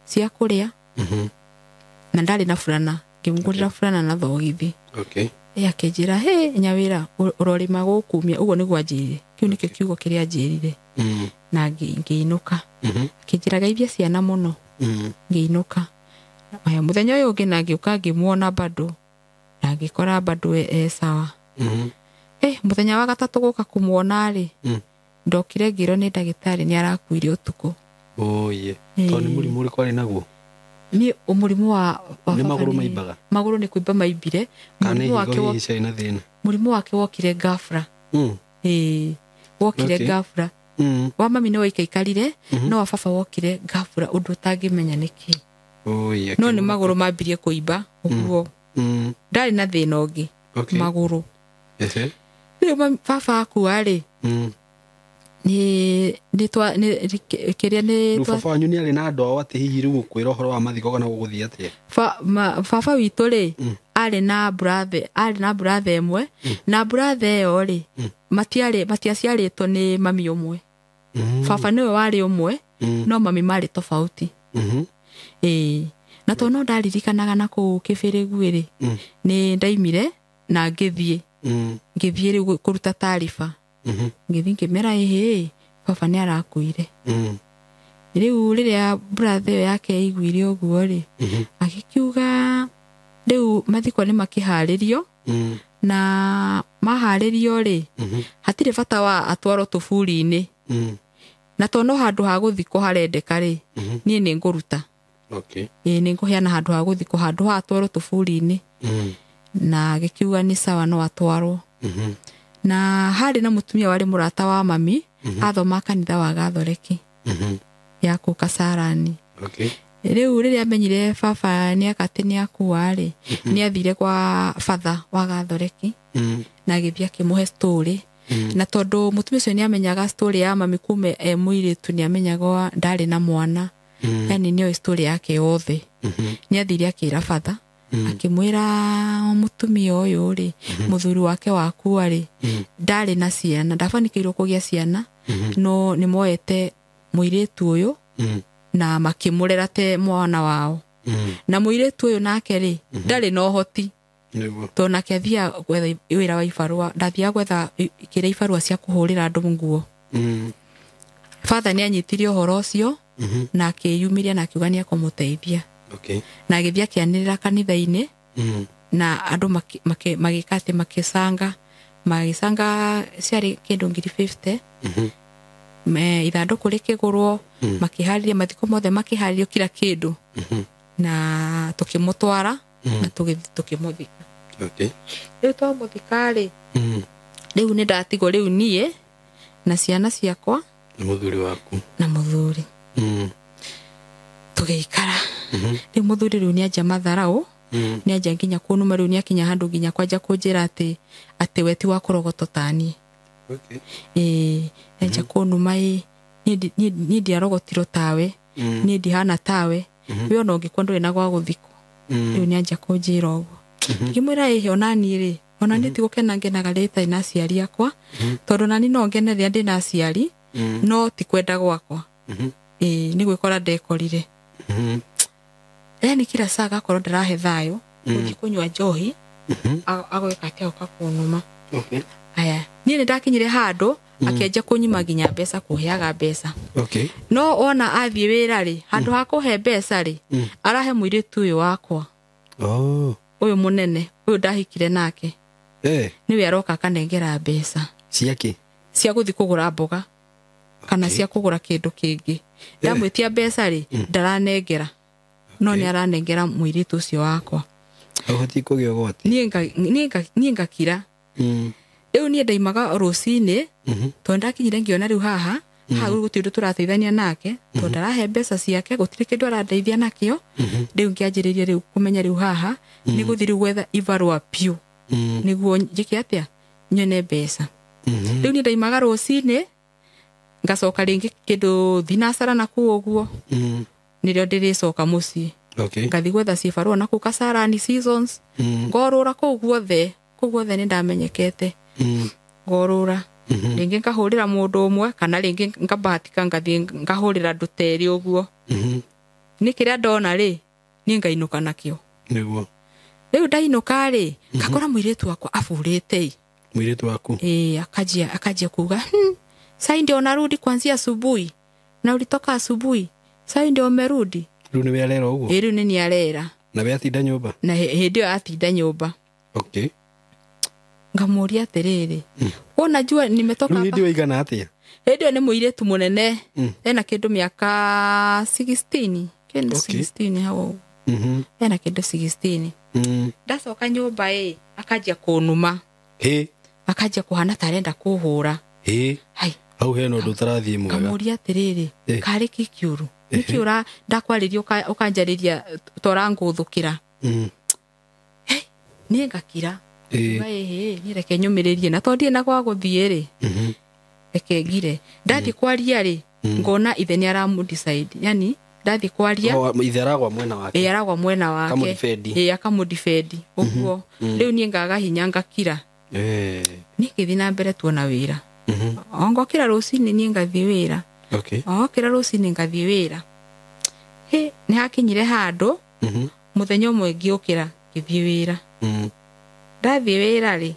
cia kũrĩa. Na ndarĩ na burana, ngĩmũgũrĩra burana na thogithi. Okay. Akĩnjĩra he nyawĩra ũrorĩma gũkumia ũguo nĩguo anjĩrire. Kĩu nĩkĩo kiugo kĩrĩa anjĩrire. Na ngĩinũka. Akĩnjĩra geithia ciana mũno. Ngĩinũka. Aya mũthenya ũyũ ũngĩ na ngĩũka ngĩmuona bado. Na ngĩkora bado e sawa. Mũthenya wa gatatũ gũka kũmuona rĩ, ndokire ngĩrwo nĩ ndagĩtarĩ nĩ arakuire ũtukũ. Oye. Tondũ nĩ mũrimũ ũrĩkũ arĩ naguo? Nĩ mũrimũ wa Nĩ magũrũ maimbaga? Magũrũ nĩ kũimba maimbire. Mũrimũ wake wokire ghafla. Wokire ghafla. Wa mami nĩ waikaikarire, no wa baba wokire ghafla ũndũ ũtangĩmenya nĩkĩ. Oye. No nĩ magũrũ mambirie kũimba ũguo. Ndarĩ na thĩna ũngĩ. Magũrũ. Rĩu baba akua rĩ, kĩrĩa nĩ baba wanyu nĩ arĩ na andũ ao atĩ hihi rĩu gũkwĩra ũhoro wa mathiko kana gũgũthiĩ atĩa? Baba witũ rĩ, arĩ na brother ĩmwe, na brother ĩyo rĩ, matiaciarĩtwo nĩ mami ũmwe. Baba nĩwe warĩ ũmwe, no mami marĩ tofauti. Na tondũ no ndaririkanaga na kũu Kĩbĩrĩgu rĩ, nĩ ndaimire na ngĩthiĩ. Ngĩthiĩ rĩu kũruta taariba. Ngĩthiĩ ngĩmera ĩhĩ baba nĩ arakuire. Rĩu rĩrĩa brother ĩyo yake aiguire ũguo rĩ, agĩkiuga rĩu mathiko nĩ makĩharĩrio, na maharĩrio rĩ, hatirĩ bata wa atwarwo tũburi-inĩ. Na tondũ no handũ ha gũthikwo harendeka rĩ, niĩ nĩ ngũruta. Okay. Nĩ ngũheana handũ ha gũthikwo handũ ha atwarwo tũburi-inĩ. Na agĩkiuga nĩ sawa no atwarwo. Na harĩ na mũtumia warĩ mũrata wa mami, athoma kanitha wa Gathoreki ya kũu Kasarani. Okay. Rĩu rĩrĩa amenyire baba nĩ akatĩ nĩ akua rĩ, nĩ athire kwa batha wa Gathoreki na agĩthiĩ akĩmũhe story. Na tondũ mũtumia ũcio nĩ amenyaga story ya mami kuma e mũirĩtu, nĩ amenyaga ndarĩ na mwana. Yani nĩoĩ story yake yothe. Nĩ athire akĩra batha, akĩmwĩra mũtumia ũyũ rĩ, mũthuri wake wakua rĩ, ndarĩ na ciana, ndabanikĩirwo kũgĩa ciana, no nĩ moete mũirĩtu ũyũ na makĩmũrera te mwana wao. Na mũirĩtu ũyũ nake rĩ, ndarĩ na ũhoti. Tondũ nake athiaga gwetha wĩra wa ibarũa, ndathiaga gwetha kĩrĩa ibarũa cia kũhũrĩra andũ nguo. Father nĩ anyitire ũhoro ũcio na akĩyumĩria na akiuga nĩ ekũmũteithia. Okay. Na agĩthiĩ akĩanĩrĩra kanitha-inĩ, na andũ magĩka atĩ magĩcanga ciarĩ kĩndũ 50,000. Ithandũkũ rĩkĩgũrwo, makĩharĩria mathiko mothe, makĩharĩrio kila kĩndũ. Na tũkĩmũtwara na tũkĩmũthika. Okay. Rĩu twamũthika rĩ, rĩu nĩ ndatigwo rĩu niĩ na ciana ciakwa na mũthuri waku na mũthuri. Tũgĩikara. Rĩu mũthuri rĩu nĩanja matharau, nĩanja nginya kũnuma, rĩu nĩakinya handũ nginya kwanja kũnjĩra atĩ we ti wa kũrogotwo ta niĩ. Okay. Nĩanja kũnuma ĩ, niĩ ndiarogotirwo tawe, niĩ ndihana tawe, we ona ũngĩkua ndũrĩ na gwa gũthikwo. Rĩu nĩanja kũnjĩra ũguo. Ngĩmwĩra ĩhĩ ona niĩ rĩ, ona niĩ ti gũkena ngenaga rĩrĩa itarĩ na aciari akwa, tondũ nani no ngene rĩrĩa ndĩ na aciari, no ti kwenda gwakwa. Nĩ gwĩkora ndekorire. Yani kila saa gakorwo ndarahe thayũ, gũthiĩ kũnyua njohi, agwĩka atĩ agoka kũnuma. Okay. Aya, niĩ nĩ ndakinyire handũ akĩanjia kũnyima nginya mbeca, kũheaga mbeca. Okay. No ona athiĩ wĩra rĩ, handũ ha kũhe mbeca rĩ, arahe mũirĩtu ũyũ wakwa. Oh. Ũyũ mũnene, ũyũ ndahikire nake. Eh. Nĩwe aroka akanengera mbeca. Ciake? Cia gũthiĩ kũgũra mboga kana cia kũgũra kĩndũ kĩngĩ. Ndamwĩtia mbeca rĩ, ndaranengera, no nĩ aranengera mũirĩtu ũcio wakwa. Ũbatiĩ kũgĩa ũgwati. Niĩ ngakira. Rĩu niĩ ndaimaga rũcinĩ, tondũ ndakinyire ngĩona rĩu haha haha gũtirĩ ũndũ tũrateithania nake, tondũ ndarahe mbeca ciake, gũtirĩ kĩndũ arandeithia nakĩo. Rĩu ngĩanjĩrĩria rĩu kũmenya rĩu haha nĩ gũthiĩ rĩu gwetha ibarũa piũ, nĩguo njĩke atĩa, nyone mbeca. Rĩu niĩ ndaimaga rũcinĩ, ngacoka rĩngĩ kĩndũ thinacara na kũu ũguo, nĩrĩo ndĩrĩcoka mũciĩ. Ngathiĩ gwetha cibarũa na kũu Kasarani Seasons, ngorũra kũu guothe, kũu guothe nĩ ndamenyekete. Ngorũra rĩngĩ ngahũrĩra mũndũ ũmwe, kana rĩngĩ ngabahatika ngathiĩ ngahũrĩra andũ ta erĩ ũguo. Nĩ kĩrĩa ndona rĩ, niĩ ngainũka nakĩo. Nĩguo. Rĩu ndainũka rĩ, ngakora mũirĩtu wakwa aburĩte ĩ. Mũirĩtu waku? Ĩ, akajia kuga, sai ndio unarudi kuanzia asubuhi, na ulitoka asubuhi, sai ndio umerudi. Rĩu nĩwe arera ũguo? Ĩ, rĩu nĩ niĩ arera. Na we atinda nyũmba? Na hĩndĩ ĩyo atinda nyũmba. Ngamuria atĩrĩrĩ, unajua nimetoka Rĩu hapa. hĩndĩ ĩyo ĩigana atĩa? Hĩndĩ ĩyo nĩ mũirĩtu mũnene, ena kĩndũ mĩaka 16, kĩndũ 16 hau ũguo. Ena kĩndũ 16. Ndacoka nyũmba ĩ, akanjia kũnuma. Akanjia kũhana ta arenda kũhũra. Hai. Hau hena ũndũ ũtarathiĩ mwega. Ngamuria atĩrĩrĩ, karĩ kĩ kĩũru? Nĩkĩ ũra ndakwarĩria ũkanjarĩria ta ũrangũthũkĩra? Niĩ ngakira. Ngiuga, ĩhĩ, niĩ reke nyũmĩrĩrie, na tondũ ndirĩ na gwa gũthiĩ rĩ, reke ngire. Ndathiĩ kwaria rĩ, ngona ithe nĩ aramũ-decide. Yani, ndathiĩ kwaria, O, ithe aragwa mwena wake. Ĩ, aragwa mwena wake. Akamũdefend. Ĩ, akamũdefend. Ũguo. Rĩu niĩ ngaga hinya ngakira. Niĩ ngĩthiĩ na mbere tuona wĩra. O ngokĩra rũcinĩ niĩ ngathiĩ wĩra. O ngokĩra rũcinĩ ngathiĩ wĩra. Hĩ, nĩ hakinyire handũ, mũthenya ũmwe ngĩũkĩra ngĩthiĩ wĩra. Ndathiĩ wĩra rĩ,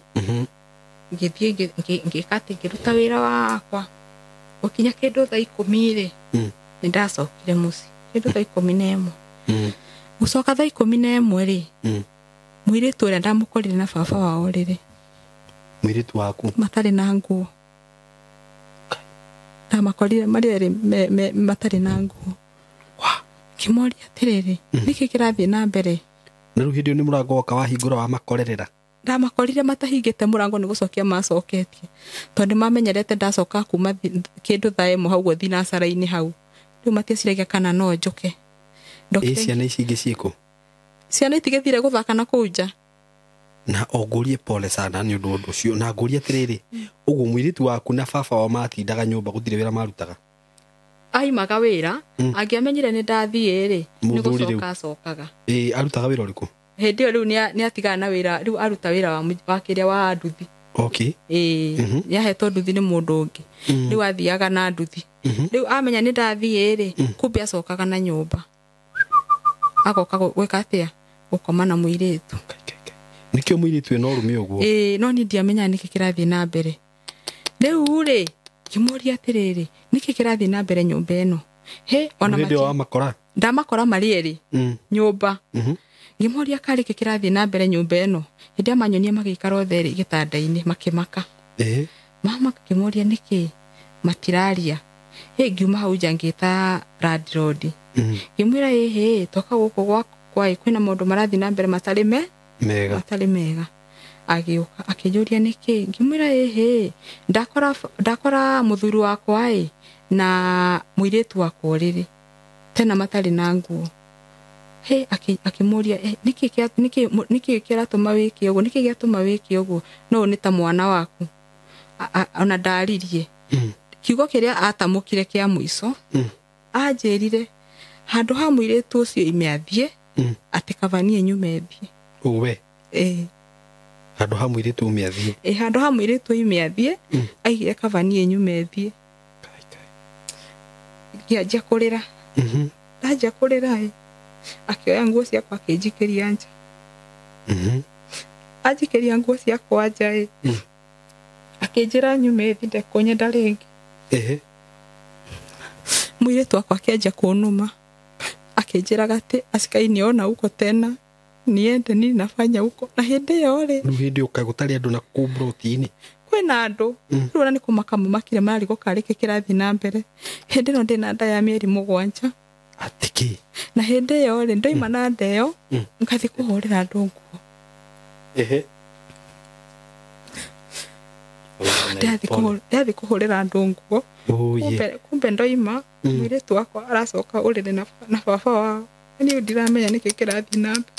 ngĩthiĩ ngĩka atĩ ngĩruta wĩra wakwa. Gũkinya kĩndũ thaa ikũmi rĩ, nĩ ndacokire mũciĩ. Kĩndũ thaa 11. Gũcoka thaa 11 rĩ, mũirĩtu ũrĩa ndamũkorire na baba wao rĩrĩ. Mũirĩtu waku? Matarĩ na nguo. Ndamakorire marĩ erĩ matarĩ na nguo. Ngĩmoria atĩrĩrĩ, nĩkĩ kĩrathiĩ na mbere? Na rĩu hĩndĩ ĩyo nĩ mũrango woka wahingũra wamakorerera? Ndamakorire matahingĩte mũrango, nĩ gũcokia macoketie, tondũ nĩmamenyerete ndacoka kuma kĩndũ thaa ĩmwe hau ũguo thinacara-inĩ hau. Rĩu matieciragia kana no njũke. Ndokire Ĩ, ciana ici ingĩ ciĩkũ? Ciana itigĩthire gũthaka na kũu nja. Na ongũrie pole sana nĩ ũndũ wa ũndũ ũcio. Na ngũrie atĩrĩrĩ, ũguo mũirĩtu waku na baba wao matindaga nyũmba gũtirĩ wĩra marutaga? Aimaga wĩra, angĩamenyire nĩ ndathiĩ rĩ, nĩ Mũthuri rĩu. gũcoka acokaga. Ĩ, arutaga wĩra ũrĩkũ? Hĩndĩ ĩyo rĩu nĩ atigana na wĩra, rĩu aruta wĩra wa kĩrĩa wa nduthi. Ĩ, nĩ ahetwo nduthi nĩ mũndũ ũngĩ. Rĩu athiaga na nduthi. Rĩu amenya nĩ ndathiĩ rĩ, kumbe acokaga na nyũmba. Agoka gwĩka atĩa? Gũkoma na mũirĩtu. Kai, kai, kai. Nĩkĩo mũirĩtu ena ũrũme ũguo? Ĩ, no niĩ ndiamenyaga nĩkĩ kĩrathiĩ na mbere. Rĩu rĩ, ngĩmũria atĩrĩrĩ, nĩkĩ kĩrathiĩ na mbere nyũmba ĩno? Hĩ, ona Hĩndĩ ĩyo mati- wamakora? Ndamakora marĩ erĩ nyũmba. Ngĩmũria karĩ kĩ kĩrathiĩ na mbere nyũmba ĩno. Hĩndĩ ĩrĩa manyonia magĩikara othe erĩ gĩtanda-inĩ makĩmaka. Mama ngĩmũria nĩkĩ matiraria. Hĩ, ngiuma hau nja ngĩta landlord. Ngĩmwĩra, ĩhĩ, toka gũkũ gwakwa ĩ, kwĩna maũndũ marathiĩ na mbere matarĩ Mega. matarĩ mega. Agĩũka akĩnjũria nĩkĩ. Ngĩmwĩra, ĩhĩ, ndakora mũthuri wakwa ĩ na mũirĩtu wakwa ũrĩrĩ tena matarĩ na nguo. Hĩ, akĩmũria, nĩkĩ kĩratũma wĩke ũguo? Nĩkĩ gĩatũma wĩke ũguo? No nĩ ta mwana waku. Ona ndaririe. Kiugo kĩrĩa atamũkire kĩa mũico, anjĩrire handũ ha mũirĩtu ũcio ime athiĩ, atĩ kaba niĩ nyume thiĩ. Ũwe? Ĩĩ. Handũ ha mũirĩtu ume athiĩ? Ĩĩ, handũ ha mũirĩtu oime athiĩ, aigire kaba niĩ nyume thiĩ. Kai, kai. Ngĩanjia kũrĩra. Ndanjia kũrĩra ĩ, akĩoya nguo ciakwa akĩnjikĩria nja. Anjikĩria nguo ciakwa nja ĩ, akĩnjĩra nyume thiĩ ndekũnyenda rĩngĩ. Mũirĩtu wakwa akĩanjia kũnũma, akĩnjĩraga atĩ asikainiona huko tena, niende nini nafanya huko. Na hĩndĩ ĩyo rĩ, Rĩu hĩndĩ ĩyo kaĩ gũtarĩ andũ na kũu ploti-inĩ? Kwĩna andũ rĩu ona nĩ kũmaka mamakire mararigwo karĩ kĩ kĩrathiĩ na mbere. Hĩndĩ ĩno ndĩna nda ya mĩeri 7. Atĩkĩ? Na hĩndĩ ĩyo rĩ, ndoima na nda ĩyo ngathiĩ kũhũrĩra andũ nguo. Ehe. Ndathiĩ kũhũrĩra andũ nguo. Kumbe ndoima mũirĩtu wakwa aracoka ũrĩrĩ na baba wao. Niĩ ndiramenya nĩkĩ kĩrathiĩ na mbere.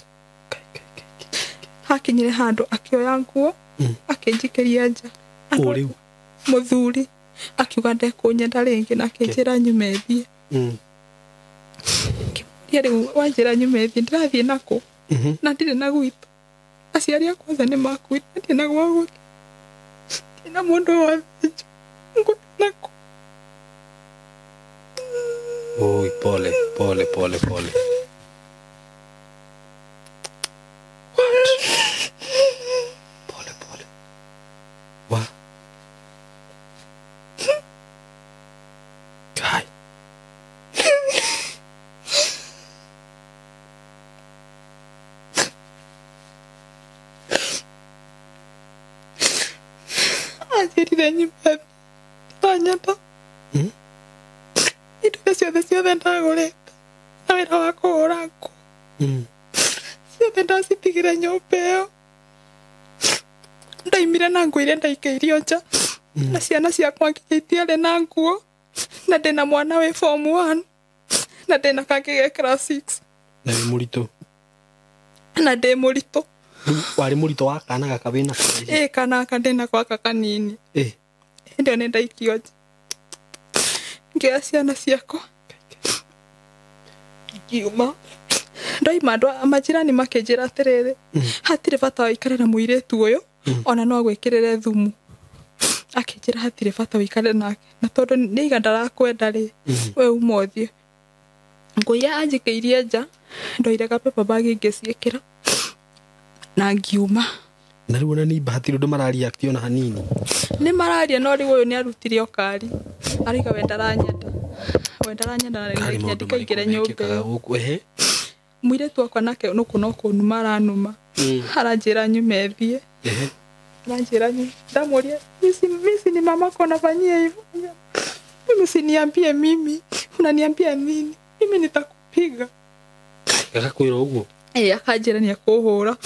Hakinyire handũ akĩoya nguo akĩnjikĩria nja. Ũrĩu? Mũthuri akiuga ndekũnyenda rĩngĩ na akĩnjĩra nyume thiĩ. Ngĩmũria rĩu wanjĩra nyume thiĩ ndĩrathiĩ nakũ? Na ndirĩ na gwitũ. Aciari akwa othe nĩ makuire, ndirĩ na gwa gũthiĩ. Ndirĩ na mũndũ wothe ngũthiĩ nakũ. Oi, pole, pole, pole, pole. What? Pole, pole. Wa. Kai. Anjĩrire nyume thiĩ. Ndanyenda. Indo ciothe ndagũrĩte na wĩra wa kũhũra nguo. Ciothe ndacitigire nyũmba ĩyo. Ndaimire na nguo iria ndaikĩirio nja. Na ciana ciakwa nginya itiarĩ na nguo. Na ndĩna mwana wĩ form 1. Na ndĩna kangĩ ge class 6. Na wĩ mũritũ? Na ndĩ mũritũ. Warĩ mũritũ wa kana gaka wĩnako? Ĩĩ, kana gaka ndĩnako gaka kanini. Ĩĩ. Hĩndĩ ĩyo nĩ ndaikio nja. Ngĩoya ciana ciakwa ngiuma. Ndoima andũ a majirani makĩnjĩra atĩrĩrĩ, hatirĩ bata ũikare na mũirĩtu ũyũ, ona no agwĩkĩrĩre thumu. Akĩnjĩra hatirĩ bata ũikare nake, na tondũ nĩiga ndarakwenda rĩ, we uma ũthiĩ. Nguo iria anjikĩirie nja, ndoire ga paper bag ngĩciĩkĩra na ngiuma. Na rĩu ona nĩ hatirĩ ũndũ marareact ona hanini? Nĩ mararia, no rĩu ũyũ nĩ arutire ũkari. Arauga we ndaranyenda. We ndaranyenda na nginya ndikaingĩre nyũmba ĩyo. Mũirĩtu wakwa nake nũkũ no kũnuma aranuma. Aranjĩra nyume thiĩ. Aranjĩra nyume. Ndamũria, mimi ni mama ko nafanyia hivyo. Mimi usiniambie mimi. Unaniambia nini? Mimi nitakupiga. Agakwĩra ũguo? Ĩĩ, akanjĩra nĩ ekũhũra.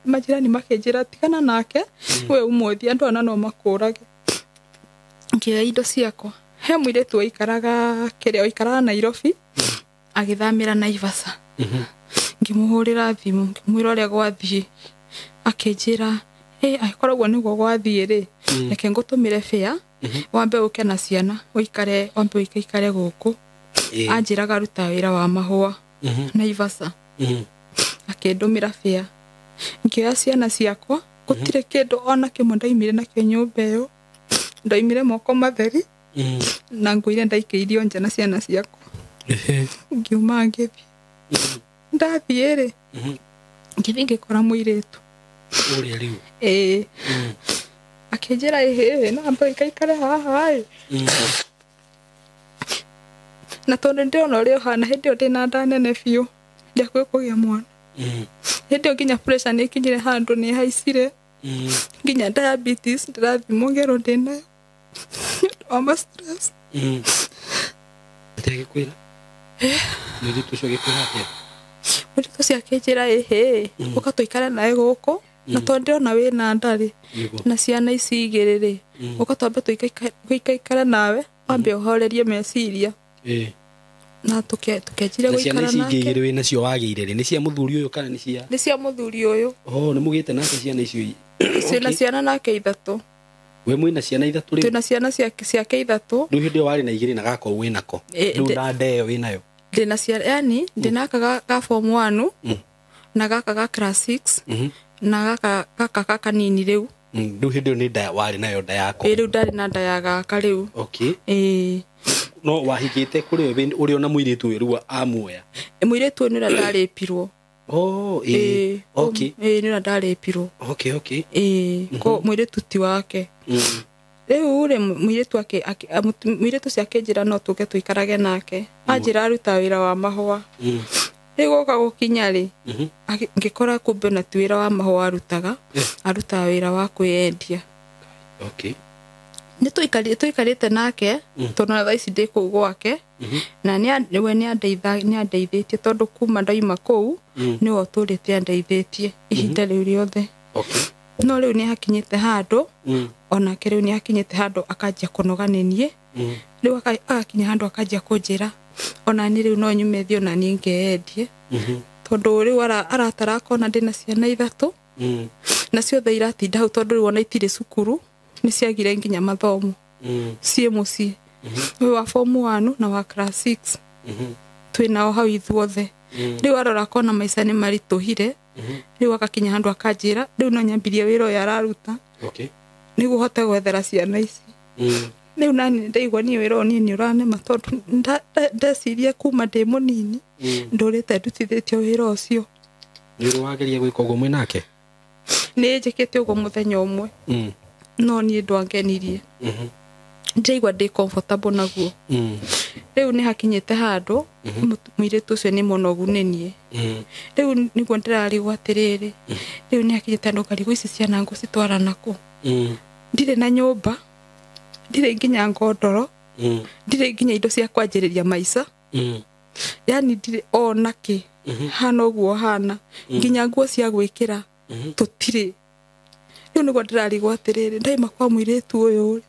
Majirani makĩnjĩra tigana nake, we ũmũthĩ andũ ana no makũrage. Ngĩoya indo ciakwa. He mũirĩtu waikaraga kĩrĩa waikaraga Nairobi, agĩthamĩra Naivasha. Ngĩmũhũrĩra thimũ, ngĩmwĩra ũrĩa gwathiĩ. Akĩnjĩra, ĩ angĩkorwo ũguo nĩguo gwathiĩ rĩ, reke ngũtũmĩre fare, wambe ũke na ciana, ũikare, wambe ũikaikare gũkũ. Anjĩraga aruta wĩra wa mahũa Naivasha. Akĩndũmĩra fare. Ngĩoya ciana ciakwa, gũtirĩ kĩndũ ona kĩmwe ndaimire nakĩo nyũmba ĩyo. Ndaimire moko matheri na nguo iria ndaikĩirio nja na ciana ciakwa. Ngiuma ngĩthiĩ. Ndathiĩ rĩ, ngĩthiĩ ngĩkora mũirĩtu. Ũrĩa rĩu? Ĩĩ. Akĩnjĩra ĩhĩ, no ambe ũikaikare haha ĩ. Na tondũ ndĩrona ũrĩa ũhana, hĩndĩ ĩyo ndĩna nda nene biũ, ndiakuhĩ kũgĩa mwana. Hĩndĩ ĩyo nginya pressure nĩ ĩkinyire handũ nĩ ĩhaicire. Nginya diabetes ndĩrathimwo ngerwo ndĩnayo. Nĩ ũndũ wa ma stress. Atĩ agĩkwĩra? Mũirĩtu ũcio agĩkwĩra atĩa? Mũirĩtu ũcio akĩnjĩra ĩhĩ, ũka tũikare nawe gũkũ, na tondũ ndĩrona wĩna nda rĩ, na ciana ici igĩrĩ rĩ, ũka twambe tũikaikare nawe, wambe ũhorerie meciria. Na tũkĩanjĩrĩria Na ciana gũikara ici ingĩ nake. igĩrĩ wĩnacio wagĩire rĩ, nĩ cia mũthuri ũyũ kana nĩ cia? Nĩ cia mũthuri ũyũ. Oh, nĩ mũgĩte nake ciana icio? Ciĩna ciana nake ithatũ. We mwĩna ciana ithatũ rĩu? Twĩna ciana ciake ithatũ. Rĩu hĩndĩ ĩyo warĩ na igĩrĩ na gako wĩnako. Rĩu na nda ĩyo wĩnayo? Ndĩna ciana, yani ndĩna gaka ga form 1 na gaka ga class 6 na gaka gaka kanini rĩu. Rĩu hĩndĩ ĩyo nĩ nda warĩ nayo nda yako? Ĩĩ, rĩu ndarĩ na nda ya gaka rĩu. Okay. Ĩĩ. No wahikĩte kũrĩ we ũrĩ ona mũirĩtu ũyũ rĩu amuoya? Mũirĩtu ũyũ nĩ ũrĩa ndarĩpirwo. Oh, ĩĩ. Okay. Ĩĩ, nĩ ũrĩa ndarĩpirwo. Okay, okay. Ĩĩ, ko mũirĩtu ti wake. Rĩu rĩ, mũirĩtu mũirĩtu ũcio akĩnjĩra no tũke tũikarage nake. Anjĩra aruta wĩra wa mahũa. Rĩu goka gũkinya rĩ, ngĩkora kumbe ona ti wĩra wa mahũa arutaga, arutaga wĩra wa kwĩyendia. Okay. Nĩ tũikarĩte nake tondũ na thaa ici ndĩ kũu gwake na we nĩ andeithĩtie tondũ kuma ndaima kũu nĩwe ũtũrĩte andeithĩtie ihinda rĩu rĩothe. Okay. No rĩu nĩ hakinyĩte handũ onake rĩu nĩ hakinyĩte handũ akanjia kũnoga nĩ niĩ. Rĩu agakinya handũ akanjia kũnjĩra ona niĩ rĩu no nyume thiĩ ona niĩ ngeyendie tondũ rĩu aratara akona ndĩna ciana ithatũ na ciothe iratinda hau tondũ rĩu ona itirĩ cukuru nĩ ciagire nginya mathomo ciĩ mũciĩ ũyũ wa form 1 na wa class 6 twĩ nao hau ithuothe. Rĩu arora akona maica nĩ maritũhire rĩu agakinya handũ akanjĩra rĩu no nyambirie wĩra ũyũ araruta. Okay. Nĩguo hote gwethera ciana ici. Rĩu nani ndaigua niĩ wĩra ũyũ niĩ nĩ ũranema tondũ ndeciria kuma ndĩ mũnini ndũrĩte ndutithĩtio wĩra ũcio. Nĩ ũrĩ wageria gwĩka ũguo mwĩ nake? Nĩ njĩkĩte ũguo mũthenya ũmwe no niĩ ndwangenirie. Ndĩraigua ndĩ comfortable naguo. Rĩu nĩ hakinyĩte handũ mũirĩtu ũcio nĩ mũnogu nĩ niĩ. Rĩu nĩguo ndĩrarigwo atĩrĩrĩ rĩu nĩ hakinyĩte handũ ngarigwo ici ciana ngũcitwara nakũ. Ndirĩ na nyũmba, ndirĩ nginya ngondoro, ndirĩ nginya indo cia kwanjĩrĩria maica. Yani ndirĩ ona kĩ hana ũguo hana nginya nguo cia gwĩkĩra tũtirĩ. Rĩu nĩguo ndĩrarigwo atĩrĩrĩ ndaima kwa mũirĩtu ũyũ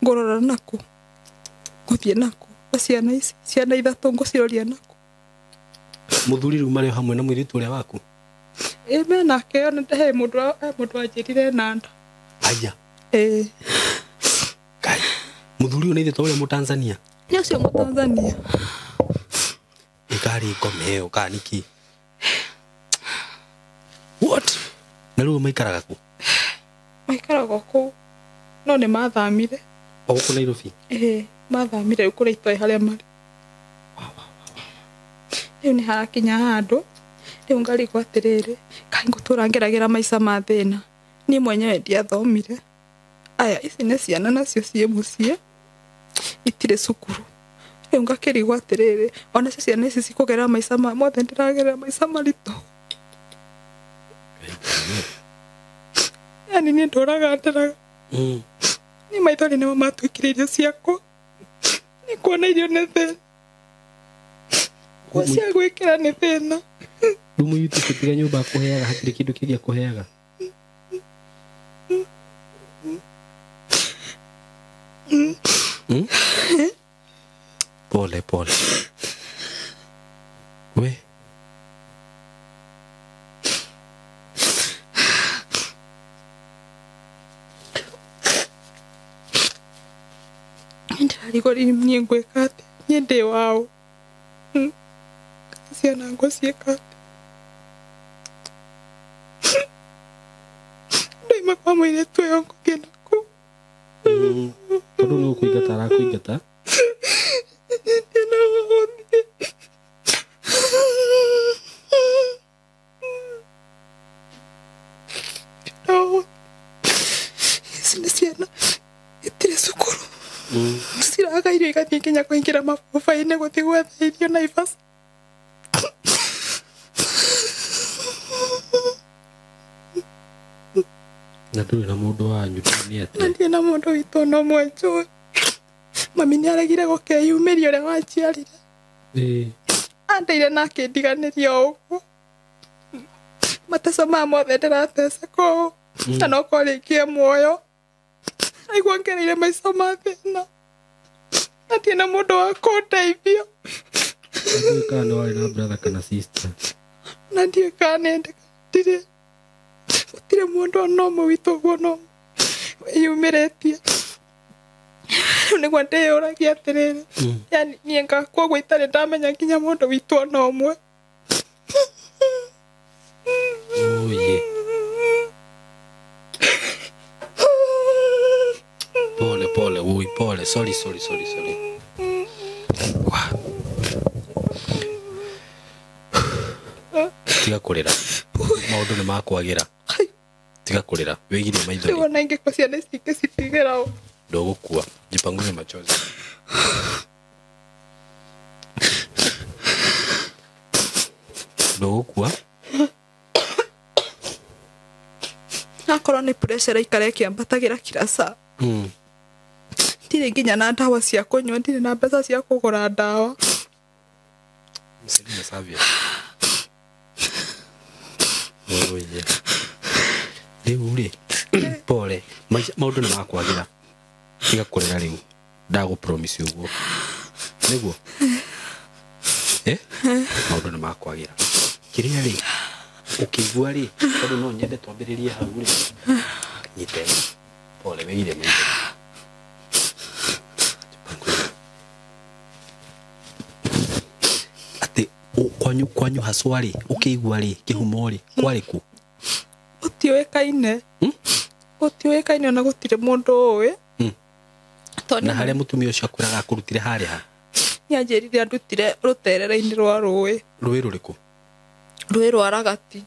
ngũrora nakũ, ngũthiĩ nakũ na ciana ici ciana ithatũ ngũciroria nakũ. Mũthuri rĩu marĩ hamwe na mũirĩtu ũrĩa waku? Ĩ menake ona he mũndũ wanjĩrire nanda. Aya. Ĩ. Kai. Mũthuri ũyũ nĩ ithe ta ũrĩa Mũtanzania? Nĩ ũcio Mũtanzania. Ĩkarĩ ngome ĩyo kana nĩkĩ? What? Na rĩu maikaraga kũ? Maikaraga kũu no nĩ mathamire. O gũkũ Nairobi? Ĩ, mathamire rĩu kũrĩa itoĩ harĩa marĩ. Rĩu nĩ harakinya handũ rĩu ngarigwo atĩrĩrĩ kaĩ ngũtũra ngeragĩra maica ma thĩna. Niĩ mwenyewe ndiathomire. Aya ici nĩ ciana nacio ciĩ mũciĩ itirĩ cukuru. Rĩu ngakĩrigwo atĩrĩrĩ onacio ciana ici cikũgerera maica ma mothe ndĩragerera maica maritũ. Yani niĩ ndũraga ndĩraga. Niĩ maithori nĩmo matuĩkire irio ciakwa. Nĩ kuona irio nĩ thĩna. Nguo cia gwĩkĩra nĩ thĩna. Rĩu mũirĩtu ũcio tiga nyũmba akũheaga hatirĩ kĩndũ kĩngĩ akũheaga? Pole pole. We. Ndĩrarigwo niĩ ngwĩka atĩa? Niĩ ndĩ waũ? Ciana ngũciĩka atĩa? Ndaima kwa mũirĩtu ũyũ ngũthiĩ nakũ? Tondũ nĩ gũkũingata arakũingata. Ici nĩ ciana itirĩ cukuru. Ciraga irio igathiĩ nginya kũingĩra mabuba-inĩ gũthiĩ gwetha irio Naivas. Na ndũrĩ na mũndũ wanyu nĩ atĩa? Na ndirĩ na mũndũ witũ ona ũmwe njũĩ. Mami nĩ aregire gũkeyumĩria ũrĩa wanjiarire. Andeire na akĩndiganĩria o ũguo. Mateco maya mothe ndĩrateceka ũũ. Na no korwo rĩngĩ e muoyo. Aigua ngereire maica ma thĩna. Na ndirĩ na mũndũ wa kũndeithia. Ndiũĩ kana nĩ warĩ na brother kana sister. Na ndiũĩ kana nĩ ndirĩ. Gũtirĩ mũndũ ona ũmwe witũ ũguo no wĩyumĩrĩtie. Rĩu nĩguo ndĩyũragia atĩrĩrĩ yani niĩ ngakua ũguo itarĩ ndamenya nginya mũndũ witũ ona ũmwe. Oye. Pole pole, ui, pole. Sorry, sorry, sorry, sorry. Tiga kũrĩra. Maũndũ nĩ makwagĩra. Tiga kũrĩra. Wĩgirie maithori. Rĩu ona ingĩkua ciana ici ingĩcitigĩra ũ? Ndũgũkua. Jipanguze machozi. Ndũgũkua. Akorwo nĩ pressure ĩikara ĩkĩambatagĩra kila saa. Ndirĩ nginya na ndawa cia kũnyua, ndirĩ na mbeca cia kũgũra ndawa. Rĩu rĩ pole, maũndũ nĩ makwagĩra, tiga kũrĩra rĩu, ndagũ promise ũguo nĩguo maũndũ nĩ makwagĩra. Kĩrĩa rĩ ũkĩigua rĩ, tondũ no nyende twambĩrĩrie hau rĩ, nyite pole, wĩire maitho atĩ kwanyu haswa rĩ, ũkĩigua rĩ kĩhumo rĩ kwarĩ kũ? Gũtiũĩkaine, gũtiũĩkaine ona gũtirĩ mũndũ ũĩ. Na harĩa mũtumia ũcio akwĩraga akũrutire harĩa ha? Nĩanjĩrire andutire rũterere-inĩ rwa rũĩ. Rũĩ rũrĩkũ? Rũĩ rwa Ragati.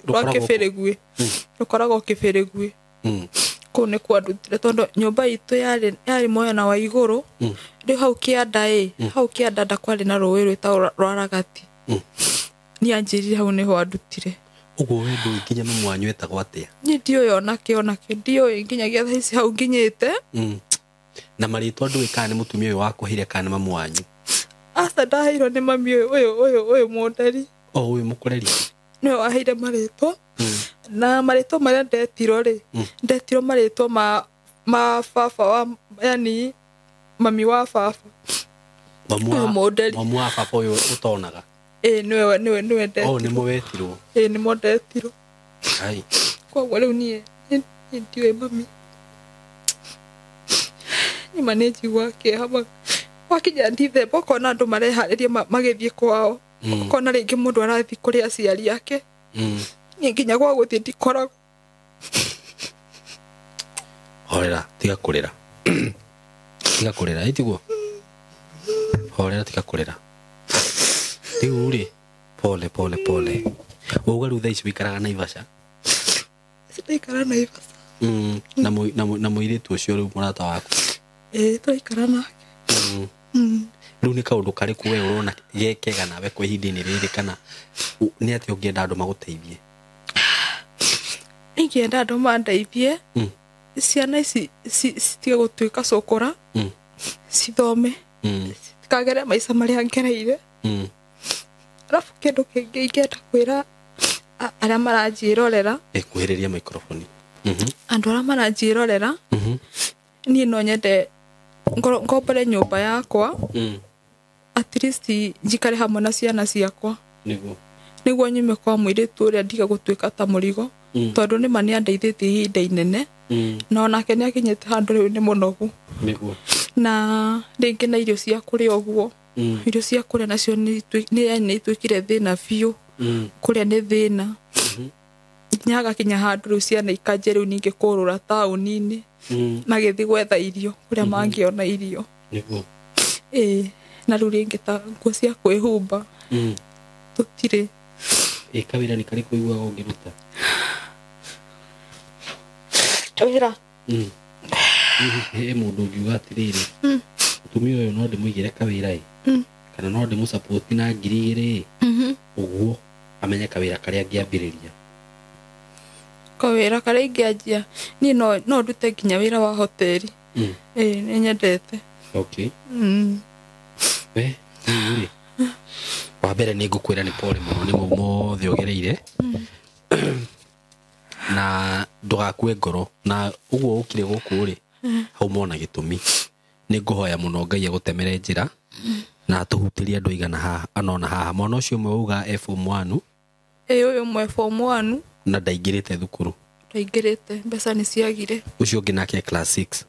Rwa Kĩbĩrĩguĩ. Rũkoragwo Kĩbĩrĩguĩ. Kũu nĩkuo andutire tondũ nyũmba itũ yarĩ mwena wa igũrũ. Rĩu hau kĩanda hau kĩanda nda kwarĩ na rũĩ rwĩtagwo rwa Ragati. Nĩanjĩrire hau nĩho andutire. Ũguo we ndũĩ nginya mamu wanyu etagwo atĩa? Niĩ ndiũĩ onakĩ onakĩ, ndiũĩ nginyagia thaa ici hau nginyĩte. Na marĩtwa ndũĩ kana nĩ mũtumia ũyũ wakũheire kana nĩ mamu wanyu? Aca, ndaheirwo nĩ mami ũyũ mũnderi. O ũyũ mũkũreri? Nĩwe waheire marĩtwa. Na marĩtwa marĩa ndetirwo rĩ, ndetirwo marĩtwa ma baba wa, yani mami wa baba. Ũyũ mũnderi. Mamu wa baba ũyũ ũtonaga? Nĩwe nĩwe ndetirwo. O nĩmo wetirwo? Nĩmo ndetirwo. Ai. Koguo rĩu niĩ ndiũĩ mami. Nĩma nĩ njiguaga kĩeha wakinya Dithemba ũkona andũ mareharĩria magĩthiĩ kwao. Ũkona rĩngĩ mũndũ arathiĩ kũrĩ aciari ake. Niĩ nginya gwa gũthiĩ ndikoragwo. Horera, tiga kũrĩra. Tiga kũrĩra, ĩ tiguo? Horera, tiga kũrĩra. Rĩu rĩ, pole pole pole. Wauga rĩu thaa ici wĩikaraga Naivasha? Ndaikara Naivasha. Na mũirĩtu ũcio rĩu mũrata waku? Tũraikara nake. Rĩu nĩ kaũndũ karĩkũ we ũrona gekega nawe kwa ihinda-inĩ rĩrĩ, kana nĩ atĩa ũngĩenda andũ magũteithie? Ingĩenda andũ mandeithie, ciana ici citige gũtuĩka cũkũra, cithome, citikagere maica marĩa ngereire. Arabu kĩndũ kĩngĩ ingĩenda kwĩra arĩa maranjĩrorera, kuhĩrĩria microphone. Andũ arĩa maranjĩrorera, niĩ no nyende ngombore nyũmba yakwa, at least njikare hamwe na ciana ciakwa. Nĩguo nyume kwa mũirĩtu ũrĩa ndige gũtuĩka ta mũrigo, tondũ nĩma nĩandeithĩtie ihinda inene, na onake nĩakinyĩte handũ rĩu nĩ mũnogu. Na rĩngĩ na irio cia kũrĩa ũguo, irio cia kũrĩa nacio nĩ ituĩkire thĩna biũ. Kũrĩa nĩ thĩna. Nginya hagakinya handũ rĩu ciana ikanjia rĩu ningĩ kũrũra taũni-inĩ, magĩthiĩ gwetha irio kũrĩa mangĩona irio. Na rĩu rĩngĩ ta nguo cia kwĩhumba tũtirĩ. Kawĩra nĩ karĩkũ ũiguaga ũngĩruta? Wĩra? He mũndũ ũngiuga atĩrĩrĩ, mũtumia ũyũ no ndĩmũigĩre kawĩra ĩ, kana no ndĩmũsupport na 2,000 ĩ, ũguo amenye kawĩra karĩa angĩambĩrĩria. Kawĩra karĩa ingĩanjia, niĩ no ndute nginya wĩra wa hoteli. Nĩ nyendete. Okay. We, rĩu rĩ, wa mbere nĩ ngũkwĩra nĩ pole mũno nĩ mau mothe ũgereire. Na ndũgakue ngoro, na ũguo ũkire gũkũ rĩ, hau mona gĩtũmi. Nĩ ngũhoya mũno Ngai agũtemere njĩra na atũhutĩrie andũ aigana haha anona haha. Mwana ũcio ũmwe wauga e form 1. Ũyũ ũmwe form 1. Na ndaingĩrĩte thukuru. Ndaingĩrĩte, mbeca nĩ ciagire. Ũcio ũngĩ nake class 6.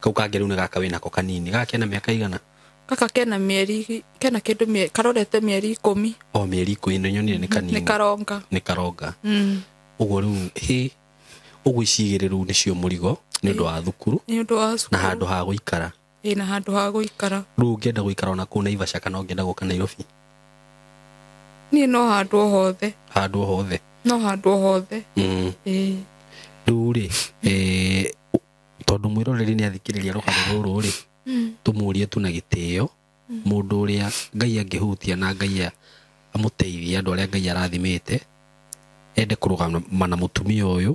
Kau kangĩ rĩu nĩ gaka wĩnako kanini. Gaka kena mĩaka igana? Gaka kena mĩeri, kena kĩndũ karorete mĩeri 10. O mĩeri 10 nĩ nyonire nĩ kanini. Nĩ karonga. Nĩ karonga. Ũguo rĩu hĩ, ũguo ici igĩrĩ rĩu nĩcio mũrigo nĩ ũndũ wa thukuru. Nĩ ũndũ wa cukuru. Na handũ ha gũikara. Na handũ ha gũikara. Rĩu ũngĩenda gũikara ona kũu Naivasha kana ũngĩenda gũka Nairobi? Niĩ no handũ o hothe. Handũ o hothe. No handũ o hothe. Rĩu rĩ, tondũ mwĩroreri nĩ athikĩrĩria rũgano rũrũ rĩ, tũmũrie tu na gĩtĩo, mũndũ ũrĩa Ngai angĩhutia na Ngai amũteithie, andũ arĩa Ngai arathimĩte, ende kũrũgama na mũtumia ũyũ,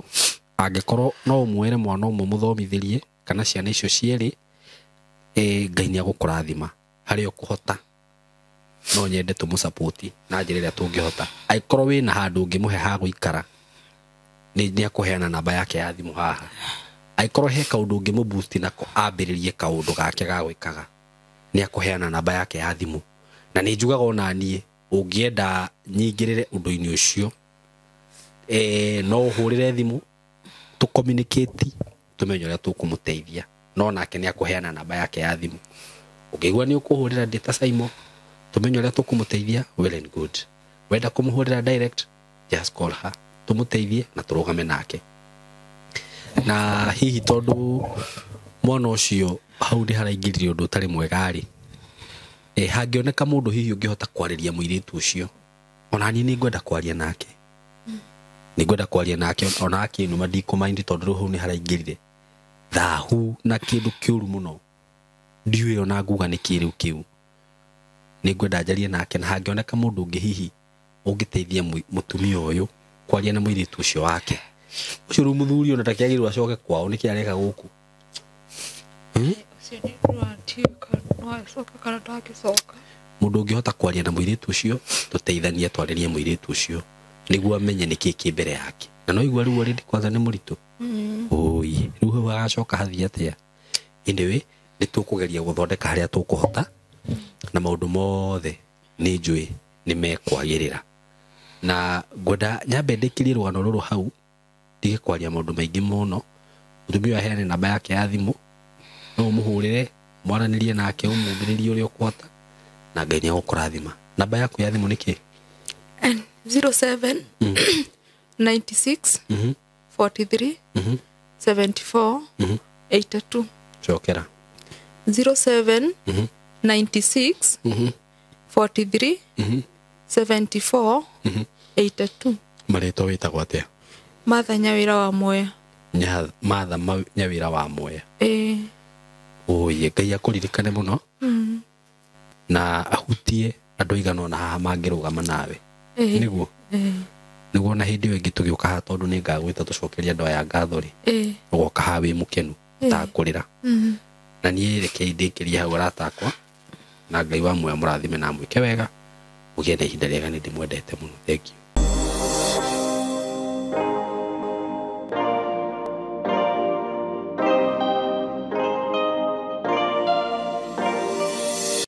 Angĩkorwo no ũmuoere mwana ũmwe mũthomithĩrie kana ciana icio cierĩ, Ngai nĩ agũkũrathima harĩa ũkũhota. No nyende tũmũsapoti na njĩra ĩrĩa tũngĩhota. Angĩkorwo wĩna handũ ũngĩmũhe ha gũikara, nĩ akũheana namba yake ya thimũ haha. Angĩkorwo he kaũndũ ũngĩmũboost nako ambĩrĩrie kaũndũ gake ga gwĩkaga, nĩ akũheana namba yake ya thimũ. Na nĩ njugaga ona niĩ ũngĩenda nyingĩrĩre ũndũ-inĩ ũcio, no ũhũrĩre thimũ tũ communicate tũmenye ũrĩa tũkũmũteithia. No nake nĩ akũheana namba yake ya thimũ. Ũngĩigua nĩ ũkũhũrĩra ndĩ ta Saimo, tũmenye ũrĩa tũkũmũteithia, well and good. Wenda kũmũhũrĩra direct, just call her, tũmũteithie na tũrũgame nake. Na hihi tondũ mwana ũcio hau nĩ haraingĩrire ũndũ ũtarĩ mwega rĩ, hangĩoneka mũndũ hihi ũngĩhota kwarĩria mũirĩtu ũcio, ona niĩ nĩ ngwenda kwaria nake. Nĩ ngwenda kwaria nake ona akĩnuma ndikũmaindi, tondũ rĩu hau nĩ haraingĩrire thahu na kĩndũ kĩũru mũno. Ndiũĩ ona nguga nĩ kĩrĩu kĩu. Nĩ ngwenda njarie nake, na hangĩoneka mũndũ ũngĩ hihi ũngĩteithia mũtumia ũyũ kwaria na mũirĩtu ũcio wake. Ũcio rĩu mũthuri ona ndakĩagĩrĩirwo acoke kwao, nĩkĩ areka gũkũ? Ũcio nĩ no acoka kana ndangĩcoka. Mũndũ ũngĩhota kwaria na mũirĩtu ũcio, tũteithanie twarĩrie mũirĩtu ũcio nĩguo amenye nĩkĩ kĩ mbere yake. Na no igua rĩu already kwanza nĩ mũritũ. Oi, rĩu hau agacoka hathiĩ atĩa? Anyway, nĩ tũkũgeria gũthondeka harĩa tũkũhota, na maũndũ mothe nĩ njũĩ nĩ mekwagĩrĩra. Na ngwenda nyambe ndĩkĩrie rũgano rũrũ hau, ndige kwaria maũndũ maingĩ mũno. Mũtumia ũyũ aheane namba yake ya thimũ, no ũmũhũrĩre, mwaranĩrie nake, ũmũmĩrĩrie ũrĩa ũkũhota, na Ngai nĩ agũkũrathima. Namba yaku ya thimũ nĩ kĩ? 07 96 43 74 82. Cokera. 07 96 43 74 82. Marĩtwa wĩtagwo atĩa? Martha Nyawĩra wa Mwea. Martha Nyawĩra wa Mwea. Ĩĩ. Oye, Ngai akũririkane mũno. Na ahutie andũ aigana ũna haha mangĩrũgama nawe. Nĩguo? Nĩguo na hĩndĩ ĩyo ĩngĩ tũgĩũka haha, tondũ nĩ ngagwĩta tũcokerie andũ aya ngatho rĩ, ũgoka haha wĩ mũkenu, ũtakũrĩra. Na niĩ reke ndĩkĩrie hau arata akwa, na Ngai wa muoyo mũrathime na amwĩke wega, mũgĩe na ihinda rĩega, nĩ ndĩmwendete mũno. Thank you.